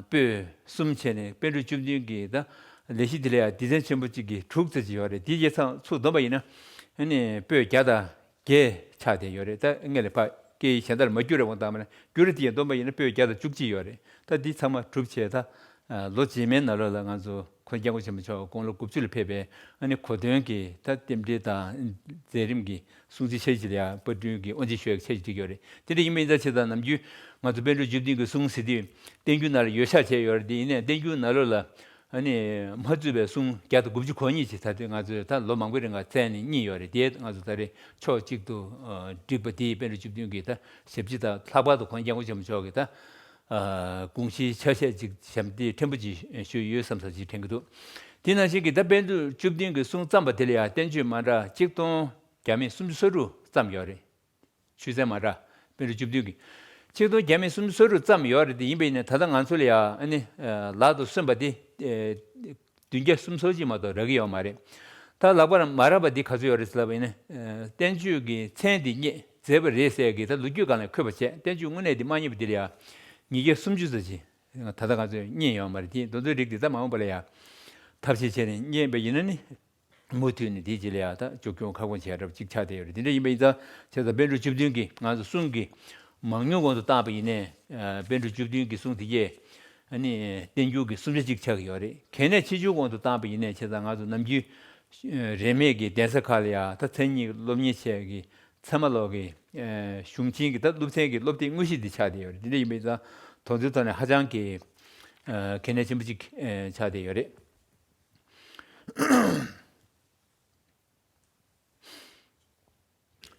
པོད་གསུམ་བྱས་ནས་པཎ་གྲུབ་བཅུ་བདུན་གྱི་ད་ལས་གཞི་དེ་ལ་ཡང་སྡེ་ཚན་ཆེན་པོ་གཅིག་གི་དྲུག་ཙམ་ཅིག་ཡོད་རེད། དེའི་རྗེས་ཚང་ཚུར་བསྡོམས་པ་ཡིན་ན་ཨ་ནི་པོད་བརྒྱ་དང་བརྒྱད་ཆགས་བསྡད་ཡོད་རེད། ད་སྔོན་ལ་ཕར་སྐད་ཡིག་གཞན་དག་ལ་མ་བསྒྱུར་རེ་འོང་དང་མ་ན་བསྒྱུར་རེ་དེ་ཡང་བསྡོམས་པ་ཡིན་ན་པོད་བརྒྱ་དང་བཅུ་གཅིག་ཡོད་རེད། ད་འདི་ཚང་མ་གྲུབ་བྱས་ད་ལོ་རྗེས་མའི་ནང་ལོགས་ལ་ང་ཚོ་གོང་ས་སྐྱབས་མགོན་ཆེན་པོ་མཆོག་དགུང་ལོ་དགུ་བཅུ་ལ་ཕེབས་པའི་ཨ་ནི་གོ་སྟོན་གྱི་ད་རྟེན་འབྲེལ་དང་མཛད་རིམ་གྱི་སྲུང་བརྩི་འཆར་གཞི་ལ་ཡང་པར་སྐྲུན་གྱི་དབུ་འབྱེད་ཞུ་ཡག་འཆར་གཞི་བསྒྲིགས་ཡོད་རེད། དེ་འདྲ་ཡིན་པ་ཡིན་ཙང་བྱས་ཙང་ནམ་རྒྱུན་ང་ཚོ་པཎ་གྲུབ་བཅུ་བདུན་གྱི་གསུང་ཟེར་དུས་བསྟན་འགྱུར་ནང་ལ་ཡོད་ཤག་བྱས་ཡོད་རེད། དེ་ཡིན་ནའི་བསྟན་འགྱུར་ནང་ལོགས་ལ་ཨ་ནི་མ་བཙུད་པའི་གསུང་བརྒྱ་དང་དགུ་བཅུ་གོ་གཉིས་ཅིག་ད་ལྟ་ང་ཚོས་ད་ལོ་མང་པོའི་རིང་ལ་བཙལ་ནས་རྙེད་ཡོད་རེད། དེ་ང་ཚོ་ད་རེས་ཕྱོགས་གཅིག་ཏུ་བསྒྲིགས་པ་དེ་པཎ་གྲུབ་བཅུ་བདུན་གྱི་ད་ཞབས་ཕྱི་དང་ལྷག་པར་དུ་གོང་ས་སྐྱབས་མགོན་ཆེན་པོ་མཆོག་གི་ད་དགོངས་གཞིའི་ཆ་ཤས་ཅིག་ཞབས་འདེགས་ཕྲན་བུ་ཅིག་ཞུས་ཡོད་བསམ་ས་ཅིག་དྲན་གྱི་འདུག་དེ་ནང་བཞིན་གྱི་ད་པཎ་གྲུབ་བཅུ་བདུན་གྱི་གསུང་བརྩམས་པ་དེ་ལ་ཡང་བསྟན་བཅོས་མ་འདྲ་ཆིག་སྟོང་བརྒྱ་མེད་སུམ་ཅུ་སོ་དྲུག་བརྩམས་ཡོད་རེད། ཆོས་ཚན་མ་འདྲ་པཎ་གྲུབ་བཅུ་བདུན་གྱི་ཆིག་སྟོང་བརྒྱ་མེད་སུམ་ཅུ་སོ་དྲུག་བརྩམས་ཡོད་རེད། དེ་ཡིན་པ་ཡིན་ན་ད་ལྟ་ང་ཚོ་ལ་ཡང་ཨ་ནི་ལག་ཏུ་སོན་པ་དེ་བདུན་བརྒྱ་སུམ་ཅུ་སོ་གཅིག་མ་གཏོགས་རག་གི་ཡོད་མ་རེད། ད་ལྷག་པར་མ་རག་པ་འདི་ག་ཚོད་ཡོད་རེད་ཟེར་ལབ་པ་ཡིན་ན། བསྟན་བཅོས་ཀྱི་མཚན་འདི་རྙེད་མཛད་པ་རེད་ཟེར་གི་ད་ལོ་རྒྱུས་སྒང་ལ་འཁོད་པ་བྱས། བསྟན་བཅོས་དངོས་གནས་འདི་མ་རྙེད་པ་འདི་ལ་ཡང་ཉིས་བརྒྱ་སུམ་ཅུ་ཙམ་ཅིག་ད་ལྟ་ང་ཚོས་རྙེད་ཡོད་མ་རེད། དེ་དེ་ཚོའི་རིགས་འདི་ད་མ་འོངས་པ་ལ་ཡང་ཐབས་ཤེས་བྱས་ནས་རྙེད་པ་ཡིན་ན་ནི་མུ་མཐུད་ནས་དེའི་རྗེས་ལ་ཡང་ད་འཛུགས་སྐྱོང་ཁ་སྐོང་བྱས་རབས་ཅིག་ཆགས་བསྡད་ཡོད་རེད། དེ་འདྲ་ཡིན་པ་ཡིན་ཙང་བྱས་ཙང་པཎ་གྲུབ་བཅུ་བདུན་གྱི་ང་ཚོ་གསུང་གི་མང་ཉུང་གོང་དུ་བཏང་པ་ཡིན་ནའི། ཨ་པཎ་གྲུབ་བཅུ་བདུན་གྱི་གསུང་དེ་གས་ཨ་ནི་བསྟན་འགྱུར་གྱི་གསུང་ཆོས་གཅིག་ཆགས་ཀྱི་ཡོད་རེད། གལ་གནད་ཆེ་ཆུང་གོང་དུ་བཏང་པ་ཡིན་ནའི་བྱས་ཙང་ང་ཚོ་ནམ་རྒྱུན་ཨ་རིས་མེད་ཀྱི་གདན་ས་ཁག་ལ་ཡང་ད་མཚན་ཉིད་སློབ་གཉེར་བྱས་ཀྱི་ཚད་མ་ལོག་གི་ཨ་གཞུང་ཆེན་གྱི་ད་སློབ་ཚན་གྱི་སློབ་དེབ་དངོས་གཞི་འདི་ཆགས་བསྡད་ཡོད་རེད། དེ་འདྲ་ཡིན་པ་ཡིན་ཙང་དོན་ཚན་ཐོག་ནས་ཧ་ཅང་གི་ཨ་གལ་གནད་ཆེན་པོ་གཅིག་ཨ་ཆགས་བསྡད་ཡོད་རེད།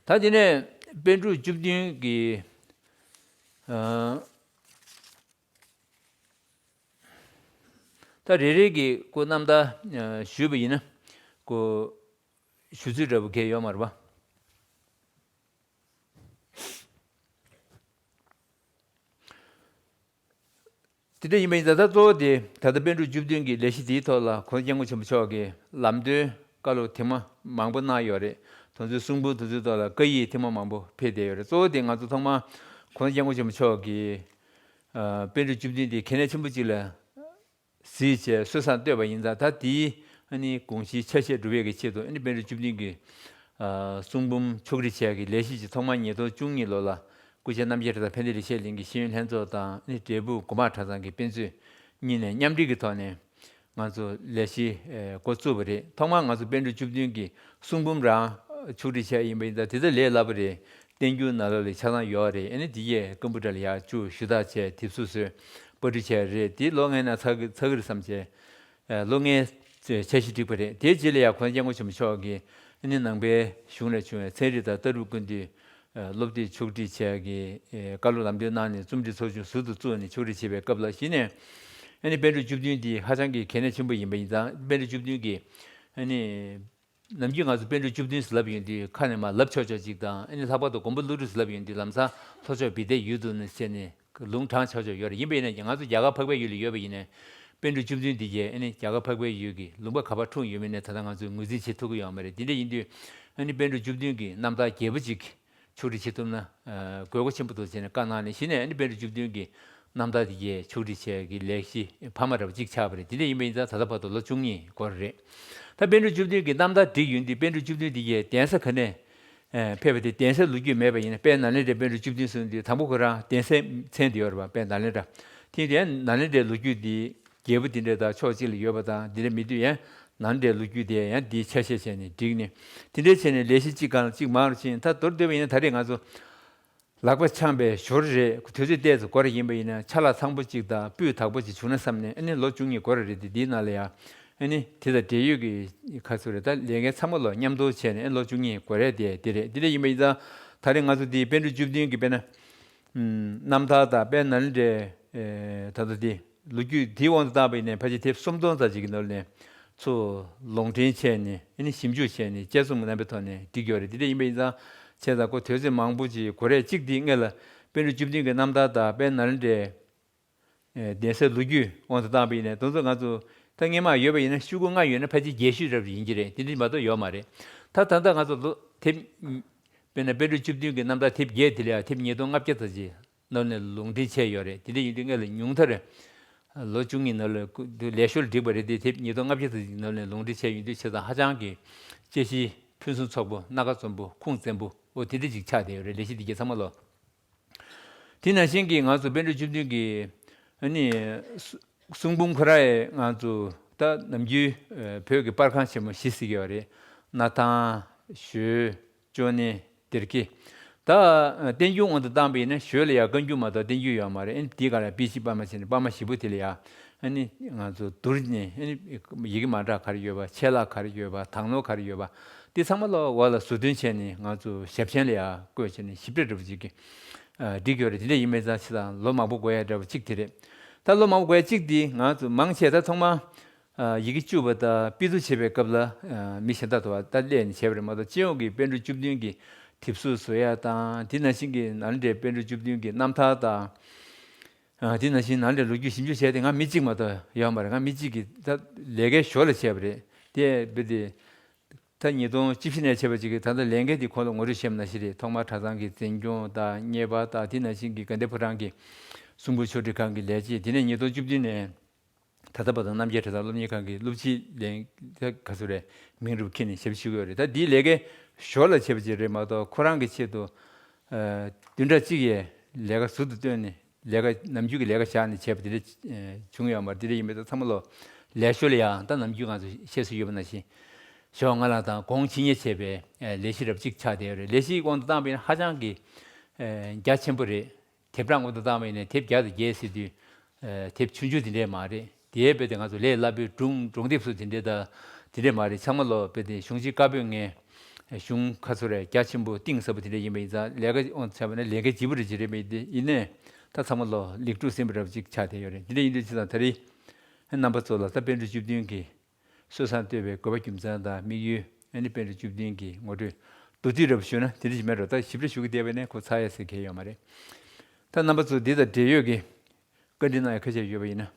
ད་དེ་ནས་པཎ་གྲུབ་བཅུ་བདུན་གྱི་ཨ་ད་རེ་རེ་གི་ཁོ་རྣམ་ཐར་ཨ་ཞུས་པ་ཡིན་ན་ཁོ་ཞུ་ཚུལ་འདྲ་པོ་གང་ཡང་ཡོད་མ་རེད་པ། དེ་འདྲ་ཡིན་པ་ཡིན་ཙང་ད་གཙོ་བོ་དེ་ད་ལྟ་པཎ་གྲུབ་བཅུ་བདུན་གྱི་ལས་གཞི་དེའི་ཐོག་ལ་གོང་ས་སྐྱབས་མགོན་ཆེན་པོ་མཆོག་གིས་ལམ་སྟོན་བཀའ་སློབ་ཐེངས་མ་མང་པོ་གནང་ཡོད་རེད། དེ་ཚོའི་གསུང་འབུམ་དེ་ཚོའི་ཐོག་ལ་བཀའ་ཡིག་ཐེངས་མ་མང་པོ་ཕེབས་བསྡད་ཡོད་རེད། གཙོ་བོ་དེ་ང་ཚོ་ཚང་མ་གོང་ས་སྐྱབས་མགོན་ཆེན་པོ་མཆོག་གིས་ཨ་པཎ་གྲུབ་བཅུ་བདུན་དེ་གལ་གནད་ཆེན་པོ་གཅིག་ལ་གཟིགས་བྱས་སྲོལ་བཟང་བཏོད་པ་ཡིན་ཙང་ད་དེའི་ཨ་ནི་དགོངས་གཞིའི་ཆ་ཤས་སྒྲུབ་ཡས་ཀྱི་ཆེད་དུ་ཨ་ནི་པཎ་གྲུབ་བཅུ་བདུན་གྱི་ཨ་གསུང་འབུམ་ཕྱོགས་སྒྲིག་བྱས་ཀྱི་ལས་གཞི་ཅིག་ཐོག་མར་ཉིས་སྟོང་བཅུ་གཉིས་ལོ་ལ་སྐུ་ཞབས་རྣམ་རྒྱལ་གྲྭ་ཚང་ཕན་བདེ་ལེགས་བཤད་གླིང་གི་ཤེས་ཡོན་ལྷན་ཚོགས་དང་ཨ་ནི་འབྲས་སྤུངས་དགོན་པ་གྲྭ་ཚང་གི་དཔེ་མཛོད་གཉིས་ནས་མཉམ་འབྲེལ་གྱི་ཐོག་ནས་ང་ཚོ་ལས་གཞི་ཨེ་འགོ་བཙུགས་པ་རེད། ཐོག་མར་ང་ཚོ་པཎ་གྲུབ་བཅུ་བདུན་གྱི་གསུང་འབུམ་རང་ཕྱོགས་སྒྲིག་བྱས་ཡིན་པ་ཡིན་ཙང་དེ་ཚོ་ལས་སླ་པོ་རེད། བསྟན་འགྱུར་ནང་ལོགས་ལ་ཆ་ཚང་ཡོད་རེད། ཨ་ནི་དེ་ཡས་ཀམ་པུ་ཊར་ལ་ཡར་བཅུག་ཞུ་དག་བྱས་དེབ་གཟུགས་བཟོས་པར་སྐྲུན་བྱས་རེད། དེ་ལོ་ལྔའི་ནང་ཚར་གི་ཚར་གི་རེད་བསམ་བྱས། ཨ་ལོ་ལྔའི་འཆར་གཞི་བསྒྲིགས་པ་རེད། དེའི་རྗེས་ལ་ཡང་གོང་ས་སྐྱབས་མགོན་ཆེན་པོ་མཆོག་གིས་ཨ་ནི་ནང་པའི་གཞུང་ལས་བྱུང་བའི་ཚན་རིག་དང་ལྟ་གྲུབ་ཀུན་བཏུས་ སློབ་དེབ་ཕྱོགས་སྒྲིག་བྱས་ཀྱི་བཀའ་སློབ་ལམ་སྟོན་གནང་ནས་རྩོམ་སྒྲིག་ཚོགས་ཆུང་ཟུར་དུ་བཙུགས་ནས་ཕྱོགས་སྒྲིག་བྱེད་པའི་སྐབས་ལ་གཞི་ནས་ཨ་ནི་པཎ་གྲུབ་བཅུ་བདུན་འདི་ཧ་ཅང་གི་གལ་གནད་ཆེན་པོ་ཡིན་པ་ཡིན་ཙང་པཎ་གྲུབ་བཅུ་བདུན་གྱི་ཨ་ནི། ནམ་རྒྱུན་ང་ཚོ་པཎ་གྲུབ་བཅུ་བདུན་ཟེར་ལབ་ཡོང་དུས་ཁ་ནས་མར་ལབ་ཆོག་ཆོག་ཅིག་དང་ཨ་ནི་ལྷག་པར་དུ་མགོན་པོ་ཀླུ་སྒྲུབ་ཟེར་ལབ་ཡོང་དུས་ལམ་སང་ལྷོ་ཕྱོགས་བི་དའི་ཡུལ་དུ་ནི་ཟེར་ནས་ལུང་དྲངས་ཆོག་ཆོག་ཡོད་རེད། ཡིན་པ་ཡིན་ན་ཡང་ང་ཚོ་རྒྱ་གར་འཕགས་པའི་ཡུལ་ལ་ཡོད་པ་ཡིན་ནའི་པཎ་གྲུབ་བཅུ་བདུན་འདི་གས་ཨ་ནི་རྒྱ་གར་འཕགས་པའི་ཡུལ་གྱི་ལུང་པ་ག་པར་འཁྲུངས་ཡོད་མེད་ནས་ད་ལྟ་ང་ཚོས་ངོས་འཛིན་བྱེད་ཐུབ་ཀྱི་ཡོད་མ་རེད། དེ་འདྲ་ཡིན་དུས་ཨ་ནི་པཎ་གྲུབ་བཅུ་བདུན་གྱི་རྣམ་ཐར་རྒྱས་པོ་ཅིག་ཕྱོགས་སྒྲིག་བྱེད་ཐུབ་ན་དགོས་མཁོ་ཆེན་པོ་འདུག་ཟེར་ནས་བཀའ་གནང་ནས་གཞི་ནས་ཨ་ནི་པཎ་གྲུབ་བཅུ་བདུན་གྱི་རྣམ་ཐར་དེ་གའི་ཕྱོགས་སྒྲིག་བྱས་ཀྱི་ལས་གཞི་འཕར་མ་འདྲ་བ་གཅིག་ཆགས་པ་རེད། དེ་འདྲ་ཡིན་པ་ཡིན་ཙང་ད་ལྟ་བར་དུ་ལོ་བཅུ་གཉིས་འགོར་རེད། ད་པཎ་གྲུབ་བཅུ་བདུན་གྱི་རྣམ་ཐར་བསྒྲིགས་ཡོང་དུས་པཎ་གྲུབ་བཅུ་བདུན་དེ་གའི་གདན་ས་ག་ནས་ཕེབས་པ་དེ་གདན་སའི་ལོ་རྒྱུས་མེད་པ་ཡིན་ན་དཔལ་ནཱ་ལེནྡྲའི་པཎ་གྲུབ་བཅུ་བདུན་གསུངས་དུས་དང་པོ་ཁོ་རང་གདན་སའི་མཚན་དེ་ཡོད་རེད་པ། དཔལ་ནཱ་ལེནྡྲ་དེ་ཡང་ནཱ་ལེནྡྲའི་ལོ་རྒྱུས་འདི་རྒྱས་པོ་འདི་འདྲ་དང་ཕྱོགས་གཅིག་ལ་ཡོད་པ་དང་འདི་འདྲ་མེད་དུས་ཡང་ནཱ་ལེནྡྲའི་ལོ་རྒྱུས་དེ་ཡང་འདིའི་ཆ་ཤས་བྱས་ནས་བསྒྲིགས་ནས་དེ་འདྲའི་བྱས་ནས་ལས་གཞི་གཅིག་སྒང་ལ་གཅིག་མང་རུ་ཕྱིན། ད་མདོར་བསྡུས་པ་ཡིན་ན་ད་རེས་ང་ཚོ་ལག་པ་འཆང་བའི་ཞོར་རེད། དུས་ཚོད་ཏོག་ཙམ་འགོར་ཡིན་པ་ཡིན་ན་ཆ་ལག་ཚང་པོ་གཅིག་དང་སྤུས་དག་པོ་ཅིག་བྱུང་ན་བསམ་ནས་ཨ་ནི་ལོ་བཅུ་གཉིས་འགོར་རེད་དེ་འདིའི་ནང་ལ་ཡང་ཨ་ནི་དེ་དང་འབྲེལ་ཡོད་ཀྱི་ཁ་ཚུར་རེད། ད་ལས་འགན་ཚང་མ་ལོ་མཉམ་དུ་བྱས་ནས་ཨ་ནི་ལོ་བཅུ་གཉིས་འགོར་རེད་དེ་དེ་རེད། དེ་འདྲ་ཡིན་པ་ཡིན་ཙང་ད་རེས་ང་ཚོ་འདིའི་པཎ་གྲུབ་བཅུ་བདུན་གྱི་དཔེར་ན། རྣམ་ཐར་དང་དཔལ་ནཱ་ལེནྡྲའི་ད་ལྟ་དེ་ལོ་རྒྱུས་དེའི་དབང་དུ་བཏང་བ་ཡིན་ནའི་ཕལ་ཆེར་དེབ་སུམ་སྟོང་ཙམ་ཅིག་གི་ནང་ནས་ཚུར་ལུང་འདྲེན་བྱས་ནས་ཨ་ནི་ཞིབ་འཇུག་བྱས་ནས་དཔྱད་རྩོམ་རྣམ་པའི་ཐོག་ནས་བསྒྲིགས་ཡོད་རེད། དེ་འདྲ་ཡིན་པ་ཡིན་ཙང་བྱས་ཙང་ཁོ་དུས་ཚོད་མང་པོ་ཅིག་འགོར་རེད། གཅིག་དེ་སྔོན་ལ་པཎ་གྲུབ་བཅུ་བདུན་གྱི་རྣམ་ཐར་དང་དཔལ་ནཱ་ལེནྡྲའི་གདན་སའི་ལོ་རྒྱུས་དབང་དུ་བཏང་བ་ཡིན་ནའི་དེ་ཚོ་ང་ཚོ་ད་སྔས་མ་ཡོད་པ་ཡིན་ན་ཤོག་གུ་ལྔ་ཡོད་ན་ཕལ་ཆེར་རྒྱས་ཤོས་འདྲ་པོ་ཡིན་གྱི་རེད། དེ་འདྲ་མ་གཏོགས་ཡོད་མ་རེད། ད་ད་ལྟ་ང་ཚོ་ལོ་དེབ་དཔེར་ན་པཎ་གྲུབ་བཅུ་བདུན་གྱི་རྣམ་ཐར་དེབ་བརྒྱད་དེ་ལ་ཡང་དེབ་ཉིས་སྟོང་ལྔ་བརྒྱ་ཙམ་ཅིག་ནང་ནས་ལུང་འདྲེན་བྱས་ཡོད་རེད། དེ་འདྲ་ཡིན་དུས་སྔོན་ལ་ཉུང་མཐར་ལོ་བཅུ་གཉིས་ནང་ལ་ལས་ཤོར་བསྒྲིགས་པ་རེད་དེ། དེབ་ཉིས་སྟོང་ལྔ་བརྒྱ་ཙམ་ཅིག་ནང་ནས་ལུང་འདྲེན་བྱས་ཡོད་དུས་བྱས་ཙང་ཧ་ཅང་གི་དཔྱད་གཞི་ཕུན་སུམ་ཚོགས་པོ། སྣ་ཁ་འཛོམས་པོ། ཁུངས་བཙན་པོ། འོ་དེ་འདྲ་ཅིག་ཆགས་བསྡད་ཡོད་རེད། ལས་གཞི་འདི་གའི་ཚང་མ་ལོ། དེ་ནང་བཞིན་གྱི་ང་ཚོ་པཎ་གྲུབ་བཅུ་བདུན་གྱི་ཨ་ནི་གསུང་འབུམ་ཁོ་ར་ཡི་ང་ཚོ་ད་ནམ་རྒྱུན་བོད་ཀྱི་པར་ཁང་ཆེན་མོ་བཞི་ཟེར་གྱི་ཡོད་རེད། སྣར་ཐང་། ཞོལ། ཅོ་ནེ། སྡེར་ཁེ། ད་བསྟན་འགྱུར་དབང་དུ་བཏང་པ་ཡིན་ན་ཞོལ་ལ་ཡང་བཀའ་འགྱུར་མ་གཏོགས་བསྟན་འགྱུར་ཡོད་མ་རེད། ཨ་ནི་དེའི་སྒང་ལ་པཎ་ཆེན་པདྨ་བྱས་ནས་པདྨ་བཞི་པོ་དེ་ལ་ཡང་ཨ་ནི་ང་ཚོ་བསྡུར་ནས་ཨ་ནི་ཡི་གེ་མ་འདྲ་ག་རེ་ཡོད་པ། ཆད་ལྷག་ག་རེ་ཡོད་པ། དང་ལོག་ག་རེ་ཡོད་པ། དེ་ཚང་མ་ལ་འོག་ལ་ཟུར་འདོན་བྱས་ནས་ང་ཚོ་ཞབས་མཆན་ལ་ཡང་བཀོད་བྱས་ནས་ཞིབ་ཕྲ་འདྲ་པོ་ཅིག་གི་བསྒྲིགས་ཡོད་རེད། དེ་འདྲ་ཡིན་པ་ཡིན་ཙང་ཕྱི་དང་ལོ་མང་པོ་འགོར་ཡ་འདྲ་པོ་གཅིག་དེ་རེད། ད་ལོ་མང་པོ་འགོར་ཡ་གཅིག་དེ་ང་ཚོ་མང་ཆེ་ད་ཚང་མ་ཡི་གེ་བཅུ་པ་དང་དཔེ་བསྡུར་བྱེད་པའི་སྐབས་ལ་མི་གཞན་དག་ཏུ་བ་ད་སླེབས་ནས་བྱས་པ་རེད་མ་གཏོགས་སྤྱི་ཡོངས་ཀྱི་པཎ་གྲུབ་བཅུ་བདུན་གྱི་དེབ་གཟུགས་བཟོ་ཡ་དང་དེ་ནང་བཞིན་གྱི་ནཱ་ལེནྡྲའི་པཎ་གྲུབ་བཅུ་བདུན་གྱི་རྣམ་ཐར་དང་། ཨ། དེ་ནང་བཞིན་ནཱ་ལེནྡྲའི་ལོ་རྒྱུས་ཞིབ་འཇུག་བྱས་ཏེ་ང་མི་གཅིག་མ་གཏོགས་ཡོད་མ་རེད། ང་མི་གཅིག་གིས་ད་ལས་ཀའི་ཞོར་ལ་བྱས་པ་རེད། དེ་རྦད་དེ་ད་ཉིས་སྟོང་བཅུ་བཞི་ནས་བྱས་པ་ཅིག་གིས་ད་ལྟ་ལས་འགན་དེ་ཁོང་ལ་ངོ་སྤྲོད་བྱས་པ་ནང་བཞིན་རེད། ཐོག་མར་གྲྭ་ཚང་གི་འཛིན་སྐྱོང་དང་གཉེར་པ་དང་དེ་ནང་བཞིན་གྱི་དགའ་ལྡན་ཕོ་བྲང་གི་གསུང་འབུམ་ཕྱོགས་སྒྲིག་ཁང་གི་ལས་བྱེད། དེ་ནས་ཉིས་སྟོང་བཅུ་བདུན་ནས་ད་ལྟ་བར་དུ་རྣམ་རྒྱལ་གྲྭ་ཚང་སློབ་གཉེར་ཁང་གི་སློབ་སྤྱིའི་ལས་ཀ་ག་ཚོད་རེད། མིང་རུ་འཁྱེར་ནས་ཞབས་ཞུ་གི་ཡོད་རེད། ད་འདིའི་ལས་ཀའི་ཞོར་ལ་བྱས་པ་ཅིག་རེད་མ་གཏོགས་ཁོ་རང་གི་ཆེད་དུ་ཨ། བདུན་ཕྲག་གཅིག་ཡས་ལས་ཀ་ཟུར་དུ་བཏོན་ནས་ལས་ཀ་ནམ་རྒྱུན་གྱི་ལས་ཀ་བཞག་ནས་བྱས་པ་དེ་འདྲ་བྱུང་ཡོད་མ་རེད། དེ་འདྲ་ཡིན་པས་ད་ཚང་མ་ལོ་ལས་ཞོར་ལ་ཡང་ད་ནམ་རྒྱུན་ང་ཚོ་བཤད་སྲོལ་ཡོད་པ་ནང་བཞིན་ཞོགས་སྔ་ལངས་དང་དགོང་ཕྱི་ཉལ་བྱས་པའི་ལས་གཞི་རབ་གཅིག་ཆགས་བསྡད་ཡོད་རེད། ལས་གཞིའི་དབང་དུ་བཏང་པ་ཡིན་ན་ཧ་ཅང་གི་རྒྱ་ཆེན་པོ་རེད། དེབ་གྲངས་དབང་དུ་བཏང་བ་ཡིན་ན་དེབ་བརྒྱ་དང་བརྒྱད་ཟེར་དུས། ཨ། དེབ་ཆུང་ཆུང་དེ་འདྲས་མ་རེད། དེའི་དཔེ་དེ་ང་ཚོ་ལས་སླ་པོའི་སྒྲུང་སྒྲུང་དེབ་སོགས་དེ་འདྲས་དང་དེ་འདྲས་མ་རེད། ཚང་མ་ལོ་དཔེ་དེ་གཞུང་ཆེན་བཀའ་པོད་ལྔའི་གཞུང་ཁ་ཚུར་རྒྱ་ཆེན་པོ་གཏིང་ཟབ་པོ་དེ་འདྲས་ཡིན་པ་ཡིན་ཙང་ལས་ཀ་དབང་དུ་བྱས་པ་ན་ལས་ཀའི་ལྗིད་པོ་རེ་ཅིག་རེད་མེད་དེ་ཡིན་ནའི་ད་ཚང་མ་ལོ་ལེགས་གྲུབ་ཟིན་པ་འདྲ་པོ་ཅིག་ཆགས་བསྡད་ཡོད་རེད། དེ་འདྲས་ཡིན་དུས་ཅི་དང་ད་རེས་རྣམ་པ་ཚོ་ལ་ད་པཎ་གྲུབ་བཅུ་བདུན་གྱི་སྲོལ་བཟང་བཏོད་པའི་དགོས་པ་རྒྱུ་མཚན་དང་དམིགས་ཡུལ། ཨ་ནི་པཎ་གྲུབ་བཅུ་བདུན་གྱི་ངོ་སྤྲོད་མདོར་བསྡུས་འདྲ་པོ་ཞུས་ན་དེ་འདྲ་ཞིག་མེད་འགྲོ། ད་ཞིབ་ཕྲ་ཞུ་གི་བསྡད་པ་ཡིན་ན་ཁོ་ཚར་ཡ་ཟེར་མཁན་ཡོད་མ་རེད། ད་རྣམ་པ་ཚོ་འདི་དང་འབྲེལ་ཡོད་ཀྱི་བཀའ་འདྲི་གནང་ཡ་ཁ་ཤས་ཡོད་པ་ཡིན་ན།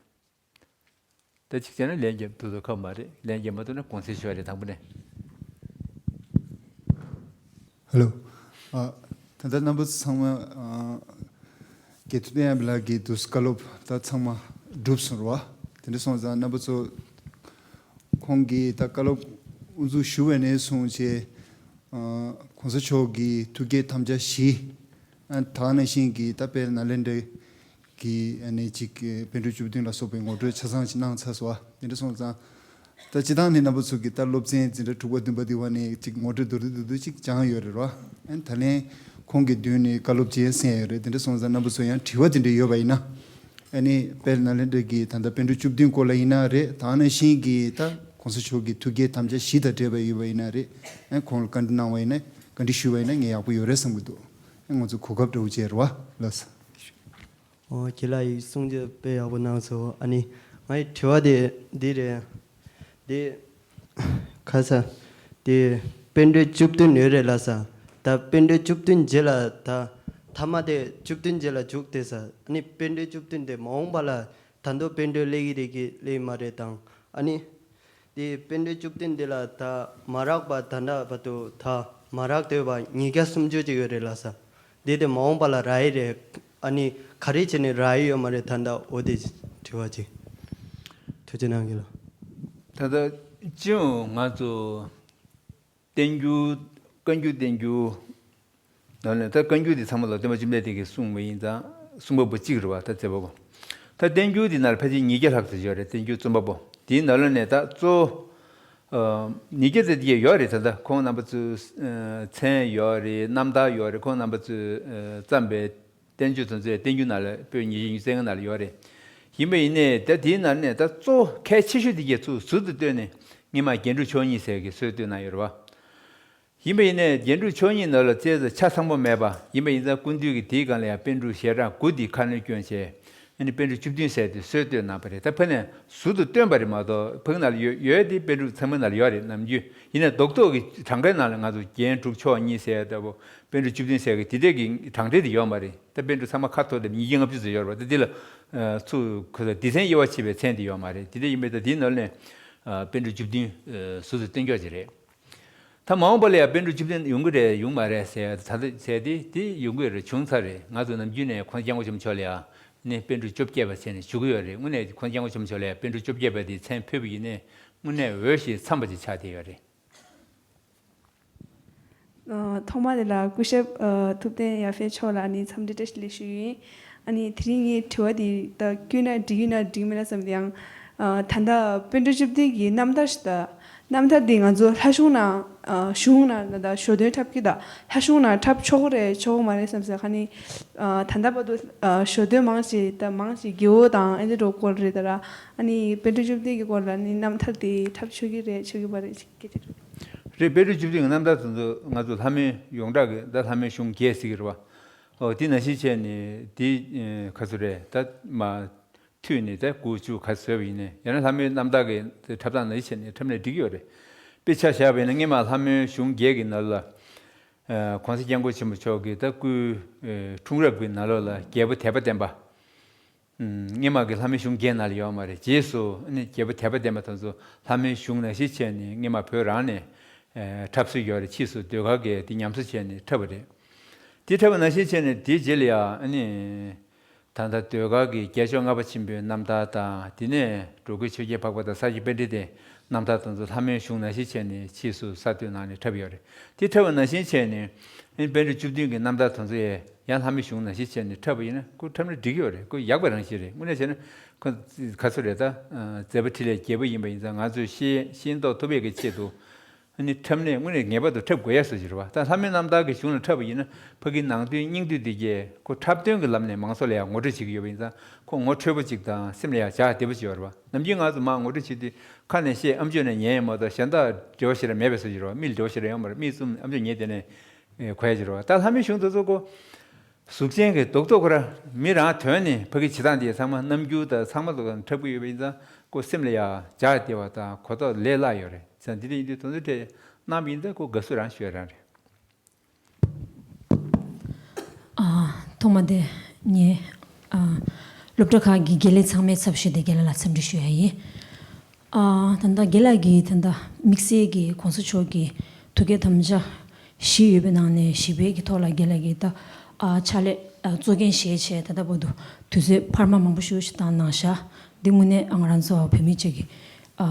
ད་གཅིག་བྱས་ན་ལན་རྒྱབ་ཐུབ་ཐུབ་ཁག་མ་རེད། ལན་རྒྱབ་མ་ཐུབ་ན་དགོངས་སེལ་ཞུ་བ་རེད་དང་པོ་ནས། ཧེ་ལོ། ཨ། ད་ལྟ་རྣམ་པ་ཚོ་ཚང་མ་ཨ། དགེ་ཐོན་བསྟན་ཡབ་ལགས་ཀྱིས་འདུག་བཀའ་སློབ་ད་ཚང་མ་གྲུབ་སོང་རེད་བ། དེ་འདྲ་སོང་ཙང་རྣམ་པ་ཚོ་ཁོང་གིས་ད་བཀའ་སློབ་དབུ་འཛུགས་ཞུ་བ་ནས་བཟུང་བྱས། ཨ། གོང་ས་མཆོག་གི་ཐུགས་བསྐྱེད་དམ་བཅའ་བཞི། ཨ། ད་ག་ནང་བཞིན་གྱི་ད་དཔལ་ནཱ་ལེནྡྲའི་གི་ཨ་ནི་ཅིག་པཎ་གྲུབ་བཅུ་བདུན་ལ་སོགས་པའི་ངོ་སྤྲོད་ཆ་ཚང་ཅིག་གནང་ཚར་སོང་བ། དེ་འདྲ་སོང་ཙང་། ད་སྤྱིར་བཏང་ནས་རྣམ་པ་ཚོ་གི་ད་སློབ་ཚན་འཛིན་གྲྭ་དྲུག་པ་བདུན་པ་འདི་བ་ནས་ཅིག་ངོ་སྤྲོད་མདོར་བསྡུས་མདོར་བསྡུས་ཅིག་སྦྱངས་ཡོད་རེད་རོ། ཨ་ནི་ད་ལན་ཁོང་གི་མདུན་ནས་བཀའ་སློབ་ཅིག་གསན་ཡོད་རེད། དེ་འདྲ་སོང་ཙང་རྣམ་པ་ཚོ་ཡང་དྲི་བ་དེ་འདྲ་ཡོད་པ་ཡིན་ན། ཨ་ནི་དཔལ་ནཱ་ལེནྡྲ་གི་ད་ལྟ་པཎ་གྲུབ་བཅུ་བདུན་སྐོར་ལ་ཡིན་ན་རེད། ད་ག་ནང་བཞིན་གྱི་ད་གོང་ས་མཆོག་གི་ཐུགས་བསྐྱེད་དམ་བཅའ་བཞི་དང་འབྲེལ་བ་ཡོད་པ་ཡིན་ན་རེད། ཨ་ནི་ཁོང་ལ་བཀའ་འདྲི་གནང་བ་ཡིན་ན་བཀའ་འདྲི་ཞུས་པ་ཡིན་ན་ངས་ཡག་པོ་ཡོད་རེད་བསམ་གྱི་འདུག་ང་ཚོ་གོ་སྐབས་འདྲ་བོ་ཅིག་རེད་བ། ལགས་སོ། ཨོ་ཁྱེད་ལ་ཡི་གསུང་ཆོས་དཔེ་ཡག་པོ་གནང་སོང་། ཨ་ནི་ང་ཡི་དྲི་བ་དེ་འདི་རེད། འདི་ཁ་ས་དེ་པཎ་གྲུབ་བཅུ་བདུན་ཡོད་རེད་ལ་ས། ད་པཎ་གྲུབ་བཅུ་བདུན་རྗེས་ལ་ད་ཐ་མ་དེ་བཅུ་བདུན་རྗེས་ལ་འཇུག་དེ་ས། ཨ་ནི་པཎ་གྲུབ་བཅུ་བདུན་དེ་མ་འོངས་པ་ལ་ད་དུང་པཎ་གྲུབ་སླེབས་ཀྱི་རེད་ཀྱི་སླེབས་མ་རེད་དང་། ཨ་ནི་དེ་པཎ་གྲུབ་བཅུ་བདུན་དེ་ལ་ད་མ་རག་པ་ད་ལྟ་བར་དུ་ད་མ་རག་སྡོད་པ་ཉིས་བརྒྱ་སུམ་ཅུ་ཅིག་ཡོད་རེད་ལ་ས། དེ་དེ་མ་འོངས་པ་ལ་རག་གི་རེད། ཨ་ནི་ག་རེ་བྱས་ནས་རག་གི་ཡོད་མ་རེད། ད་ལྟ་འོ་དེ་དྲི་བ་ཅིག་ཐུགས་རྗེ་གནང་གི་ལ། ད་ལྟ་སྤྱི་ཡོངས་ང་ཚོ་བསྟན་འགྱུར་བཀའ་འགྱུར་བསྟན་འགྱུར་ནང་ནས། ད་བཀའ་འགྱུར་འདི་ཚང་མ་ལ་སྟོན་པ་བཅོམ་ལྡན་འདས་ཀྱིས་གསུངས་པ་ཡིན་ཙང་གསུངས་པ་པོ་གཅིག་རེད་བ། ད་མཛད་པ་པོ། ད་བསྟན་འགྱུར་འདི་ནང་ལ་ཕལ་ཆེར་ཉིས་བརྒྱ་ལྷག་ཙམ་ཡོད་རེད། བསྟན་འགྱུར་རྩོམ་པ་པོ་དེའི་ནང་ལ་ནས་ད་གཙོ་བོ་ཉིས་བརྒྱ་ཙམ་དེ་ཡོད་རེད། ད་ལྟ་ཁོང་རྣམ་པ་ཚོའི་མཚན་ཡོད་རེད། རྣམ་ཐར་ཡོད་རེད། ཁོང་རྣམ་པ་ཚོས་བརྩམས་པའི་བསྟན་བཅོས་དེ་ཚོ་བསྟན་འགྱུར་ནང་ལ་པོད་ཉིས་བརྒྱ་ཉི་ཤུ་རྩ་ལྔ་ནང་ལ་ཡོད་རེད། ཡིན་པ་ཡིན་ནའི་ད་དེའི་ནང་ནས་ད་གཙོ་བོ་གལ་ཆེ་ཤོས་དེ་གས་ཚུར་ཟུར་དུ་བཏོན་ནས་སྔོན་མ་རྒྱན་དྲུག་མཆོག་གཉིས་ཟེར་གྱི་སྲོལ་བཏོན་གནང་ཡོད་རེད་བ། ཡིན་པ་ཡིན་ནའི་རྒྱན་དྲུག་མཆོག་གཉིས་ནང་ལ་རྩེ་ཆ་ཚང་པོ་མེད་པ་ཡིན་པ་ཡིན་ཙང་། སྐུ་མདུན་གྱིས་དེའི་སྒང་ལ་ཡང་པཎ་གྲུབ་ཞལ་གྲངས་དགུ་དེ་ཁ་སྣོན་བསྐྱོན་བྱས། ཨ་ནི་པཎ་གྲུབ་བཅུ་བདུན་ཟེར་དེ་སྲོལ་བཏོན་གནང་བ་རེད། ད་ཕ་ནས་ཟུར་དུ་བཏོན་པ་རེད་མ་གཏོགས། ཕ་གི་ནང་ལ་ཡོད་ཡོད་དེ། པཎ་གྲུབ་ཚང་མའི་ནང་ལ་ཡོད་རེད། ནམ་རྒྱུན་ཡིན་ནའི་རྡོག་རྡོག་གི་གྲངས་ཀའི་ནང་ལ་ང་ཚོ་རྒྱན་དྲུག་མཆོག་གཉིས་ཟེར་ཡ་ལྟ་བུ། པཎ་གྲུབ་བཅུ་བདུན་ཟེར་གི་དེ་འདྲས་ཀྱི་གྲངས་འདྲས་དེ་ཡོད་མ་རེད། ད་པཎ་གྲུབ་ཚང་མ་ཁ་ཐོར་དེ་ཉིས་བརྒྱ་ལྔ་བཅུ་ཙམ་ཡོད་རེད་བ། ད་འདི་ལ་ཚུར་ཁོ་ཚོ་སྡེ་ཚན་དབྱེ་བ་ཕྱེ་བའི་མཚན་དེ་ཡོད་མ་རེད། དེ་འདྲས་ཡིན་པས་ད་དེའི་ནང་ལ་ནས་པཎ་གྲུབ་བཅུ་བདུན་ཟུར་དུ་བཏོན་ཀྱོག་ཅིག་རེད། ད་མ་འོངས་པ་ལ་ཡང་པཎ་གྲུབ་བཅུ་བདུན་ཡོང་གི་རེད་ཡོང་མ་རེད་ཟེར་ད་ལྟ་ཟེར་དེ་དེ་ཡོང་གི་རེད། བྱུང་ཚར་རེད། ང་ཚོ་ནམ་རྒྱུན་ནས་༸གོང་ས་༸སྐྱབས་མགོན་ཆེན་པོ་མཆོག་ལ་ཡང་ནི་པཎ་གྲུབ་བཅོ་བརྒྱད་པ་ཟེར་ནས་ཞུ་གི་ཡོད་རེད། དངོས་གནས་༸གོང་ས་༸སྐྱབས་མགོན་ཆེན་པོ་མཆོག་ལ་ཡང་པཎ་གྲུབ་བཅོ་བརྒྱད་པ་དེའི་མཚན་ཕུལ་བ་ཡིན་ནའི་དངོས་གནས་འོས་ཤིང་འཚམས་པ་ཅིག་ཆགས་བསྡད་ཡོད་རེད། ཨ། ཐོག་མ་དེ་ལ་སྐུ་ཞབས་ཨ་ཐུབ་བསྟན་ཡར་འཕེལ་མཆོག་ལ་ནི་འཚམས་འདྲི་བཀྲ་ཤིས་བདེ་ལེགས་ཞུ་ཡིན། ཨ་ནི་དེ་རིང་ངའི་དྲི་བ་དེ་ད་བསྐྱོན་ན་འགྲིག་ཡོད་ན་འགྲིག་མེད་ན་བསམ་སྟེ་ཡང་། ཨ། ད་ལྟ་པཎ་གྲུབ་བཅུ་བདུན་གྱི་རྣམ་ཐར་ཞིག་ད། རྣམ་ཐར་འདི་ང་ཚོ་ལྷ་གཞུང་ནང་ཨ་གཞུང་ནང་ད་ལྟ་ཞོ་སྟོན་འཁྲབ་ཀྱི་ད། ལྷ་གཞུང་ནང་འཁྲབ་ཆོག་གི་རེད་ཆོག་གི་མ་རེད་བསམ་སོང་། ཁ་ནི་ཨ་ད་ལྟ་བར་དུ་ཨ་ཞོ་སྟོན་མང་ཆེ་ད་མང་ཆེ་རྒྱལ་པོ་དང་ཨེ་འདྲ་འགྲོ་སྐོར་རེད་ད་ར། ཨ་ནི་པཎ་གྲུབ་བཅུ་བདུན་གྱི་སྐོར་ལ་ནི་རྣམ་ཐར་དེ་འཁྲབ་ཆོག་གི་རེད་ཆོག་གི་མ་རེད་སྐད་ཆ་རེད། རེད། པཎ་གྲུབ་བཅུ་བདུན་གྱི་རྣམ་ཐར་དེ་ཚོ་ང་ཚོ་ལྷ་མོའི་ཡོངས་གྲགས་ཀྱི་ད་ལྷ་མོའི་གཞུང་བརྒྱད་ཟེར་གྱི་རེད་བ། ཨོ་དེ་ནང་བཞིན་བྱས་ནས་དེ་ཨེ་ག་ཚོད་རེད་ད་མ། མཐུད་ནས་ད་དགུ་བཅུ་ག་ཚོད་བཟོས་པ་ཡིན་ནའི། ཡང་ན་ལྷ་མོའི་རྣམ་ཐར་གྱི་འཁྲབ་སྟངས་ནང་བཞིན་བྱས་ནས་འཁྲབ་ནས་འགྲིག་གི་ཡོད་རེད། དཔེ་ཆ་བཞག་པ་ཡིན་ན་སྔོན་མ་ལྷ་མོའི་གཞུང་བརྒྱད་ཀྱི་ནང་ལ། ཨ། ༸གོང་ས་༸སྐྱབས་མགོན་ཆེན་པོ་མཆོག་གི་ད་སྐུའི་ཨེ་འཁྲུངས་རབས་ཀྱི་ནང་ལོགས་ལ་རྒྱལ་པོ་དད་པ་བརྟན་པ། ཨུམ། སྔོན་མ་གི་ལྷ་མོའི་གཞུང་བརྒྱད་ནང་ལ་ཡོད་མ་རེད། རྗེས་སུ་ཨ་ནི་རྒྱལ་པོ་དད་པ་བརྟན་པ་དེ་ཚོ་ལྷ་མོའི་གཞུང་ནང་བཞིན་བྱས་ནས་སྔོན་མ་བོད་རང་ནས་ཨེ་འཁྲབ་སྲོལ་ཡོད་རེད། ཕྱིས་སུ་ཟློས་གར་གྱིས་དེ་ཉམས་གསོ་བྱས་ནས་འཁྲབ་པ་རེད། དེ་འཁྲབ་པ་ནང་བཞིན་བྱས་ནས་དེའི་རྗེས་ལ་ཡང་ཨ་ནི། ད་ལྟ་ཟློས་གར་གྱི་རྒྱལ་མཆོག་ལྔ་པ་ཆེན་པོའི་རྣམ་ཐར་དང་། དེ་ནས་འགྲོ་མགོན་ཆོས་རྒྱལ་འཕགས་པ་དང་ས་སྐྱ་པཎྜི་ཏའི་རྣམ་ཐར་དེ་ཚོ་ལྷ་མོའི་གཞུང་ནང་བཞིན་བྱས་ནས་ཕྱིས་སུ་གསར་གཏོད་གནང་ནས་འཁྲབ་ཡོད་རེད། དེ་འཁྲབ་པ་ནང་བཞིན་བྱས་ནས་ཨ་ནི་པཎ་གྲུབ་བཅུ་བདུན་གྱི་རྣམ་ཐར་དེ་ཚོ་ཡང་ཡང་ལྷ་མོའི་གཞུང་ནང་བཞིན་བྱས་ནས་འཁྲབ་པ་ཡིན་ན་ཁོ་འཁྲབ་ན་འགྲིག་གི་ཡོད་རེད། ཁོ་ཡག་པ་རང་བཞིན་རེད། དངོས་གནས་བྱས་ན་ཁོ་ག་ཚོད་རེད་ད། མཛད་པ་འཕྲིན་ལས་རྒྱས་པ་ཡིན་པ་ཡིན་ཙང་ང་ཚོས་ཤེས་ཤེས་རྟོགས་ཐུབ་ཡས་ཀྱི་ཆེད་དུ། ཨ་ནི་འཁྲབ་ནས་དངོས་གནས་ངེས་པར་དུ་འཁྲབ་དགོས་ཡ་བཟོ་ཅིག་རེད་བ། ད་ལྷ་མོའི་རྣམ་ཐར་གྱི་གཞུང་ལ་འཁྲབ་པ་ཡིན་ན་ཕ་གི་ནང་དོན་སྙིང་བསྡུས་འདི་གས་ཁོ་འཁྲབ་སྟོན་གྱི་ལམ་ནས་མང་ཚོགས་ལ་ཡང་ངོ་སྤྲོད་བྱེད་ཀྱི་ཡོད་པ་ཡིན་ཙང་ཁོ་ངོ་འཕྲོད་པོ་ཅིག་དང་སེམས་ལ་ཡང་འཇགས་བདེ་པོ་ཅིག་ཡོད་རེད་བ། ནམ་རྒྱུན་ང་ཚོ་མར་ངོ་སྤྲོད་བྱེད་དུས་ཁ་ནས་བཤད་ཨམ་ཅོག་ནས་ཉན་ཡས་མ་གཏོགས་གཞན་དག་འབྲེལ་བ་ཞེ་དྲག་མེད་པའི་བཟོ་ཅིག་རེད་བ། མིག་ལ་འབྲེལ་བ་ཞེ་དྲག་ཡོད་མ་རེད། མིག་བཙུམ་ཨམ་ཅོག་ཉན་དེ་ནས་གོ་ཡ་ཅིག་རེད་བ། ད་ལྷ་མོའི་གཞུང་དེ་ཚོ་ཁོ། གཟུགས་ཅན་གྱི་རྡོག་རྡོག་ཁོ་ར་མི་རང་དོན་ནི་ཕ་གི་བྱེད་སྟངས་དེ་ཚང་མ་རྣམ་འགྱུར་དང་ཚང་མ་ལ་འཁྲབ་ཀྱི་ཡོད་པ་ཡིན་ཙང་ཁོ་སེམས་ལ་ཡང་འཇགས་བདེ་བ་དང་གོ་རྟོགས་ལས་སླ་ཡོད་རེད། ཙང་འདི་འདྲ་ཡིན་དུས་དོན་ཚོད་ཁྲེ་གནང་བ་ཡིན་ཙང་ཁོ་དགའ་བསུ་རང་ཞུ་ཡ་རང་རེད། ཨ། ཐོག་མ་དེ་ངས་ཨ་སློབ་གྲྭ་ཁག་གི་དགེ་ལས་ཚང་མའི་ཚབ་ཞུས་ཏེ་རྒན་ལགས་ལ་འཚམས་འདྲི་ཞུ་ཡ་ཡིན། ཨ། ད་ལྟ་རྒན་ལགས་ཀྱིས་ད་ལྟ་དམིགས་བསལ་གྱི་གོང་ས་མཆོག་གི་ཐུགས་བསྐྱེད་དམ་བཅའ་བཞི་ཡོད་པའི་ནང་ནས་བཞི་པའི་གི་ཐོག་ལ་རྒན་ལགས་ཀྱིས་ད་ཨ་ཕྱག་ལས་ཨ་གཙོ་འགན་བཞེས་བྱས་ད་ལྟ་བར་དུ་དུས་ཚོད་འཕར་མ་མང་པོ་ཞིག་བཏང་གནང་བཞག་འདི་དངོས་གནས་ང་རང་ཚོ་བོད་མི་གཅིག་གི་ཨ་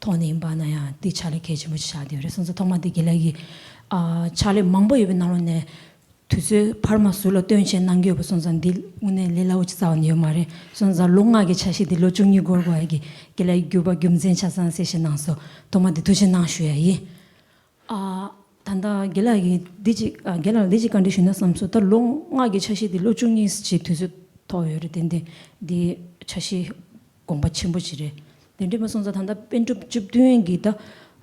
ཐོག་ནས་ཡིན་པ་ན་ཡང་འདི་ཕྱག་ལས་གལ་ཆེན་པོ་ཞིག་བཞག་བསྡད་ཡོད་རེད། སོང་ཙང་ཐོག་མ་དེ་རྒན་ལགས་ཀྱིས་ཨ་ཕྱག་ལས་མང་པོ་ཡོད་པའི་ནང་ལོགས་ནས། དུས་ཚོད་འཕར་མ་ཟུར་ལ་བཏོན་བྱས་གནང་གི་ཡོད་པ་སོང་ཙང་འདི་དངོས་གནས་ལས་སླ་བོ་ཅིག་རྩ་བ་ནས་ཡོད་མ་རེད། སོང་ཙང་ལོ་ལྔ་གི་འཆར་གཞི་འདི་ལོ་བཅུ་གཉིས་འགོར་དགོས་ཡ་གི་རྒན་ལགས་ཀྱིས་འགྱུར་བ་རྒྱུ་མཚན་ཆ་ཚང་གསལ་བཤད་གནང་སོང་། ཐོག་མ་འདི་ཐུགས་རྗེ་གནང་ཞུ་ཡ་ཡིན། ཨ། ད་ལྟ་རྒན་ལགས་ཀྱིས་འདི་ཅིག་ཨ་རྒན་ལགས་ལ་འདི་ཅིག་བཀའ་འདྲི་ཞུས་ན་བསམ་སོང་། ད་ལོ་ལྔ་གི་འཆར་གཞི་འདི་ལོ་བཅུ་གཉིས་ཅིག་དུས་ཚོད་ཐོག་ཡོད་རེད། ཏན་ཏན་འདི་འཆར་གཞི་དགོངས་པ་ཆེན་པོ་ཅིག་རེད། དེ་འདྲ་མ་སོང་ཙང་ད་ལྟ་པཎ་གྲུབ་བཅུ་བདུན་གྱི་ད་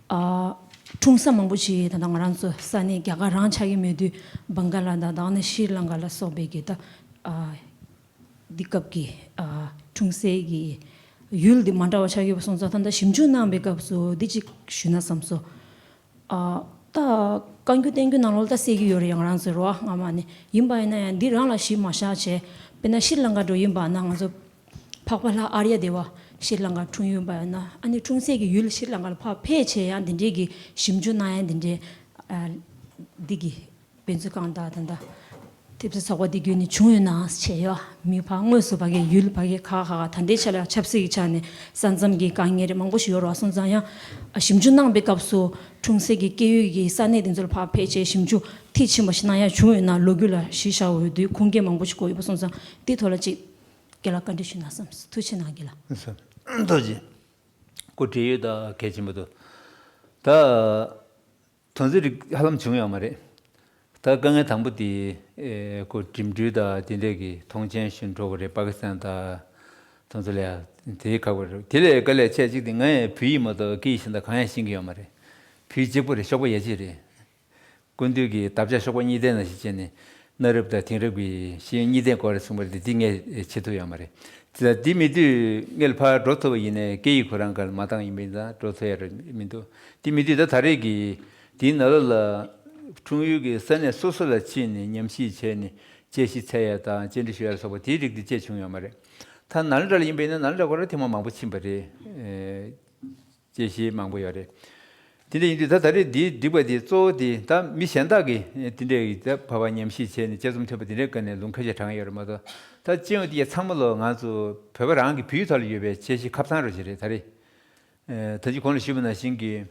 ཨ། འཁྲུངས་ས་མང་པོ་ཞིག་ད་ལྟ་ང་རང་ཚོ་ས་གནས་རྒྱ་གར་རང་ཆགས་ཀྱི་མེད་དུས། བང་ག་ལ་དང་། ད་ནི་ཤྲི་ལང་ཀ་ལ་སོགས་པའི་གི་ད་ཨ་འདི་སྐབས་ཀྱི་ཨ་འཁྲུངས་སའི་གི་ཡུལ་འདི་མ་འདྲ་བ་ཆགས་ཡོད་པ་སོང་ཙང་། ད་ལྟ་ཞིབ་འཇུག་གནང་བའི་སྐབས་སུ་འདི་གཅིག་ཞུས་ན་བསམ་སོང་། ཨ་ད་བཀའ་འགྱུར་བསྟན་འགྱུར་ནང་ལོགས་ལ་ད་གསལ་གྱི་ཡོད་རེད། ཡང་རང་ཚོའི་རོ་ཨ་སྔ་མ་ནས་ཡིན་པ་ཡིན་ན་ཡང་འདི་རང་ལ་གཞི་མ་བཞག་བྱས། དཔེར་ན་ཤྲི་ལང་ཀ་འགྲོ་ཡིན་པ་ན། ང་ཚོ་འཕགས་པ་ལྷ་ཨཱརྱ་དེ་བ་ཤྲི་ལང་ཀར་འཁྲུངས་ཡོད་པ་ཡིན་ན། ཨ་ནི་འཁྲུངས་སའི་གི་ཡུལ་ཤྲི་ལང་ཀ་ལ་ཕར་ཕེབས་བྱས་ཡང་འདི་འདྲའི་གི་ཞིབ་འཇུག་གནང་ཡ་འདི་འདྲའི་ཨ་འདི་གི་དཔེ་མཛོད་ཁང་དང་ད་ལྟ་ཐེབས་རྩ་ཚོགས་པ་འདི་བརྒྱུད་ནས་བྱུང་ཡོད་ན་བྱས་ཡོད། མི་ཕར་དངོས་སུ་ཕ་གིའི་ཡུལ་ཕ་གིའི་ཁ་ཁ་ད་ལྟའི་ཆ་ལ་ཆབ་སྲིད་ཀྱི་ཆ་ནས་ས་མཚམས་ཀྱི་དཀའ་ངལ་རེ་མང་པོ་ཞིག་ཡོད་རེད་བ། སོང་ཙང་ཡང་ཞིབ་འཇུག་གནང་བའི་སྐབས་སུ་འཁྲུངས་སའི་གི་སྐྱེས་ཡུལ་གྱི་ས་གནས་དེ་ཚོ་ལ་ཕར་ཕེབས་བྱས་ཞིབ་འཇུག་མཐིལ་ཕྱིན་པ་ཞིག་གནང་ཡ་བྱུང་ཡོད་ན། ལོ་རྒྱུས་ལ་གཞི་བཞག་འོས་དུས་ཁུངས་སྐྱེལ་མང་པོ་ཞིག་དགོས་ཡོད་པ་སོང་ཙང་། དེའི་ཐོག་ལ་ཅིག་རྒན་ལགས་བཀའ་འདྲི་ཞུས་ན་བསམ། ཐུགས་རྗེ་གནང་རྒན་ལགས། ཐུགས་རྗེ། སྐུ་བགྲེས་ཡོད་ད་གལ་ཆེན་པོ་འདུག་ད། དོན་ཚན་རིགས་ཧ་ལམ་བྱུང་ཡོད་མ་རེད། ད་དཀའ་ངལ་དང་པོ་དེ་ཨེ་ཁོ་འགྲིམ་འགྲུལ་དང་དེ་འདྲས་ཀྱི་མཐོང་མཆན་ཞུ་འགྲོ་གི་རེད། པ་ཀི་སི་ཐན་དང་དེ་ཚོ་ལ་ཡ་དེའི་ཁག་པོ་རེད། དེ་ལས་དཀའ་ལས་ཆེ་གཅིག་དེ་ངས་བོད་ཡིག་མ་གཏོགས་སྐད་ཡིག་གཞན་དག་གང་ཡང་ཤེས་ཀྱི་ཡོད་མ་རེད། བོད་ཡིག་གཅིག་པོ་རེད། གཤོག་པ་ཡ་གཅིག་རེད། སྐུ་མདུན་གྱིས་དམ་བཅའ་གཤོག་པ་གཉིས་ལྡན་ནང་བཞིན་བྱས་ནས་གནའ་རབས་དང་དེང་རབས་ཀྱི་ཤེས་ཡོན་གཉིས་ལྡན་སྐོར་རེ་གསུངས་པ་རེད། འདི་ངས་བྱེད་ཐུབ་ཡོད་མ་རེད། དེ་ལ་འདི་མེད་དུས་སྔོན་ལ་ཕར་འགྲོ་ཐུབ་པ་ཡིན་ནའི་སྐད་ཡིག་ཁོ་རང་སྒང་ལ་མ་འདང་ཡིན་པ་ཡིན་ཙང་འགྲོ་ཐུབ་ཡ་རེད་མི་འདུག་དེ་མེད་དུས་ད་ད་རེས་ཀྱི་དེའི་ནང་ལོགས་ལ་འཁྲུངས་ཡུལ་གྱི་ས་གནས་སོ་སོ་ལ་ཕྱིན་ནས་ཉམས་ཞིབ་བྱས་ནས་དཔྱད་གཞི་འཚོལ་ཡ་དང་བཅར་འདྲི་ཞུ་ཡ་ལ་སོགས་པ་དེའི་རིགས་དེ་ཅིག་བྱུང་ཡོད་མ་རེད། ད་ནཱ་ལེནྡྲ་ལ་ཡིན་པ་ཡིན་ན་ནཱ་ལེནྡྲ་སྐོར་ཐེངས་མ་མང་པོ་ཕྱིན་པ་རེད། དཔྱད་གཞི་མང་པོ་ཡོད་རེད། དེ་འདྲ་ཡིན་དུས་ད་ད་རེས་འདིའི་འགྲིག་པ་དེ་གཙོ་བོ་དེ་ད་མི་གཞན་དག་གིས་དེ་འདྲའི་ད་བབ་པ་ཉམས་ཞིབ་བྱས་ནས་དཔྱད་རྩོམ་ཐོན་པ་དེ་འདྲའི་སྒང་ནས་ལུང་ཁ་ཤས་དྲངས་ཡོད་རེད་མ་གཏོགས། ད་སྤྱི་ཡོངས་དེ་ཚང་མ་ལོ་ང་ཚོ་བོད་པ་རང་གི་བོད་ཡིག་ཐོག་ལ་ཡོད་པའི་དཔྱད་གཞི་ཁ་བཟང་རུ་ཞིག་རེད་ད་རེས། ད་ཅི་གོང་ལ་ཞུས་པ་ནང་བཞིན་གྱི་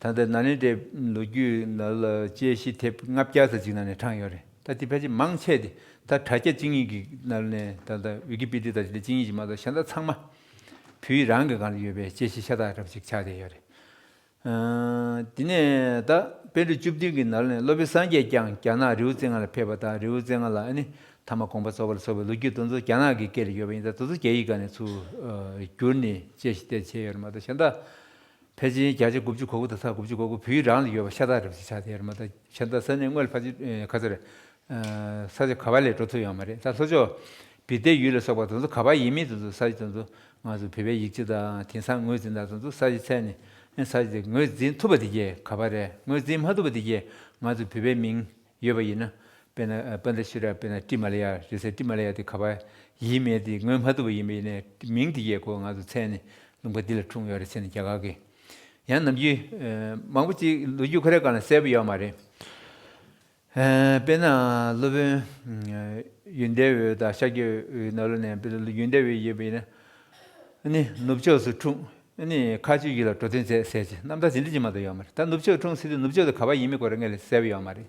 ད་ལྟ་ནཱ་ལེནྡྲའི་ལོ་རྒྱུས་ནང་ལ་དཔྱད་གཞི་དེབ་ལྔ་བརྒྱ་ཙམ་ཅིག་ནང་ནས་དྲངས་ཡོད་རེད། ད་དེ་ཕལ་ཆེར་མང་ཆེ་དེ་ད་དྲ་རྒྱ་བཅུ་གཉིས་ཀྱི་ནང་ནས་ད་ལྟ་ཝི་ཀི་པི་ཌི་ཡ་དང་དེ་འདྲ་བཅུ་གཉིས་ཅིག་མ་གཏོགས་གཞན་དག་ཚང་མ་བོད་ཡིག་རང་གི་སྒང་ལ་ཡོད་པའི་དཔྱད་གཞི་ཤ་སྟག་རབ་ཅིག་ཆགས་བསྡད་ཡོད་རེད། ཨ་དེ་ནས་ད་དཔལ་འབྲུག་བཅུ་བདུན་གྱི་ནང་ནས་སློབ་དཔོན་སངས་རྒྱས་བསྐྱངས་རྒྱ་ནག་རི་བོ་རྩེ་ལྔ་ལ་ཕེབས་པ་དང་། རི་བོ་རྩེ་ལྔ་ལ་ཨ་ནི་ཐ་མ་དགོངས་པ་རྫོགས་པ་ལ་སོགས་པའི་ལོ་རྒྱུས་དེ་ཚོ་རྒྱ་ནག་གི་སྐད་ལ་ཡོད་པ་ཡིན་ཙང་། དེ་ཚོ་རྒྱ་ཡིག་སྒང་ནས་ཚུར་ཨ་བསྒྱུར་ནས་དཔྱད་གཞི་དེ་བྱས་ཡོད་རེད་མ་གཏོགས། གཞན་དག་ཕལ་ཆེར་བརྒྱ་ཆ་དགུ་བཅུ་གོ་དགུ་དང་ས་དགུ་བཅུ་གོ་དགུ་བོད་ཡིག་རང་ལ་ཡོད་པ་ཤ་སྟག་རེད་ཟེར་ཆགས་བསྡད་ཡོད་རེད་མ་གཏོགས། གཞན་དག་ས་གནས་དངོས་ལ་ཕལ་ཆེར་ཨ་ག་ཚོད་རེད། ཨ་ས་ཆ་ག་པ་ལ་འགྲོ་ཐུབ་ཡོད་མ་རེད། ད་ལྷོ་ཕྱོགས་བི་ཏའི་ཡུལ་ལ་སོགས་པ་དེ་ཚོ་ག་པ་ཡིན་མིན་དེ་ཚོ་ས་ཆ་དེ་ཚོ་ང་ཚོ་བོད་པའི་ཡིག་ཆ་དང་དེང་སང་ངོས་འཛིན་དང་དེ་ཚོ་ས་ཆ་འཚོལ་ནས། ཨ་ས་ཆ་དེ་ངོས་འཛིན་ཐུབ་པ་དེ་གས་ག་པ་རེད། ངོས་འཛིན་མ་ཐུབ་པ་དེ་གས་ང་ཚོ་བོད་པའི་མིང་ཡོད་པ་ཡིན་ན། དཔེར་ན་ཨ་པཎྜི་ཏ་ཤེས་རབ། དཔེར་ན་ཀྲི་མ་ལ་ཡ་རེད་ཟེར། ཀྲི་མ་ལ་ཡ་དེ་ག་པ་ཡིན་མིན་དེ་ངོས་མ་ཐུབ་པ་ཡིན་པ་ཡིན་ནའི་མིང་དེ་གས་ཁོ་ང་ཚོ་འཚོལ་ནས་ལུང་པ་འདི་ལ་འཁྲུངས་ཡོད་རེད་ཟེར་ནས་རྒྱ་གར་གྱི། ཡང་ནམ་རྒྱུན་ཨ་མང་པོ་ཅིག་ལོ་རྒྱུས་ཁོ་རའི་སྒང་ལ་གསལ་པོ་ཡོད་མ་རེད། ཨ་དཔེར་ན་སློབ་དཔོན་ཨ་ཡོན་ཏན་འོད་དང་ཤཱཀྱའི་འོད་ནང་ལོགས་ནས། དཔེར་ན་ཡོན་ཏན་འོད་ཡོད་པ་ཡིན་ན། ཨ་ནི་ནུབ་ཕྱོགས་སུ་འཁྲུངས། ཨ་ནི་མཁའ་སྤྱོད་ཡུལ་ལ་འགྲོ་དོན་མཛད་ཟེར་གྱི་རྣམ་ཐར་དེ་འདྲ་ཅིག་མ་གཏོགས་ཡོད་མ་རེད། ད་ནུབ་ཕྱོགས་འཁྲུངས་ཟེར་དུས་ནུབ་ཕྱོགས་དེ་ག་པ་ཡིན་མིན་སྐོར་སྔོན་ལ་གསལ་པོ་ཡོད་མ་རེད།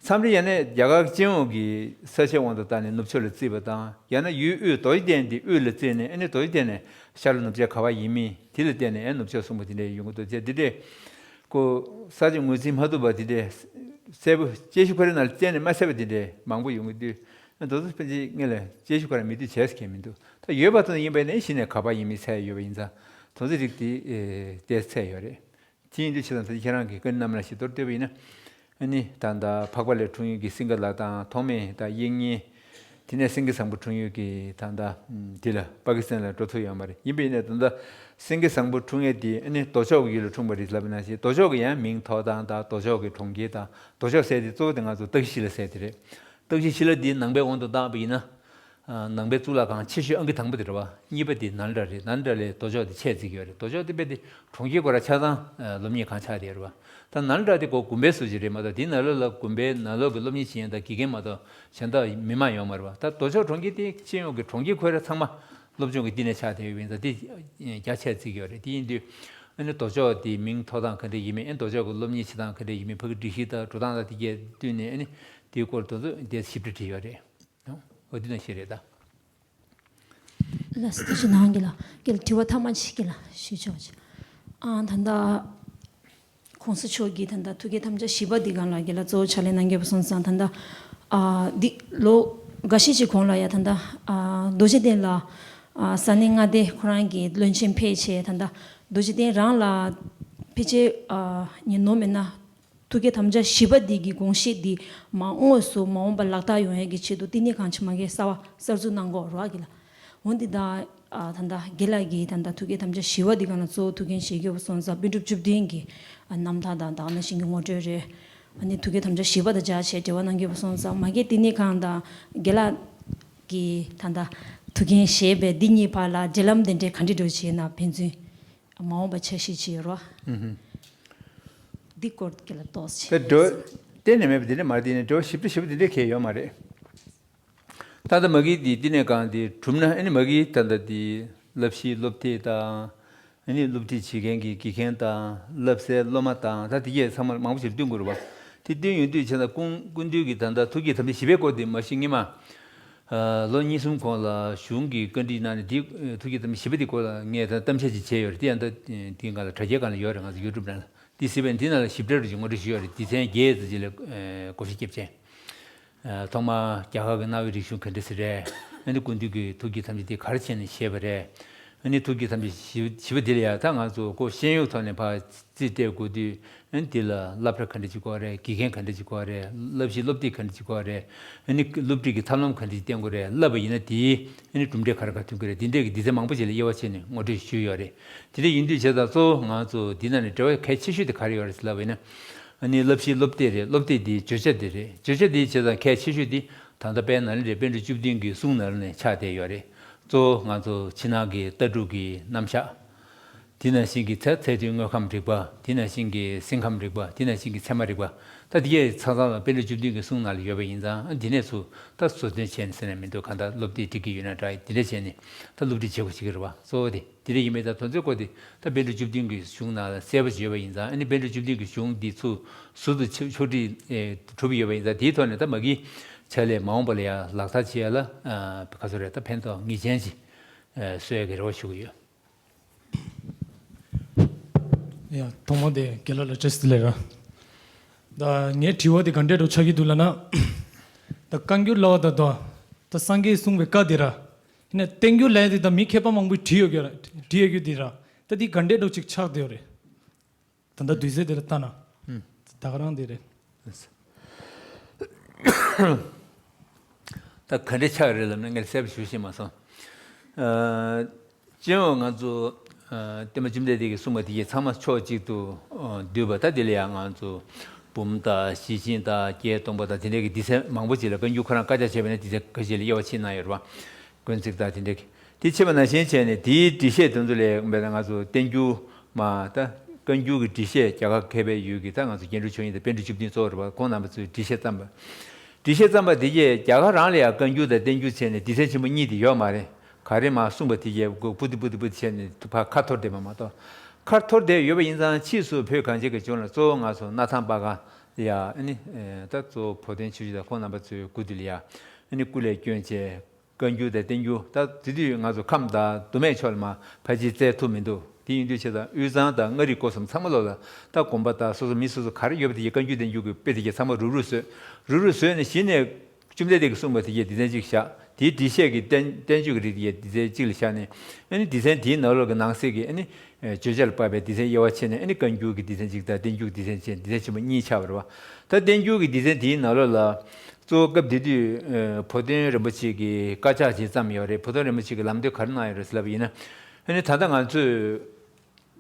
མཚམས་རེ་ཡང་ན་རྒྱ་གར་སྤྱི་ཡོངས་ཀྱི་ས་ཆའི་དབང་དུ་བཏང་ནས་ནུབ་ཕྱོགས་ལ་བརྩིས་པ་དང་། ཡང་ན་ཡུལ་དབུས་རྡོ་རྗེ་གདན་དེ་དབུས་ལ་བརྩིས་ནས། ཨ་ནི་རྡོ་རྗེ་གདན་ནས་ཤར་ལ་ནུབ་ཕྱོགས་ག་པ་ཡིན་མིན་དེ་ལ་བརྟེན་ནས་ཨ་ནུབ་ཕྱོགས་གསུངས་པ་དེ་འདྲ་ཡོང་གི་འདུག་ཅེས། དེ་འདྲས་ཁོ་ས་ཆ་ངོས་འཛིན་མ་ཐུབ་པ་དེ་འདྲས། གསལ་པོ་དཔྱད་གཞི་ཁོ་རའི་ནང་ལ་བཙལ་ནས་མ་གསལ་བ་དེ་འདྲས་མང་པོ་ཡོང་གི་འདུག་ཨ་དེ་ཚོ་ཕལ་ཆེར་སྔོན་ལ་དཔྱད་གཞི་ཁོ་རང་མེད་དུས་བྱས་ཟེར་མཁན་མི་འདུག་ད་ཡོད་པ་དང་ཡིན་པ་ནས་གཞི་ནས་ག་པ་ཡིན་མིན་འཚོལ་ཡོད་པ་ཡིན་ཙང་། དེ་ཚོའི་རིགས་དེ་ཨེ་དེ་འཚོལ་ཡོད་རེད། དེ་ཡིན་དུས་ཕྱི་དང་ད་ཁྱེད་རང་གིས་བཀའ་འདྲི་གནང་མ་ལ་ཞིག་མདོར་བསྡུས་པ་ཡིན་ན། ཨ་ནི་ད་ལྟ་འཕགས་པ་ལྷའི་འཁྲུངས་ཡུལ་གྱི་སིང་ག་ལ་དང་། ཐོགས་མེད་དང་། དབྱིག་གཉེན། དེ་ནས་སེང་གེ་བཟང་པོ་འཁྲུངས་ཡུལ་གྱི་ད་ལྟ་དེ་ལ་པ་ཀི་སི་ཐན་ལ་འགྲོ་ཐུབ་ཡོད་མ་རེད། ཡིན་པ་ཡིན་ནའི་ད་ལྟ་སེང་གེ་བཟང་པོ་འཁྲུངས་ཡུལ་དེ་ཨ་ནི་མདོ་ཕྱོགས་ཀྱི་ཡུལ་ལ་འཁྲུངས་པ་རེད་ལབ་པ་ནང་བཞིན། མདོ་ཕྱོགས་ཀྱི་ཡང་མིང་ཐོགས་སྟངས་དང་། མདོ་ཕྱོགས་ཀྱི་གྲོང་ཁྱེར་དང་། མདོ་ཕྱོགས་ཟེར་དེ་གཙོ་བོ་དེ་ང་ཚོ་སྟག་གི་ཤི་ལ་ཟེར་དེ་རེད། སྟག་གི་ཤི་ལ་འདི་ནང་པའི་དབང་དུ་བཏང་བ་ཡིན་ན། ཨ་ནང་པའི་གཙུག་ལག་ཁང་ཆེ་ཤོས་ཨང་ཀི་དང་པོ་དེ་རེད་བ། གཉིས་པ་དེ་ནཱ་ལེནྡྲ་རེད། ནཱ་ལེནྡྲ་ལ་མདོ་ཕྱོགས་དེ་ཆེས་བརྩི་གི་ཡོད་རེད། མདོ་ཕྱོགས་དེ་དཔེ་དེ་གྲོང་ཁྱེར་ཁོ་རང་ཆ་ཚང་ཨ་སློབ་གཉེར་ཁང་ཆགས་བསྡད་ཡོད་རེད་བ། ད་ནཱ་ལེནྡྲ་དེ་ཁོ་དགོན་པའི་བཟོ་ཅིག་རེད་མ་གཏོགས། དེའི་ནང་ལོགས་ལ་དགོན་པའི་ནང་ལོགས་ཀྱི་སློབ་གཉེར་བྱེད་མཁན་དང་དགེ་རྒན་མ་གཏོགས་གཞན་དག་མི་མང་ཡོད་མ་རེད་བ། ད་མདོ་ཕྱོགས་གྲོང་ཁྱེར་དེ་སྤྱི་ཡོངས་ཀྱི་གྲོང་ཁྱེར་ཁོ་རང་ཚང་མ་སློབ་སྦྱོང་གི་བསྟི་གནས་ཆགས་བསྡད་ཡོད་པ་ཡིན་ཙང་། དེ་རྒྱ་ཆེར་བརྩི་གི་ཡོད་རེད། དེ་ཡིན་དུས་ཨ་ནི་མདོ་ཕྱོགས་དེའི་མིང་ཐོགས་སྟངས་ག་འདྲ་ཡིན་མིན། ཨ་ནི་མདོ་ཕྱོགས་ཀྱི་སློབ་གཉེར་བྱེད་སྟངས་ག་འདྲ་ཡིན་མིན། ཕ་གི་སྒྲིག་གཞི་དང་འགྲོ་སྟངས་དང་དེ་གས་བསྟུན་ནས། ཨ་ནི་དེའི་སྐོར་དེ་ཚོ་དེ་ཞིབ་ཕྲ་བྲིས་ཡོད་རེད། འོ་འདི་ནང་བཞིན་རེད་ད། ལགས་སོ། ཐུགས་རྗེ་གནང་། རྒན་ལགས། རྒན་ལགས་དྲི་བ་ཐ་མ་ཅིག་རྒན་ལགས་ཞུ་ཆོག་ཅིག་ཨ་ད་ལྟ་གོང་ས་མཆོག་གིས་ད་ལྟ་ཐུགས་བསྐྱེད་དམ་བཅའ་བཞི་པ་འདི་སྒང་ལ་རྒན་ལགས་གཙོ་བོ་ཕྱག་ལས་གནང་མཁན་པ་སོང་ཙང་། ད་ལྟ་ཨ་འདི་ལོ་འགའ་ཤས་ཅིག་གོང་ལ་ཡ་ད་ལྟ་ཨ་རྡོ་རྗེ་གདན་ལ་ཨ་ས་གནས་མངའ་སྡེ་ཁོ་རང་གི་བློན་ཆེན་ཕེབས་བྱས། ད་ལྟ་རྡོ་རྗེ་གདན་རང་ལ་ ཕལ་ཆེར་ཨ་ཉིན་ནོར་མེད་ན་ཐུགས་བསྐྱེད་དམ་བཅའ་བཞི་པ་འདི་གི་དགོངས་གཞི་འདི་མ་དངོས་སུ་མ་འོངས་པ་ལག་བསྟར་ཡོང་ཡས་ཀྱི་ཆེད་དུ་བསྟི་གནས་ཁང་ཆེན་མོ་གི་གསར་བ་གསར་འཛུགས་གནང་དགོས་རེད་གི་ལ། འོན་ཏེ་ད་ཨ་ད་ལྟ་དགེ་ལགས་ཀྱིས་ད་ལྟ་ཐུགས་བསྐྱེད་དམ་བཅའ་བཞི་པ་འདི་ག་ན་གཙོ་བོ་ཐུགས་འགན་བཞེས་ཀྱི་ཡོད་པ་སོང་ཙང་པཎ་གྲུབ་བཅུ་བདུན་གྱི་ཨ་རྣམ་ཐར་དང་ད་ག་ནང་བཞིན་གྱི་ངོ་སྤྲོད་རེད། ཨ་ནི་ཐུགས་བསྐྱེད་དམ་བཅའ་བཞི་པ་དང་སྦྱར་བྱས་འབྲེལ་བ་གནང་གི་ཡོད་པ་སོང་ཙང་མ་གི་བསྟི་གནས་ཁང་དང་དགེ་ལགས་ཀྱིས་ད་ལྟ་ཐུགས་འགན་བཞེས་པའི་འདི་གཉིས་བར་ལ་འབྲེལ་ལམ་དེ་འདྲའི་ག་འདྲ་འགྲོ་བྱས་ན་ཕན་ཚུན་མ་འོངས་པ་འཆར་གཞི་ཅིག་ཡོད་རོགས། ཨུ་ཧུམ། འདི་སྐོར་དགེ་ལ་ཏོག་ཙམ་ད་འགྲོ་བཤད། གཏན་ནས་མེད་པ་འདི་འདྲ་མ་རེད། དེ་ནས་འགྲོ་ཞིབ་ཏུ་ཞིབ་པ་འདི་འདྲ་གས་ཡོད་མ་རེད། ད་ལྟ་མ་གི་འདི་བསྟི་གནས་ཁང་འདི་གྲུབ་ན་ཨ་ནི་མ་གི་ད་ལྟ་འདི་བསླབ་གཞིའི་སློབ་དེབ་དང་། ཨ་ནི་སློབ་ཁྲིད་བྱེད་མཁན་གྱི་དགེ་རྒན་དང་བསླབ་སའི་སློབ་མ་དང་ད་དེ་གས་ཚང་མ་མང་པོ་ཞིག་བསྟུན་དགོས་རེད་བ། དེ་བསྟུན་ཡོང་དུས་བྱས་ན་སྐུ་སྐུ་མདུན་གྱི་ད་ལྟ་ཐུགས་བསྐྱེད་དམ་བཅའ་བཞི་པའི་སྐོར་དེ་མ་གཞི་སྔོན་མ། ལོ་གཉིས་གསུམ་གོང་ལ་གཞུང་གི་བཀའ་འདྲི་གནང་ནས་དེ་ཐུགས་བསྐྱེད་དམ་བཞི་པ་དེ་སྐོར་ལ་ངས་ད་གཏམ་བཤད་ཅིག་བྱས་ཡོད་རེད། དེ་ཡང་ད་དེའི་སྒང་ལ་དྲ་རྒྱའི་སྒང་ལ་ཡོད་རེད། ང་ཚོ་ཡུ་ཊུབ་ནང་ལ་དེ་གཟིགས་པས་འདི་ནང་ལ་ཞིབ་ཕྲ་རུ་ཅིག་ངོ་སྤྲོད་ཞུས་ཡོད་རེད། སྡེ་ཚན་བརྒྱད་ཙམ་ཅིག་ལ་བགོ་བཤའ་བརྒྱབ་བྱས། ཐོག་མར་རྒྱ་གར་གྱི་གནའ་བོའི་རིག་གཞུང་ག་འདྲ་ཞིག་རེད། ཨ་ནི་སྐུ་མདུན་གྱི་ཐུགས་བསྐྱེད་དམ་བཅའ་དེ་ག་རེ་བྱས་ནས་བཞེས་པ་རེད། ཨ་ནི་ཐུགས་བསྐྱེད་དམ་བཅའ་བཞི་བཞི་པ་དེ་ལ་ཡང་ད་ང་ཚོ་ཁོ་ཤེས་ཡོན་ཐོག་ནས་ཕར་རྩིས་སྤྲད་དགོས་དུས། ཨ་ནི་དེ་ལ་སློབ་གྲྭ་ག་འདྲ་ཅིག་དགོས་རེད། དགེ་རྒན་ག་འདྲ་ཅིག་དགོས་རེད། བསླབ་གཞིའི་སློབ་དེབ་ག་འདྲ་ཅིག་དགོས་རེད། ཨ་ནི་སློབ་ཁྲིད་ཀྱི་ཐབས་ལམ་ག་འདྲ་ཅིག་བསྟེན་དགོས་རེད། བསླབ་པ་ཡིན་ན་དེའི་ཨ་ནི་གྲུབ་འབྲས་ག་རེ་ག་ཐོན་གྱི་རེད། དེ་འདྲས་ཀྱི་སྡེ་ཚན་མང་པོ་ཞིག་ལ་དབྱེ་བ་ཕྱེ་ནས་ངོ་སྤྲོད་ཞུས་ཡོད་རེད། དེ་འདྲ་ཡིན་དུས་བྱས་ཙང་གཙོ་བོ་ང་ཚོ་འདི་ནང་ནས་འབྲེལ་བ་གལ་ཆེ་ཤོས་དེ་ག་རེ་ཡོད་རེད་ལབ་པ་ཡིན་ན། ཨ་ནི་བསླབ་གཞིའི་སློབ་དེབ་རེད། སློབ་དེབ་འདིའི་བརྗོད་བྱ་དེ་རེད། བརྗོད་བྱ་འདི་བྱས་ཙང་གལ་ཆེ་ཤོས་འདི་ད་ལྟ་དཔལ་ནཱ་ལེནྡྲའི་པཎ་གྲུབ་བཅུ་བདུན་གྱི་གསུང་ནང་ལ་ནས་ཆགས་བསྡད་ཡོད་རེད། གཙོ་བོ་ང་ཚོ་ཕྱི་ནང་གི་ལྟ་གྲུབ་ཀྱི་རྣམ་གཞག་དེ་ནང་བཞིན་གྱི་ཚད་ཚད་མཐོའི་དངོས་ཁམས་རིག་པ། དེ་ནང་བཞིན་གྱི་སེམས་ཁམས་རིག་པ། དེ་ནང་བཞིན་གྱི་ཚད་མ་རིག་པ། ད་དེ་གས་ཚང་ཚང་ལ་པཎ་གྲུབ་བཅུ་བདུན་གྱི་གསུང་ནང་ལ་ཡོད་པ་ཡིན་ཙང་། འདི་ནས་ཚུར་ད་བཟོ་འདོན་བྱས་ནས་ཟེར་ན་མི་འདུག་གང་ལྟར་སློབ་དེབ་འབྲི་གི་ཡོད་ན་འདྲ། དེ་འདྲ་བྱས་ནས་ད་སློབ་ཁྲིད་བྱེད་དགོས་ཀྱི་རེད་བ། གཙོ་བོ་དེ་དེ་འདྲ་ཡིན་པས། ད་དོན་ཚན་སྐོར་དེ་ད་པཎ་གྲུབ་བཅུ་བདུན་གྱི་གཞུང་ནང་ལ་གསལ་པོ་ཡོད་པ་ཡིན་ཙང་། ཨ་ནི་པཎ་གྲུབ་བཅུ་བདུན་གྱི་གཞུང་འདི་ཚུར་ཟུར་དུ་ཕྱོགས་ཕྱོགས་སྒྲིག་ཨེ་གྲུབ་ཡོད་པ་ཡིན་ཙང་། དེའི་ཐོག་ནས་ད་མ་གི་ཕྱག་ལས་མ་འོངས་པ་ལ་ཡང་ལག་བསྟར་བྱེད་ཡ་ལ་ཨ་ག་ཚོད་རེད། ད་ཕན་ཐོགས་ངེས་ཅན་ཅིག་ཨ་བཟོ་ཡ་གི་རེ་བ་ཞུ་གི་ཡོད། ཡ། ཐོག་མ་དེ་རྒན་ལགས་ལ་བཀྲ་ཤིས་བདེ་ལེགས་ར། ད་ངའི་དྲི་བ་དེ་ག་འདྲས་འདྲ་ཆགས་ཀྱི་འདུག་ལབ་ན། ད་བཀའ་འགྱུར་ལབ་པ་ད་ད་ད་སངས་རྒྱས་གསུངས་པའི་བཀའ་དེ་ར། ཡིན་ན་བསྟན་འགྱུར་ལབ་ཡ་དེ་ད་མི་མཁས་པ་མང་པོས་བྲིས་ཡོད་ཀྱི་ར། བྲིས་ཡོད་ཀྱི་དེ་ར། ད་དེ་ག་འདྲས་འདྲ་ཅིག་ཆགས་བསྡད་ཡོད་རེད། ད་ལྟ་དུས་ཚོད་དེ་ལ་ལྟ་ན། ཨུམ། ད་ག་རང་དེ་རེད། ད་ག་འདྲ་ཆགས་རེད་ལབ་ན་ངས་གསལ་པོ་ཞུ་ཤེས་མ་སོང་། ཨ། སྤྱི་ཡོངས་ང་ཚོ་ཨ་བསྟན་པ་བཅོམ་ལྡན་འདས་ཀྱིས་གསུངས་པ་དེ་གས་ཚང་མ་ཕྱོགས་གཅིག་ཏུ་ཨ་བསྡུས་པ། ད་དེ་ལ་ཡང་ང་ཚོ་འབུམ་དང་ཞེ་ཆེན་དང་བརྒྱད་སྟོང་པ་དང་དེ་འདྲའི་གི་སྡེ་ཚན་མང་པོ་ཅིག་ལ་བཀའ་འགྱུར་ཁོ་རང་བཀའ་རྒྱ་བྱས་པ་ནས་སྡེ་ཚན་ཁ་ཤས་ལ་དབྱེ་བ་ཕྱེ་གནང་ཡོད་རེད་བ། དགོན་ཚིགས་དང་དེ་འདྲའི་གི། དེ་ཕྱེ་བ་ནང་བཞིན་བྱས་ནས་དེའི་འགྲེལ་བཤད་དེ་ཚོ་ལ་དཔེར་ན་ང་ཚོ་བསྟན་འགྱུར་མ་ད་བཀའ་འགྱུར་གྱི་འགྲེལ་བཤད་རྒྱ་གར་མཁས་པའི་ཡུལ་གྱི་ད་ང་ཚོ་རྒྱན་དྲུག་མཆོག་དབྱིངས་དང་པཎ་གྲུབ་བཅུ་བདུན་གཙོ་བོ་རེད་བ། ཁོང་རྣམ་པ་ཚོས་འགྲེལ་བཤད་བརྩམས་པ། འགྲེལ་བཤད་བརྩམས་པ་དེ་གས་རྒྱ་གར་རང་ལ་ཡང་བཀའ་འགྱུར་དང་བསྟན་འགྱུར་བྱས་ནས་སྡེ་ཚན་ཆེན་པོ་གཉིས་དེ་ཡོད་མ་རེད། ག་རེ་མར་གསུངས་པ་དེ་གས་སྤུ་ཏི་སྤུ་ཏི་སྤུ་ཏི་བྱས་ནས་ཕར་ཁ་འཐོར་བསྡད་པ་མ་གཏོགས། ཁ་འཐོར་བསྡད་ཡོད་པ་ཡིན་ཙང་ཕྱིས་སུ་བོད་གངས་ཅན་གྱི་ལྗོངས་ལ་གཙོ་བོ་ང་ཚོ་སྣར་ཐང་པ་ག་ཡ་ཨ་ནི་ད་གཙོ་བོ་བོ་དོན་ཆོས་སྐྱིད་དང་ཁོང་རྣམ་པ་ཚོའི་སྐུ་དུས་ལ་ཡ་ཨ་ནི་སྐུ་ལས་བསྐྱོན་བྱས། བཀའ་འགྱུར་དང་བསྟན་འགྱུར། ད་དེ་དུས་ང་ཚོ་ཁམས་དང་མདོ་སྨད་ཕྱོགས་ལ་མར་ཕལ་ཆེར་བཙལ་ཐུབ་མི་འདུག་དེ་ཡིན་དུས་བྱས་ཙང་དབུས་གཙང་དང་མངའ་རིས་སྐོར་གསུམ་ཚང་མ་ལོག་ལ་ད་དགོན་པ་དང་སོ་སོ་མི་སོ་སོ་ག་རེ་ཡོད་པ་དེ་གས་བཀའ་འགྱུར་བསྟན་འགྱུར་གྱི་དཔེ་དེ་གས་ཚང་མ་རུག་རུག་བཟོས། རུག་རུག་བཟོས་ནས་གཞི་ནས་བཅོམ་ལྡན་འདས་ཀྱིས་གསུངས་པ་དེ་གས་སྡེ་ཚན་གཅིག་བཞག་དེའི་འགྲེལ་བཤད་ཀྱི་བསྟན་བསྟན་བཅོས་ཀྱི་རིགས་དེ་གས་སྡེ་ཚན་གཅིག་ལ་བཞག་ནས། ཨ་ནི་སྡེ་ཚན་དེའི་ནང་ལོགས་ཀྱི་ནང་གསེས་ཀྱི་ཨ་ནི་བརྗོད་བྱ་ལ་དཔག་པའི་སྡེ་ཚན་དབྱེ་བ་ཕྱེ་ནས། ཨ་ནི་བཀའ་འགྱུར་གྱི་སྡེ་ཚན་གཅིག་དང་བསྟན་འགྱུར་སྡེ་ཚན་གཅིག་སྡེ་ཚན་ཆེན་པོ་གཉིས་ཆགས་པ་རེད་བ། ད་བསྟན་འགྱུར་གྱི་སྡེ་ཚན་དེའི་ནང་ལོགས་ལ་གཙོ་བོ་སྐབས་དེ་དུས་ཨ་བོ་དོན་རིན་པོ་ཆེ་གིས་དཀར་ཆག་ཅིག་བརྩམས་ཡོད་རེད། བོ་དོན་རིན་པོ་ཆེ་གིས་ལམ་སྟོན་ག་རེ་གནང་ཡོད་རེད་ཟེར་ལབ་པ་ཡིན་ན། ཨ་ནི་ད་ལྟ་ང་ཚོས་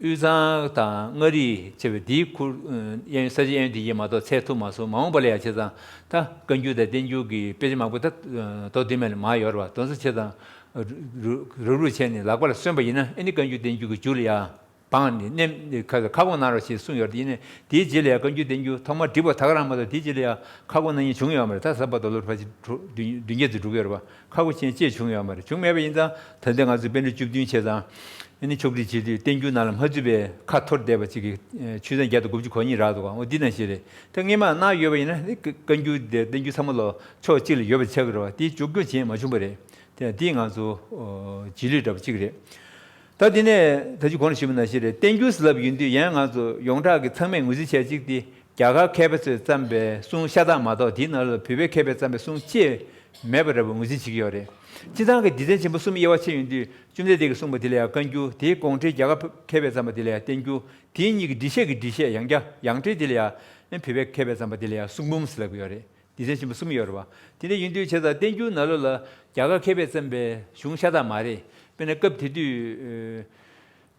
དབུས་གཙང་དང་མངའ་རིས་ཅེས་པའི་དེའི་ཁུལ་ཨ་གཡས་གཡོན་ས་ཆ་གཡས་གཡོན་དེ་གས་མ་གཏོགས་འཚོལ་ཐུབ་མ་སོང་། མ་འོངས་པ་ལ་ཡ་བྱས་ཙང་ད་བཀའ་འགྱུར་དང་བསྟན་འགྱུར་གྱི་དཔེ་ཆ་མང་པོ་ད་ཨ་མདོ་དོན་སྨད་ལ་མར་ཡོད་རེད་བ། དེ་ཚོ་བྱས་ཙང་རུག་རུག་རུག་བྱས་ནས་ལག་པ་ལ་སོན་པ་ཡིན་ན། ཨ་ནི་བཀའ་འགྱུར་བསྟན་འགྱུར་གྱི་མཇུག་ལ་ཡ་སྦངས་ནས་མནན་ཁ་ཁ་སྐོང་གནང་རོགས་ཞེས་གསུངས་ཡོད་རེད། ཡིན་ནའི་དེའི་རྗེས་ལ་ཡ་བཀའ་འགྱུར་བསྟན་འགྱུར་ཐོག་མར་བསྒྲིགས་པ་ད་ག་རང་མ་གཏོགས་དེའི་རྗེས་ལ་ཡ་ཁ་སྐོང་གནང་མཁན་བྱུང་ཡོད་མ་རེད། ད་ཟམ་པ་རྡོ་ལོར་ཕལ་ཆེར་དྲུག་བདུན་བདུན་བརྒྱད་ཙམ་འགྲོ་གི་ཡོད་རེད་བ། ཁ་སྐོང་བྱས་ཅིག་བྱུང་ཡོད་མ་རེད། བྱུང་མེད་པ་ཡིན་ཙང་ད་ལྟ་ང་ཚོས་པཎ་གྲུབ་བཅུ་བདུན་བྱས་ཙང་ཨ་ནི་ཕྱོགས་སྒྲིག་བྱེད་དུས་བསྟན་འགྱུར་ནང་ལ་མ་ཚུད་པའི་ཁ་འཐོར་བསྡད་པ་ཅིག་གི་ཆུ་ཚོད་བརྒྱ་དང་དགུ་བཅུ་གོ་གཉིས་རག་འདུག་ག་འོ་འདི་ནང་བཞིན་རེད། ད་སྔོན་མ་གནང་ཡོད་པ་ཡིན་ན་ཨ་ནི་བཀའ་འགྱུར་དེ་བསྟན་འགྱུར་ཚང་མ་ལོག་ཕྱོགས་གཅིག་ལ་ཡོད་པ་ཆགས་ཀྱི་རེད་བ། དེ་མཇུག་སྐྱོང་བྱས་མ་བྱུང་བ་རེད། དེ་འདི་ང་ཚོ་ཨོ་རྗེས་ལུས་འདྲ་པོ་གཅིག་རེད། ད་དེ་ནས་ད་ཅི་གོང་ལ་ཞུས་པ་ནང་བཞིན་རེད། བསྟན་འགྱུར་ཟེར་ལབ་ཡོང་དུས་ཡང་ང་ཚོ་ཡོངས་གྲགས་ཀྱི་ཚང་མས་ངོས་འཛིན་བྱས་གཅིག་དེ་རྒྱ་གར་མཁས་པ་ཚོས་བརྩམས་པའི་གསུང་ཤ་སྟག་མ་གཏོགས། དེའི་ནང་ལ་བོད་པའི་མཁས་པས་བརྩམས་པའི་གསུང་ཅེས་ མེད་པ་འདྲ་བོ་ངོས་འཛིན་བྱེད་ཀྱི་ཡོད་རེད། སྤྱིར་བཏང་གི་སྡེ་ཚན་ཆེན་པོ་གསུམ་དབྱེ་བ་ཕྱེ་ཡོང་དུས་བཅོམ་ལྡན་འདས་ཀྱིས་གསུངས་པ་དེ་ལ་ཡང་བཀའ་འགྱུར། དེའི་དགོངས་འགྲེལ་རྒྱ་གར་མཁས་པས་བརྩམས་པ་དེ་ལ་ཡང་བསྟན་འགྱུར། དེའི་གཉིས་ཀྱི་འགྲེལ་བཤད་ཀྱི་འགྲེལ་བཤད་ཡང་བསྐྱར་ཡང་འགྲེལ་དེ་ལ་ཡང་བོད་པའི་མཁས་པས་བརྩམས་པ་དེ་ལ་ཡང་གསུང་འབུམ་ཟེར་ལབ་ཀྱི་ཡོད་རེད། སྡེ་ཚན་ཆེན་པོ་གསུམ་ཡོད་རེད་བ། དེ་འདྲ་ཡིན་དུས་བྱས་ཙང་བསྟན་འགྱུར་ནང་ལོགས་ལ་རྒྱ་གར་མཁས་པས་བརྩམས་པའི་གཞུང་ཤ་སྟག་མ་རེད། དཔེར་ན་སྐབས་དེ་དུས་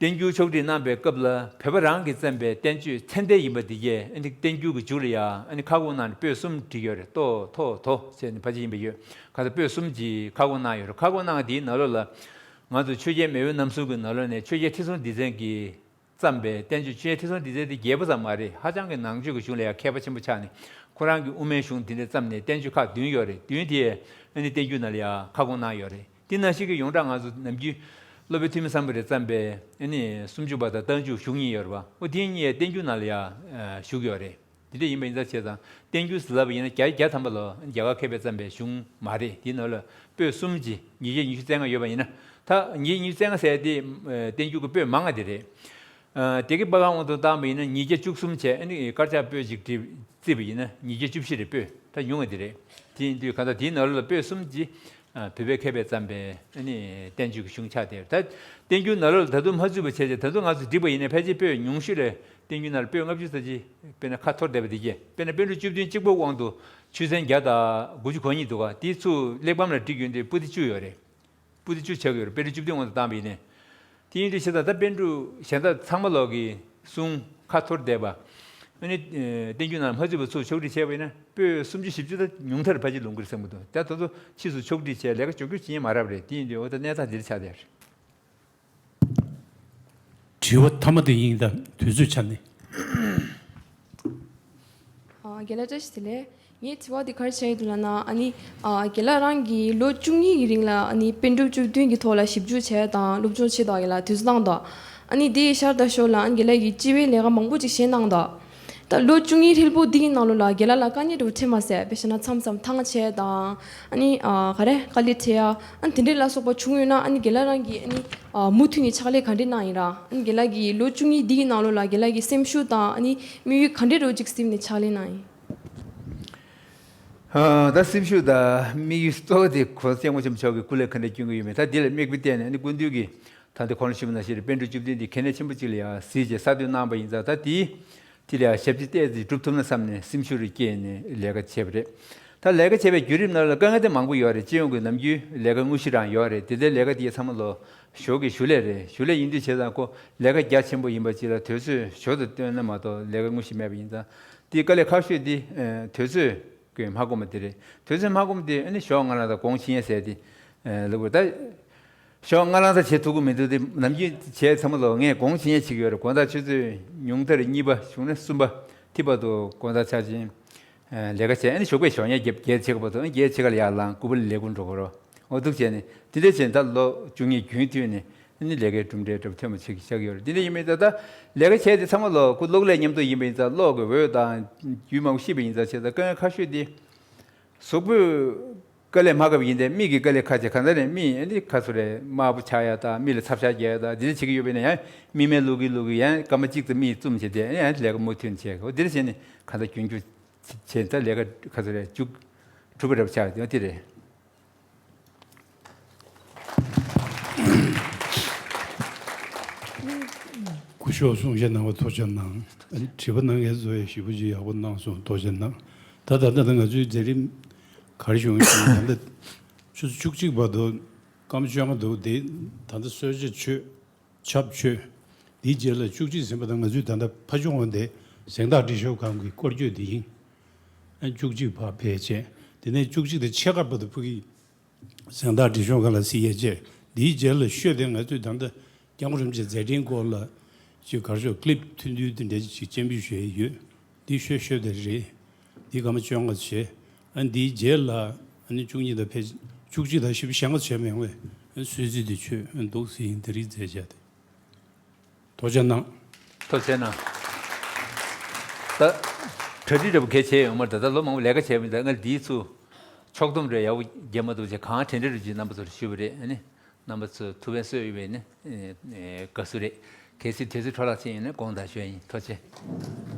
བསྟན་འགྱུར་ཕྱོགས་སྒྲིག་གནང་པའི་སྐབས་ལ་བོད་པ་རང་གིས་བརྩམས་པའི་བསྟན་བཅོས་ཚད་ལྡན་ཡིན་པ་དེ་གས་ཨ་ནི་བསྟན་འགྱུར་གྱི་མཇུག་ལ་ཡང་ཨ་ནི་ཁ་སྐོང་གནང་ནས་པོད་གསུམ་བསྒྲིགས་ཡོད་རེད། ཏོ་ཐོ་དོ་བྱས་ནས་ཕལ་ཆེར་ཡིན་པ་ཡོད། ག་ཚོད་པོད་གསུམ་གྱི་ཁ་སྐོང་གནང་ཡོད་རེད། ཁ་སྐོང་གནང་བ་དེའི་ནང་ལོགས་ལ་ང་ཚོ་ཆོས་རྒྱལ་མེས་དབོན་རྣམ་གསུམ་གྱི་ནང་ལོགས་ནས་ཆོས་རྒྱལ་ཁྲི་སྲོང་ལྡེ་བཙན་གྱིས་བརྩམས་པའི་བསྟན་བཅོས་ཆོས་རྒྱལ་ཁྲི་སྲོང་ལྡེ་བཙན་དེ་རྒྱས་པོ་ཙམ་མ་རེད། ཧ་ཅང་གི་ནང་ཆོས་ཀྱི་གཞུང་ལ་ཡང་མཁས་པ་ཆེན་པོ་ཆགས་ནས་ཁོ་རང་གིས་དབུ་མའི་གཞུང་དེ་འདྲ་བརྩམས་ནས་བསྟན་བཅོས་ཁག་བདུན་ཡོད་རེད། བདུན་དེ་ཨ་ནི་བསྟན་འགྱུར་ནང་ལ་ཡང་ཁ་སྐོང་གནང་ཡོད་རེད། དེ་ནང་བཞིན་གྱི་ཡོངས་གྲགས་ང་ཚོ་ནམ་རྒྱུན་སློབ་དཔོན་ཐོན་མི་སམ་བྷོ་ཊས་བརྩམས་པའི་ཨ་ནི་སུམ་ཅུ་པ་དང་རྟགས་འཇུག་གཞུང་གཉིས་ཡོད་རེད་བ། འོ་དེ་གཉིས་བསྟན་འགྱུར་ནང་ལ་ཡང་བཞུགས་ཡོད་རེད། དེ་འདྲ་ཡིན་པ་ཡིན་ཙང་བྱས་ཙང་བསྟན་འགྱུར་ཟེར་ལབ་པ་ཡིན་ན་བརྒྱ་ཆ་བརྒྱ་ཐམ་པ་ལོ་རྒྱ་གར་མཁས་པས་བརྩམས་པའི་གཞུང་མ་རེད། དེའི་ནང་ལ་པོད་གསུམ་གྱི་ཉིས་བརྒྱ་ཉི་ཤུ་རྩ་ལྔ་ཡོད་པ་ཡིན་ན། ད་ཉིས་བརྒྱ་ཉི་ཤུ་རྩ་ལྔ་ཟེར་ཡ་དེ་བསྟན་འགྱུར་གྱི་པོད་མང་བ་དེ་རེད། དེ་གི་པ་ག་དབང་དུ་བཏང་བ་ཡིན་ན་ཉིས་བརྒྱ་བཅུ་གསུམ་བྱས། ཨ་ནི་དཀར་ཆག་པོད་ཅིག་བྲིས་བརྩིས་པ་ཡིན་ན་ཉིས་བརྒྱ་བཅུ་བཞི་རེད། པོད་ད་ཉུང་བ་དེ་རེད། དེ་ཡིན་དུས་གང་ལྟར་དེའི་ནང་ལ་པོད་གསུམ་གྱི་བོད་པའི་མཁས་པས་བརྩམས་པའི་ཨ་ནི་བསྟན་བཅོས་ཀྱི་གཞུང་ཆགས་བསྡད་ཡོད། ད་བསྟན་འགྱུར་ནང་ལོགས་ལ་ད་དུང་མ་ཚུད་པ་བྱས་ཙང་ད་དུང་ང་ཚོས་བསྒྲིགས་པ་ཡིན་ན་ཕལ་ཆེར་པོད་ཉུང་ཤོས་ལ་བསྟན་འགྱུར་ནང་ལ་པོད་ལྔ་བཅུ་ཙམ་ཅིག་དཔེར་ན་ཁ་འཐོར་བསྡད་པ་དེ་གས། དཔེར་ན་པཎ་གྲུབ་བཅུ་བདུན་གཅིག་པོ་དབང་དུ་ཆོས་ཚན་བརྒྱ་དང་དགུ་བཅུ་གོ་གཉིས་འདུག་ག་དེ་ཚུར་གླེགས་བམ་ལ་བསྒྲིགས་ཡོང་དུས་པོ་ཏི་བཅུ་ཡོད་རེད། པོ་ཏི་བཅུ་ཆགས་ཀྱི་ཡོད་རེད། པཎ་གྲུབ་བཅུ་བདུན་དབང་དུ་བཏང་བ་ཡིན་ནའི། དེ་ཡིན་དུས་བྱས་ཙང་ད་པཎ་གྲུབ་གཞན་དག་ཚང་མ་ལོག་གི་གསུང་ཁ་འཐོར་བསྡད་པ། ཨ་ནི་བསྟན་འགྱུར་ནང་མ་ཚུད་པ་ཚུར་ཕྱོགས་སྒྲིག་བྱས་པ་ཡིན་ན་པོད་སུམ་ཅུ་བཞི་བཅུ་ད་ཉུང་མཐར་ཕལ་ཆེར་ལོངས་ཀྱི་རེད་བསམ་གྱི་འདུག་ད་དེ་ཚོ་ཕྱིས་སུ་ཕྱོགས་སྒྲིག་བྱས་ལས་ཀ་ལྗོན་རྒྱུ་ཅི་ཡང་མ་རག་པ་རེད། དེ་ཡིན་དུས་འོ་ད་གནས་སྟངས་འདིར་ཆགས་བསྡད་རེད། དྲི་བ་མཐའ་མ་དེ་ཡིན། ད་དུས་ཚོད་ཆ་ནས། ཨ། རྒན་ལགས་བཀྲ་ཤིས་བདེ་ལེགས། ངའི་དྲི་བ་དེ་ག་རེ་བྱས་ཡོད་འདུག་ལབ་ན། ཨ་ནི། ཨ། རྒན་ལགས་རང་གིས་ལོ་བཅུ་གཉིས་ཀྱི་རིང་ལ་ཨ་ནི་པཎ་གྲུབ་བཅུ་བདུན་གྱི་ཐོག་ལ་ཞིབ་འཇུག་བྱས་དང་སློབ་སྦྱོང་བྱས་དང་རྒན་ལགས་དུས་ཚོད་བཏང་དང་། ཨ་ནི་དེའི་ཤར་དང་ཞོར་ལ་ཨ་ནི་རྒན་ལགས་ཀྱིས་སྤྱི་པའི་ལས་ཀ་མང་པོ་ཅིག་བྱས་གནང་དང་། ད་ལོ་བཅུ་གཉིས་ཧྲིལ་པོ་འདི་གི་ནང་ལོགས་ལ་རྒན་ལགས་ལ་དཀའ་ངལ་འདྲ་བོ་འཕྲད་མ་སོང་། དཔེ་བཞག་ན་མཚམས་མཚམས་ཐང་ཆད་དང་། ཨ་ནི། ཨ། ག་རེ་དཀའ་ལས་འཕྲད་ཡ། ཨ་ནི་དེ་འདྲས་ལ་སོགས་པ་བྱུང་ཡོད་ན་ཨ་ནི་རྒན་ལགས་རང་གིས་ཨ་ནི། ཨ། མུ་མཐུད་ནས་ཕྱག་ལས་ག་འདྲས་གནང་ཡིན་ར། ཨ་ནི་རྒན་ལགས་ཀྱིས་ལོ་བཅུ་གཉིས་འདི་གི་ནང་ལོགས་ལ་རྒན་ལགས་ཀྱི་སེམས་ཤུགས་དང་ཨ་ནི་དམིགས་ཡུལ་ག་འདྲས་འདྲ་བོ་ཅིག་བསིམས་ནས་ཕྱག་ལས་གནང་ཡིན། ཨ། ད་སེམས་ཤུགས་དང་དམིགས་ཡུལ་གཙོ་བོ་དེ་གོང་ས་སྐྱབས་མགོན་ཆེན་པོ་མཆོག་གི་སྐུ་ལས་ག་འདྲས་བསྐྱོན་གྱི་ཡོད་མེད། ད་འདི་ལ་དམིགས་པ་གཏད་ནས་ཨ་ནི་སྐུ་མདུན་གྱིས་ད་ལྟ་གོང་ལ་ཞུས་པ་ནང་བཞིན་པཎ་གྲུབ་བཅུ་བདུན་འདི་གལ་གནད་ཆེན་པོ་གཅིག་ལ་ཡང་གཟིགས་བྱས་གསར་གཏོད་གནང་བ་ཡིན་ཙང་། ད་དེའི་དེ་ལ་ཡང་ཞབས་ཕྱི་ཏོག་ཙམ་སྒྲུབ་ཐུབ་ན་བསམ་ནས་སེམས་ཤུགས་རེ་བསྐྱེད་ནས་ལས་ཀ་བྱས་པ་རེད། ད་ལས་ཀ་བྱས་པའི་བརྒྱུད་རིམ་ནང་ལ་དཀའ་ངལ་དེ་མང་པོ་ཡོད་རེད། སྤྱི་ཡོངས་ཀྱི་ནམ་རྒྱུན་ལས་ཀ་དངོས་གཞི་རང་ཡོད་རེད། དེ་ལྟའི་ལས་ཀ་དེ་ཚང་མ་ལོ་ཞོགས་ཀྱི་ཞུ་ལས་རེད། ཞུ་ལས་ཡིན་དུས་བྱས་ཙང་ཁོ་ལས་ཀ་རྒྱ་ཆེན་པོ་ཡིན་པ་ཅིག་ལ་དུས་ཚོད་ཞོར་དུ་བཏོན་ན་མ་གཏོགས་ལས་ཀ་དངོས་གཞི་མེད་པ་ཡིན་ཙང་། དེའི་དཀའ་ལས་ཁག་ཤོས་དེ་དུས་ཚོད་ཀྱི་མ་ཁོམ་པ་དེ་རེད། དུས་ཚོད་མ་ཁོམ་དེ་ཨ་ནི་ཞོགས་སྔ་ལངས་དང་དགོང་ཕྱི་ཉལ་ཟེར་དེ་ལབ་དགོས། ད་ཞོགས་སྔ་ལངས་ད་བྱེད་ཐུབ་ཀྱི་མི་འདུག་དེ་ནམ་རྒྱུན་བྱས་ཚང་མ་ལོ་ངས་དགོང་ཕྱི་ཉལ་བྱེད་ཀྱི་ཡོད་རེད། དགོང་དག་ཆུ་ཚོད་ཉུང་མཐར་གཉིས་པ་བྱུང་ན་གསུམ་པ་དེ་བར་དུ་དགོང་དག་ཆ་ཆེན་ལས་ཀ་བྱས། ཨ་ནི་ཞོགས་པའི་ཞོགས་ཉལ་བརྒྱད་བརྒྱད་ཕྱེད་ཀ་བར་དུ། ཨ་ནི་བརྒྱད་ཕྱེད་ཀ་ལ་ཡར་ལངས་སྐུ་པར་ལས་ཁུར་འགྲོ་དགོས་རེད། འོ་འདུག་བྱས་ནས་དེ་འདྲ་བྱས་ནས་ད་ལོ་བཅུ་གཉིས་རྒྱུན་མཐུད་ནས་ཨ་ནི་ལས་ཀའི་གྲུབ་འབྲས་འདྲ་པོ་ཐོན་པ་ཞིག་ཆགས་ཀྱི་ཡོད་རེད། དེ་འདྲ་ཡིན་མིན་ད་ལྟ་ལས་ཀ་བྱས་ཏེ་ཚང་མ་ལོ་ཁོ་གློག་ཀླད་མཉམ་དུ་ཡིན་པ་ཡིན་ཙང་གློག་གི་འོད་དང་རྒྱུན་མང་པོ་ཤེས་པ་ཡིན་ཙང་། བྱས་ཙང་དཀའ་ངལ་ཁག་ཤོས་དེ་གཟུགས་པོས་དཀའ་ལས་མ་ཁག་པ་ཡིན་ཏེ་མིག་གི་དཀའ་ལས་ཁག་བྱས། གང་ལྟར་ནས་མིག་ཨ་ནི་ཁ་སོ་རེ་དམར་པོ་ཆགས་ཡ་དང་མིག་ལ་ཚབ་ཤ་རྒྱག་ཡ་དང་དེ་འདྲ་བྱེད་ཀྱི་ཡོད་པ་ཡིན་ན་ཡང་མིག་སྨན་བླུག་གི་བླུག་གི་ཡང་སྐར་མ་གཅིག་ཙམ་མིག་བཙུམ་བྱས་ཏེ་ཨ་ནི་ཡང་ལས་ཀ་མུ་མཐུད་བྱས། འོ་དེ་འདྲ་བྱས་ནས་གང་ལྟར་རྒྱུན་འཁྱོངས་བྱས་ད་ལས་ཀ་ཁ་སོ་རེ་མཇུག་གྲུབ་པ་འདྲ་པོ་ཆགས་ཡོད་དེ་རེད། སྐུ་ཞབས་གསུང་བཤད་གནང་བ་ཐུགས་རྗེ་གནང་། དྲི་བ་གནང་མཁན་ཚོ་ཡང་ཞེ་པོ་ཅིག་ཡག་པོ་གནང་སོང་། ཐུགས་རྗེ་གནང་། ད་ད་ལྟ་ང་ཚོའི་མཛད་རིམ་ག་རེ་བྱུང་ཡོད་ཟེར་ན། ད་ལྟ་ཆུ་ཚོད་བཅུ་གཅིག་བར་དུ་སྐར་མ་བཅོ་ལྔ་འདུག་དེ་ད་ལྟ་གསོལ་ཇ་མཆོད། ཆབ་མཆོད། དེའི་རྗེས་ལ་བཅུ་གཅིག་ཟིན་པ་དང་ང་ཚོས་ད་ལྟ་ཕ་ཇོ་དབང་ལྡན་གཟེངས་རྟགས་འབྲི་ཤོག་ཁང་གི་སྐོར་སྐྱོད་དེ་ཡིན། ཨ། བཅུ་གཅིག་བར་ཕལ་ཆེར། དེ་ནས་བཅུ་གཅིག་དང་ཕྱེད་ཀ་བར་དུ་ཕ་གི་གཟེངས་རྟགས་འབྲི་ཤོག་ཁང་ལ་གཟིགས་ཡས་བྱས། དེའི་རྗེས་ལ་ཤོད་དེ་ང་ཚོས་ད་ལྟ་སྐྱབས་མགོན་རིན་པོ་ཆེའི་མཛད་འཕྲིན་སྐོར་ལ་ཅིག་གར་ཤོག་ཀི་ལིབ་ཐུང་ཐུང་དེ་འདྲ་ཅིག་སྤྱན་འབུལ་ཞུ་ཡས་ཡོད། འདི་ཤོད་ཤོད་དེ་རེད། འདི་སྐར་མ་བཅོ་ལྔ་བྱས། ཨ། འདིའི་རྗེས་ལ་ཨ་ནི་བཅུ་གཉིས་དང་ཕལ་ཆེར་བཅུ་གཅིག་དང་ཞེ་པོ་ཞེ་ལྔ་བྱས་མེད་པས། ཨ། གསོལ་ཚིགས་འདི་མཆོད། ཨ། འདུག་སེ་ཡིན། དེ་རིང་མཛད་བྱ་དེ། ཐུགས་རྗེ་གནང་། ཐུགས་རྗེ་གནང་། ད་གྲ་སྒྲིག་འདྲ་པོ་གལ་ཆེ་ཡོད་མ་རེད། ད་ལྟ་ལོ་མང་པོ་ལས་ཀ་བྱས་པ་ཡིན། ད་ང་འདིའི་ཚུར་ཕྱོགས་བསྡོམས་རེ་ཡག་པོ་རྒྱབ་མ་ཐུབ་བྱས། གང་དྲན་འདྲ་རུ་ཅིག་རྣམ་པ་ཚོར་ཞུས་པ་རེད། ཨ་ནི། རྣམ་པ་ཚོས་ཐུགས་ཕན་གསོས་ཡོད་པས་ནི། ཨེ། ཨེ། དགའ་བསུ་རེད། གལ་སྲིད་དུས་ཚོད་འཕྲོ་བརླག་ཕྱིན་ཡོད་ན་དགོངས་དག་ཞུ་ཡ་ཡིན། ཐུགས་རྗེ་ཆེ།